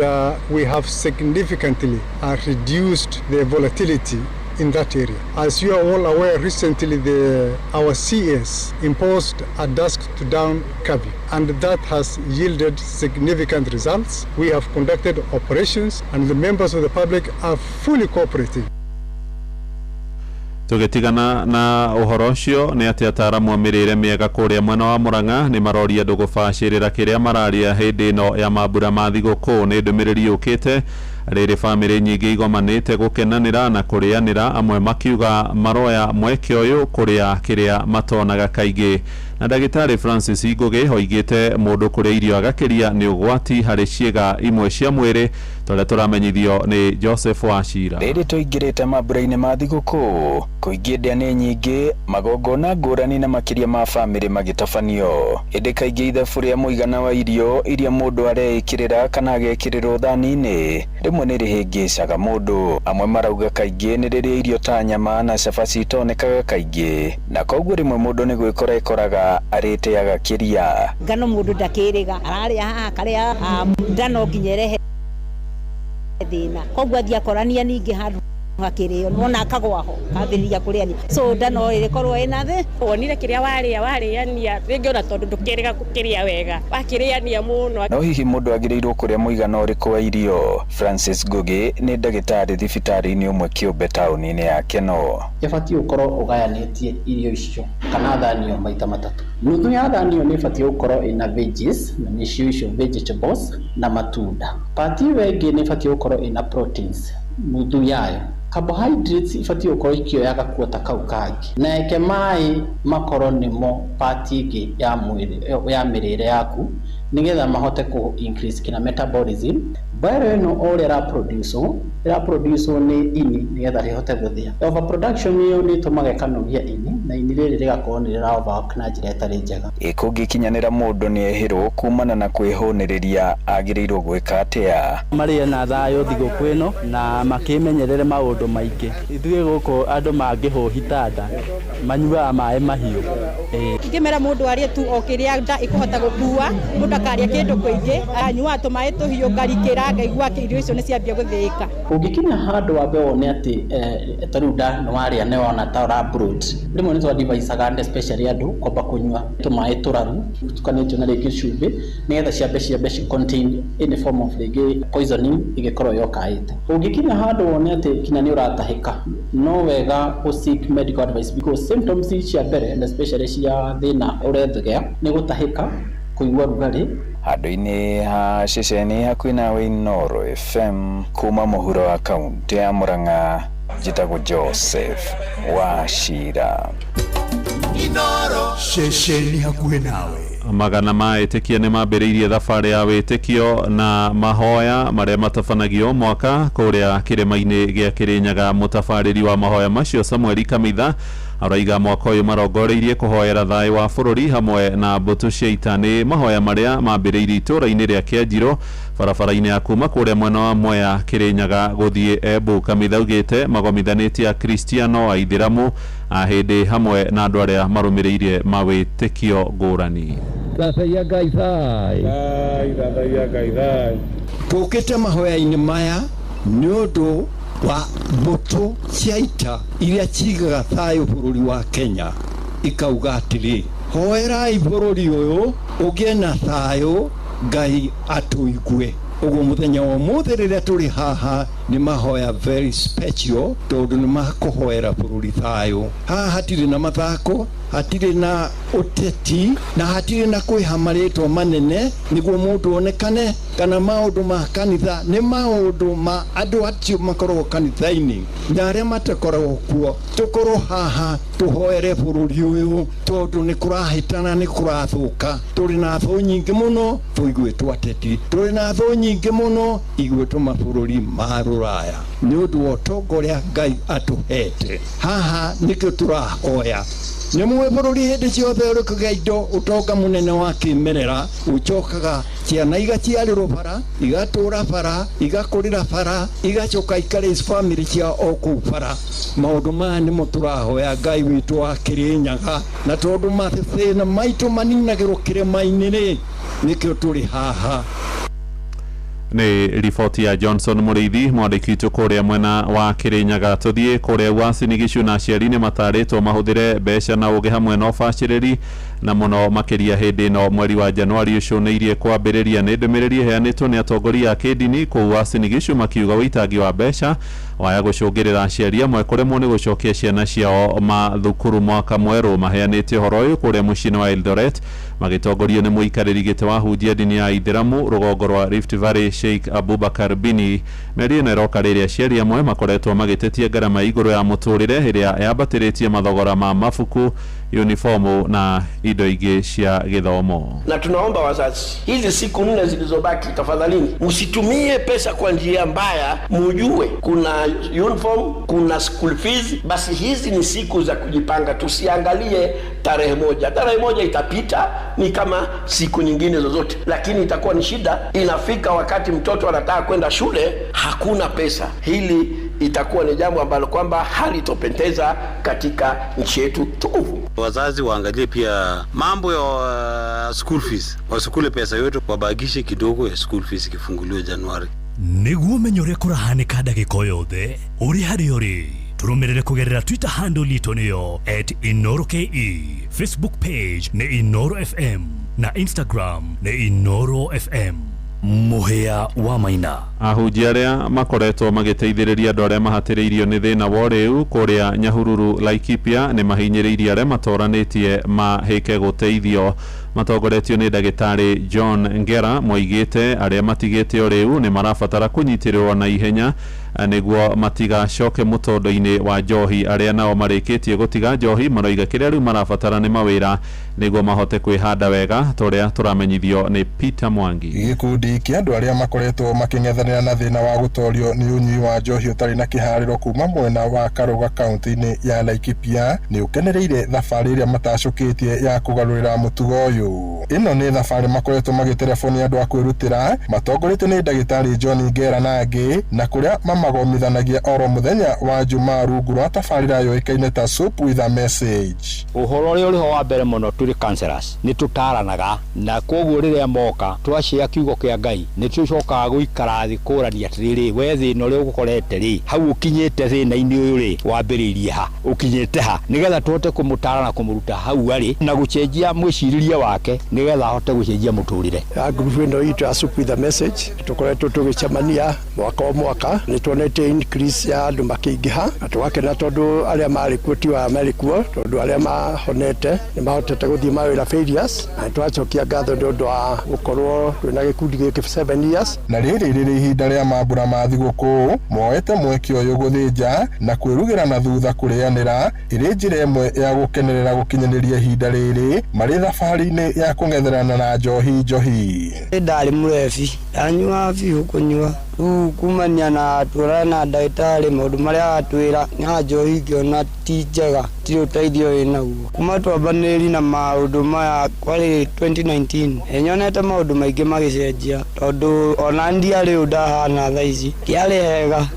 we have significantly reduced the volatility in that area. As you are all aware, recently our CS imposed a dusk to dawn curfew, and that has yielded significant results. We have conducted operations, and the members of the public are fully cooperating. Tũgĩtigana na ũhoro ũcio nĩ atĩ ataaramu a mĩrĩre mĩega kũrĩa mwena wa Murang'a nĩ maroria andũ gũbacĩrĩra kĩrĩa mararĩa hĩndĩ ĩno ya mambura ma thigũkũ. Nĩ ndũmĩrĩri yũkĩte rĩrĩ bamĩrĩ nyingĩ igomanĩte gũkenanĩra na kũrĩanĩra, amwe makiuga maroya mweke ũyũ kũrĩa kĩrĩa matonaga kaingĩ. Na ndagĩtarĩ Francis Ngũgĩ oigĩte mũndũ kũrĩa irio agakĩria nĩ ũgwati harĩ ciĩga imwe cia mwĩrĩ, tũrĩa tũramenyithio nĩ Joseph Wachira. Rĩrĩ tũingĩrĩte mambura-inĩ ma thigũkũ, kũingĩ ndĩa nĩ nyingĩ, magongona ngũrani na makĩria ma bamĩrĩ magĩtabanio. Ĩndĩ kaingĩ ithabu rĩa mũigana wa irio iria mũndũ areĩkĩrĩra kana agekĩrĩrwo thani-inĩ rĩmwe nĩ rĩhĩngĩcaga mũndũ. Amwe marauga kaingĩ nĩ rĩrĩa irio ta nyama na cabaci itonekaga kaingĩ, na koguo rĩmwe mũndũ nĩ gwĩkora ĩkoraga arĩte agakĩria. Ngano mũndũ ndakĩrĩga, ararĩa haha akarĩa nda no nginya ĩrehe thĩna, koguo athiĩ akorania ningĩ handũ hakĩrĩo nĩwona akagwa ho akambĩrĩria kũrĩania, so nda no ĩrĩkorwo ĩna thĩ. Wonire kĩrĩa warĩa warĩania rĩngĩ ona tondũ ndũkĩrĩga gũkĩrĩa wega wakĩrĩania mũno. No hihi mũndũ agĩrĩirwo kũrĩa mũigana ũrĩkũ wa irio? Francis Ngũgĩ nĩ ndagĩtarĩ thibitarĩ-inĩ ũmwe kĩũmbe taũni-inĩ ya Keno. Ĩbatiĩ gũkorwo ũgayanĩtie irio icio kana thani ĩyo maita matatũ. Nuthu ya thani ĩyo nĩ ĩbatiĩ gũkorwo ĩna veggies, na nĩcio icio vegetables na matunda. Part ĩyo ĩngĩ nĩ ĩbatiĩ gũkorwo ĩna proteins nuthu yayo. Carbohydrates ibatiĩ gũkorwo ikĩoya gakuota kau kangĩ, na eke maĩ makorwo nĩmo part ĩngĩ ya mwĩrĩ ya mĩrĩre yaku, nĩgetha mahote kũ increase kina metabolism. Bile ĩno o ũrĩa ĩraproduce nĩ ini nĩgetha rĩhote gũthĩa. Overproduction ĩyo nĩ ĩtũmaga ĩkanogia ini, na ini rĩrĩ rĩgakorwo nĩ rĩra overwork na njĩra ĩtarĩ njega. Ĩ kũngĩkinyanĩra mũndũ nĩ ehĩrwo kumana na kwĩhũnĩrĩria agĩrĩirwo gwĩka atĩa? Marĩe na thayũ thigũkũ ĩno na makĩmenyerere maũndũ maingĩ. Ithuĩ gũkũ andũ mangĩhũhita nda manyuaga maĩ mahiũ. Ingĩmera mũndũ arĩe tu o kĩrĩa nda ĩkũhota gũkua, mũndũ akarĩa kĩndũ kũingĩ, anyuaga tũmaĩ tũhiũ ngarikĩra ngaigua irio icio nĩ ciambia gũthĩĩka. Ũngĩkinya handũ wambe wone atĩ ta rĩu nda nĩ warĩa nĩ wona ta ũra bloat, rĩmwe nĩ twadivaicaga especially andũ kwamba kũnyua tũmaĩ tũraru tukanĩtio na rĩngĩ cumbĩ nĩgetha ciambe ci contain any form of rĩngĩ poisoning ĩngĩkorwo yokaĩte. Ũngĩkinya handũ wone atĩ kinya nĩ ũratahĩka, no wega ũ seek medical advice because symptoms cia mbere and especially cia thĩna ũrethegea nĩ gũtahĩka, kũigua rugarĩ. Handũ-inĩ ha ceceni hakuhĩ nawe Inooro FM kuma mũhuro wa kaũntĩ ya Murang'a, njĩtagwo Joseph Wachira. Inooro ceceni hakuhĩ nawe. Magana ma etĩkia nĩ mambĩrĩirie thabarĩ ya wĩtĩkio na mahoya marĩa matabanagio mwaka kũrĩa kĩrĩma-inĩ gĩa Kĩrĩnyaga. Mũtabarĩri wa mahoya macio Samuel Kamitha araiga mwaka ũyũ marongoreirie kũhoera thayũ wa bũrũri hamwe na mbũtũ cia ita. Nĩ mahoya marĩa mambĩrĩirie itũũra-inĩ rĩa Kĩanjirũ barabara-inĩ ya kuma kũrĩa mwena wa Mwea Kĩrĩnyaga gũthiĩ Embu. Kamitha augĩte magomithanĩtie Akristiano, Aithĩramu, ahĩndĩ hamwe na andũ arĩa marũmĩrĩire mawĩtĩkio ngũrani. Thathaiya Ngai thai. Thathaiya Ngai thai. Tũkĩte mahoya-inĩ maya nĩ ũndũ wa mbũtũ cia ita iria cigaga thayũ bũrũri wa Kenya, ikauga atĩrĩ, hoerai bũrũri ũyũ ũgĩe na thayũ, Ngai atũigue. Ũguo mũthenya wa ũmũthĩ rĩrĩa tũrĩ haha nĩ mahoya very special, tondũ nĩ makũhoera bũrũri thayũ. Haha hatirĩ na mathako, hatirĩ na ũteti, na hatirĩ na kwĩha marĩtwa manene nĩguo mũndũ onekane, kana maũndũ ma kanitha. Nĩ maũndũ ma andũ acio makoragwo kanitha-inĩ na arĩa matakoragwo kuo. Tũkorwo haha tũhoere bũrũri ũyũ, tondũ nĩ kũrahĩtana, nĩ kũrathũka. Tũrĩ na thũ nyingĩ mũno tũiguĩtwo ateti, tũrĩ na thũ nyingĩ mũno iguĩtwo mabũrũri ma rũraya, nĩ ũndũ wa ũtonga ũrĩa Ngai atũhete. Haha nĩkĩo tũrahoya. Nĩ mũĩ bũrũri hĩndĩ ciothe ũrĩ kũgĩa indo, ũtonga mũnene wa kĩmerera ũcokaga ciana igaciarĩrwo bara, igatũra bara, igakũrĩra bara, igacoka ikarĩ bamĩrĩ ciao o kũu bara. Maũndũ maya nĩmo tũrahoya Ngai witũ wa Kĩrĩnyaga, na tondũ mathĩna maitũ maninagĩrwo kĩrĩma-inĩ rĩ, nĩkĩo tũrĩ haha. Nĩ riboti ya Johnson Mũrĩithi, mwandĩki witũ kũrĩa mwena wa Kĩrĩnyaga. Tũthiĩ kũrĩa Uasin Gishu na aciari nĩ matarĩtwo mahũthĩre mbeca na ũgĩ hamwe na ũbacĩrĩri, na mũno makĩria hĩndĩ ĩno mweri wa Januari ũcũnĩirie kwambĩrĩria. Nĩ ndũmĩrĩri ĩheanĩtwo nĩ atongoria a kĩndini kũu Uasin Gishu makiuga ũitangi wa mbeca waya gũcũngĩrĩra aciari amwe kũremwo nĩ gũcokia ciana ciao mathukuru mwaka mwerũ. Maheanĩte ũhoro ũyũ kũrĩa mũciĩ-inĩ wa Eldoret magĩtongorio nĩ mũikarĩri gĩtĩ wa hunjia ndini ya Ithĩramu rũgongo rwa Rift Valley Sheikh Abubakar Bini. Mĩario ĩno ĩroka rĩrĩa aciari amwe makoretwo magĩtetia ngarama igũrũ ya mũtũrĩre ĩrĩa yambatĩrĩtie mathogora ma mabuku, unifomu na indo ingĩ cia gĩthomo. Na tunaomba wazazi, hizi siku 4 zilizobaki, tafadhalini msitumie pesa kwa njia mbaya. Mujue kuna uniform, kuna school fees. Basi hizi ni siku za kujipanga, tusiangalie tarehe moja. Tarehe moja itapita ni kama siku nyingine zozote, lakini itakuwa ni shida. Inafika wakati mtoto anataka kwenda shule, hakuna pesa. Hili itakuwa ni jambo ambalo kwamba halitopendeza katika nchi yetu tukufu. Wazazi waangalie pia mambo ya school fees, wasikule pesa yote, wabakishe kidogo ya school fees ikifunguliwa Januari. Nĩguo ũmenye ũrĩa kũrahanĩka ndagĩka o yothe ũrĩ harĩa ũrĩ, tũrũmĩrĩre kũgerera Twitter handle itũ nĩyo @InoroKE, Facebook page nĩ Inoro FM na Instagram nĩ Inoro FM. Mũhĩa wa Maina. Ahunjia arĩa makoretwo magĩteithĩrĩria andũ arĩa mahatĩrĩirio nĩ thĩna wa ũrĩu kũrĩa Nyahururu Laikipia nĩ mahinyĩrĩirie arĩa matoranĩtie mahĩke gũteithio. Matongoretio nĩ ndagĩtarĩ John Ngera moigĩte arĩa matigĩte ũrĩu nĩ marabatara kũnyitĩrĩrwo na ihenya nĩguo matigacoke mũtondo-inĩ wa njohi. Arĩa nao marĩkĩtie gũtiga njohi maroiga kĩrĩa rĩu marabatara nĩ mawĩra nĩguo mahote kwĩhanda wega, ta ũrĩa tũramenyithio nĩ Peter Mwangi. Gĩkundi kĩa andũ arĩa makoretwo makĩng'ethanĩra na thĩna wa gũtorio nĩ ũnyui wa njohi ũtarĩ na kĩharĩro kuma mwena wa Karũga kaunti-inĩ ya Laikipia nĩ ũkenereire thabarĩ ĩrĩa matacũkĩtie ya kũgarũrĩra mũtugo ũyũ. Ĩno nĩ thabarĩ makoretwo magĩterebonia andũ a kwĩrutĩra matongoretio nĩ ndagĩtarĩ John Ngera na angĩ, na kũrĩa mamagomithanagia oro mũthenya wa Jumaa rungu rwa tabarĩra yũĩkaine ta Soup with a Message. Ũhoro ũrĩa ũrĩho wa mbere mũno tũrĩ counselors nĩ tũtaranaga, na koguo rĩrĩa moka twacĩa kiugo kĩa Ngai nĩ tũcokaga gũikara thĩ kũrania atĩrĩrĩ, we thĩna ũrĩa ũgũkorete rĩ, hau ũkinyĩte thĩna-inĩ ũyũ rĩ, wambĩrĩirie ha, ũkinyĩte ha, nĩgetha tũhote kũmũtara na kũmũruta hau arĩ na gũcenjia mwĩcirĩrie wake nĩgetha ahote gũcenjia mũtũrĩre. Ngurubu ĩno itũ ya Soup with a Message tũkoretwo tũgĩcemania mwaka o mwaka, nĩ tuonete increase ya andũ makĩingĩha na tũgakena tondũ arĩa marĩ kuo ti wa marĩ kuo, tondũ arĩa mahonete nĩ mahotete gũthiĩ mawĩra failures, na twacokia ngatho nĩ ũndũ wa gũkorwo twĩna gĩkundi gĩkĩ 7 years. Na rĩrĩ rĩrĩ ihinda rĩa mambura ma thigũkũ moete mweke ũyũ gũthĩnja na kwĩrugĩra na thutha kũrĩanĩra ĩrĩ njĩra ĩmwe ya gũkenerera gũkinyanĩria ihinda rĩrĩ marĩ thabarĩ-inĩ ya kũng'etherana na njohi njohi. Ndarĩ mũrebi, ndanyuaga biũ kũnyua rĩu kumania na tũrana na ndagĩtarĩ maũndũ marĩa aratwĩra nĩ njohi ngĩona ti njega, ti ũteithio wĩnaguo. Kuma twambanĩrĩri na maũndũ maya kwarĩ 2019 nyonete maũndũ maingĩ magĩcenjia tondũ ona ndiarĩ ũũ ndahana thaa ici, ndiarĩ hega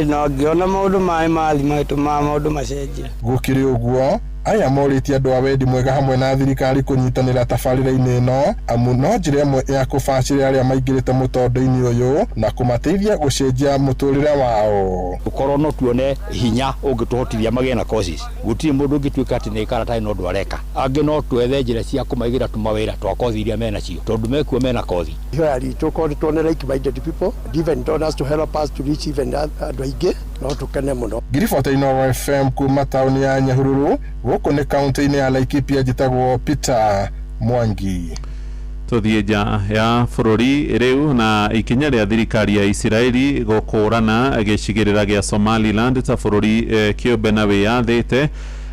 no ngĩona maũndũ maĩ mathi magĩtũmaga maũndũ macenjie. Gũkĩrĩ ũguo aya morĩtie andũ a wendi mwega hamwe na thirikari kũnyitanĩra tabarĩra-inĩ ĩno, amu no njĩra ĩmwe ya kũbacĩrĩra arĩa maingĩrĩte mũtondo-inĩ ũyũ na kũmateithia gũcenjia mũtũrĩre wao. Gũkorwo no tuone hinya ũngĩtũhotithia magĩe na courses, gũtirĩ mũndũ ũngĩtuĩka atĩ nĩ ikara atarĩ na ũndũ areka. Angĩ no twethe njĩra cia kũmaigĩra tũmawĩra twa kothi iria menacio, tondũ mekuo mena kothi. Ihoya ritũ korwo tuone like minded people and even donors to help us to reach even andũ aingĩ, no tũkene mũno. Ngiribota Inoro FM kuma taũni ya Nyahururu, gũkũ nĩ kaunti-inĩ ya Laikipia, njĩtagwo Peter Mwangi. Tũthiĩ nja ya bũrũri rĩu na ikinya rĩa thirikari ya Isiraeli gũkũrana gĩcigĩrĩra gĩa Somaliland ta bũrũri kĩũmbe na wĩyathĩte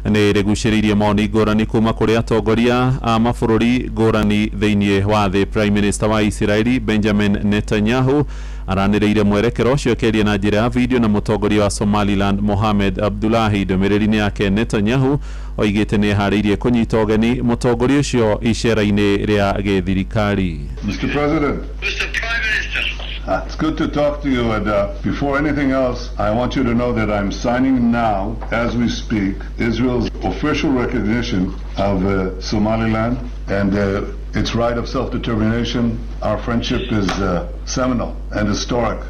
nĩ rĩgucĩrĩirie mawoni ngũrani kuma kũrĩ atongoria a mabũrũri ngũrani thĩinĩ wa thĩ. Prime Minister wa Isiraeli Benjamin Netanyahu aranĩrĩire mwerekero ũcio akĩaria na njĩra ya video na mũtongoria wa Somaliland Mohamed Abdullahi. Ndũmĩrĩri-inĩ yake Netanyahu oigĩte nĩ eharĩirie kũnyita ũgeni mũtongoria ũcio icera-inĩ rĩa gĩthirikari. Mr. President. Mr. Prime Minister. It's good to talk to you, and before anything else, I want you to know that I'm signing now, as we speak, Israel's official recognition of Somaliland and its right of self-determination. Our friendship is seminal and historic.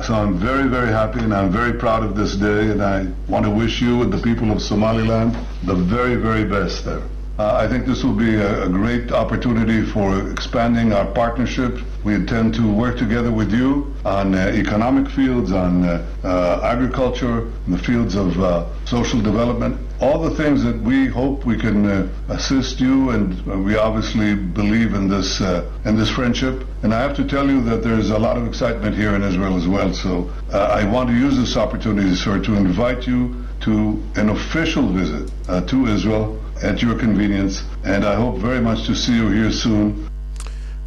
So I'm very, very happy and I'm very proud of this day, and I want to wish you and the people of Somaliland the very, very best there. I think this will be a great opportunity for expanding our partnership. We intend to work together with you on economic fields, on agriculture, in the fields of social development, all the things that we hope we can assist you, and we obviously believe in this friendship. And I have to tell you that there's a lot of excitement here in Israel as well. So I want to use this opportunity, sir, to invite you to an official visit to Israel at your convenience, and I hope very much to see you here soon.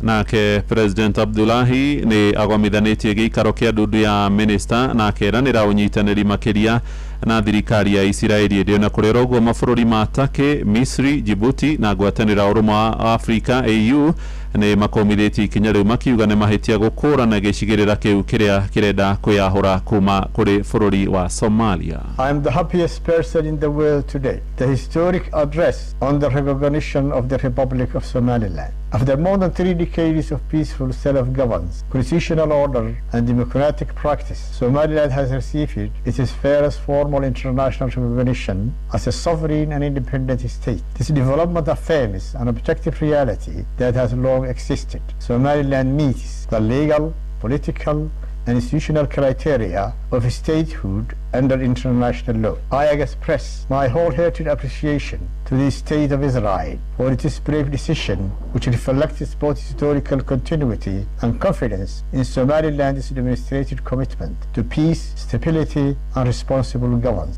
Nake President Abdullahi nĩ agomithanĩtie gĩikaro kĩa ndundu ya minista na akeranĩra ũnyitanĩri makĩria na thirikari ya Isiraeli. Ĩndĩ ona kũrĩ ũguo, mabũrũri ma Turkey, Misri, Djibouti na ngwatanĩro ya ũrũmwe wa Afrika AU nĩ makũmithĩtie ikinya rĩu, makiuga nĩ mahĩtia gũkũrana gĩcigĩrĩra kĩu kĩrĩa kĩrenda kwĩyahũra kuma kũrĩ bũrũri wa Somalia. I am the happiest person in the world today. The historic address on the recognition of the Republic of Somaliland. After more than 3 decades of peaceful self-governance, constitutional order, and democratic practice, Somaliland has received its first formal international recognition as a sovereign and independent state. This development affirms an objective reality that has long existed. Somaliland meets the legal, political, and institutional criteria of statehood under international law. I express my wholehearted appreciation to the State of Israel for its brave decision, which reflects both historical continuity and confidence in Somaliland's demonstrated commitment to peace, stability, and responsible governance.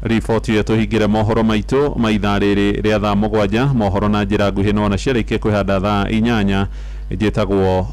Riboti ĩyo tũhingĩre mohoro maitũ ma ithaa rĩrĩ rĩa thaa 7. Mohoro na njĩra nguhĩ nona ciarĩkia kwĩhanda thaa 8. Njĩtagwo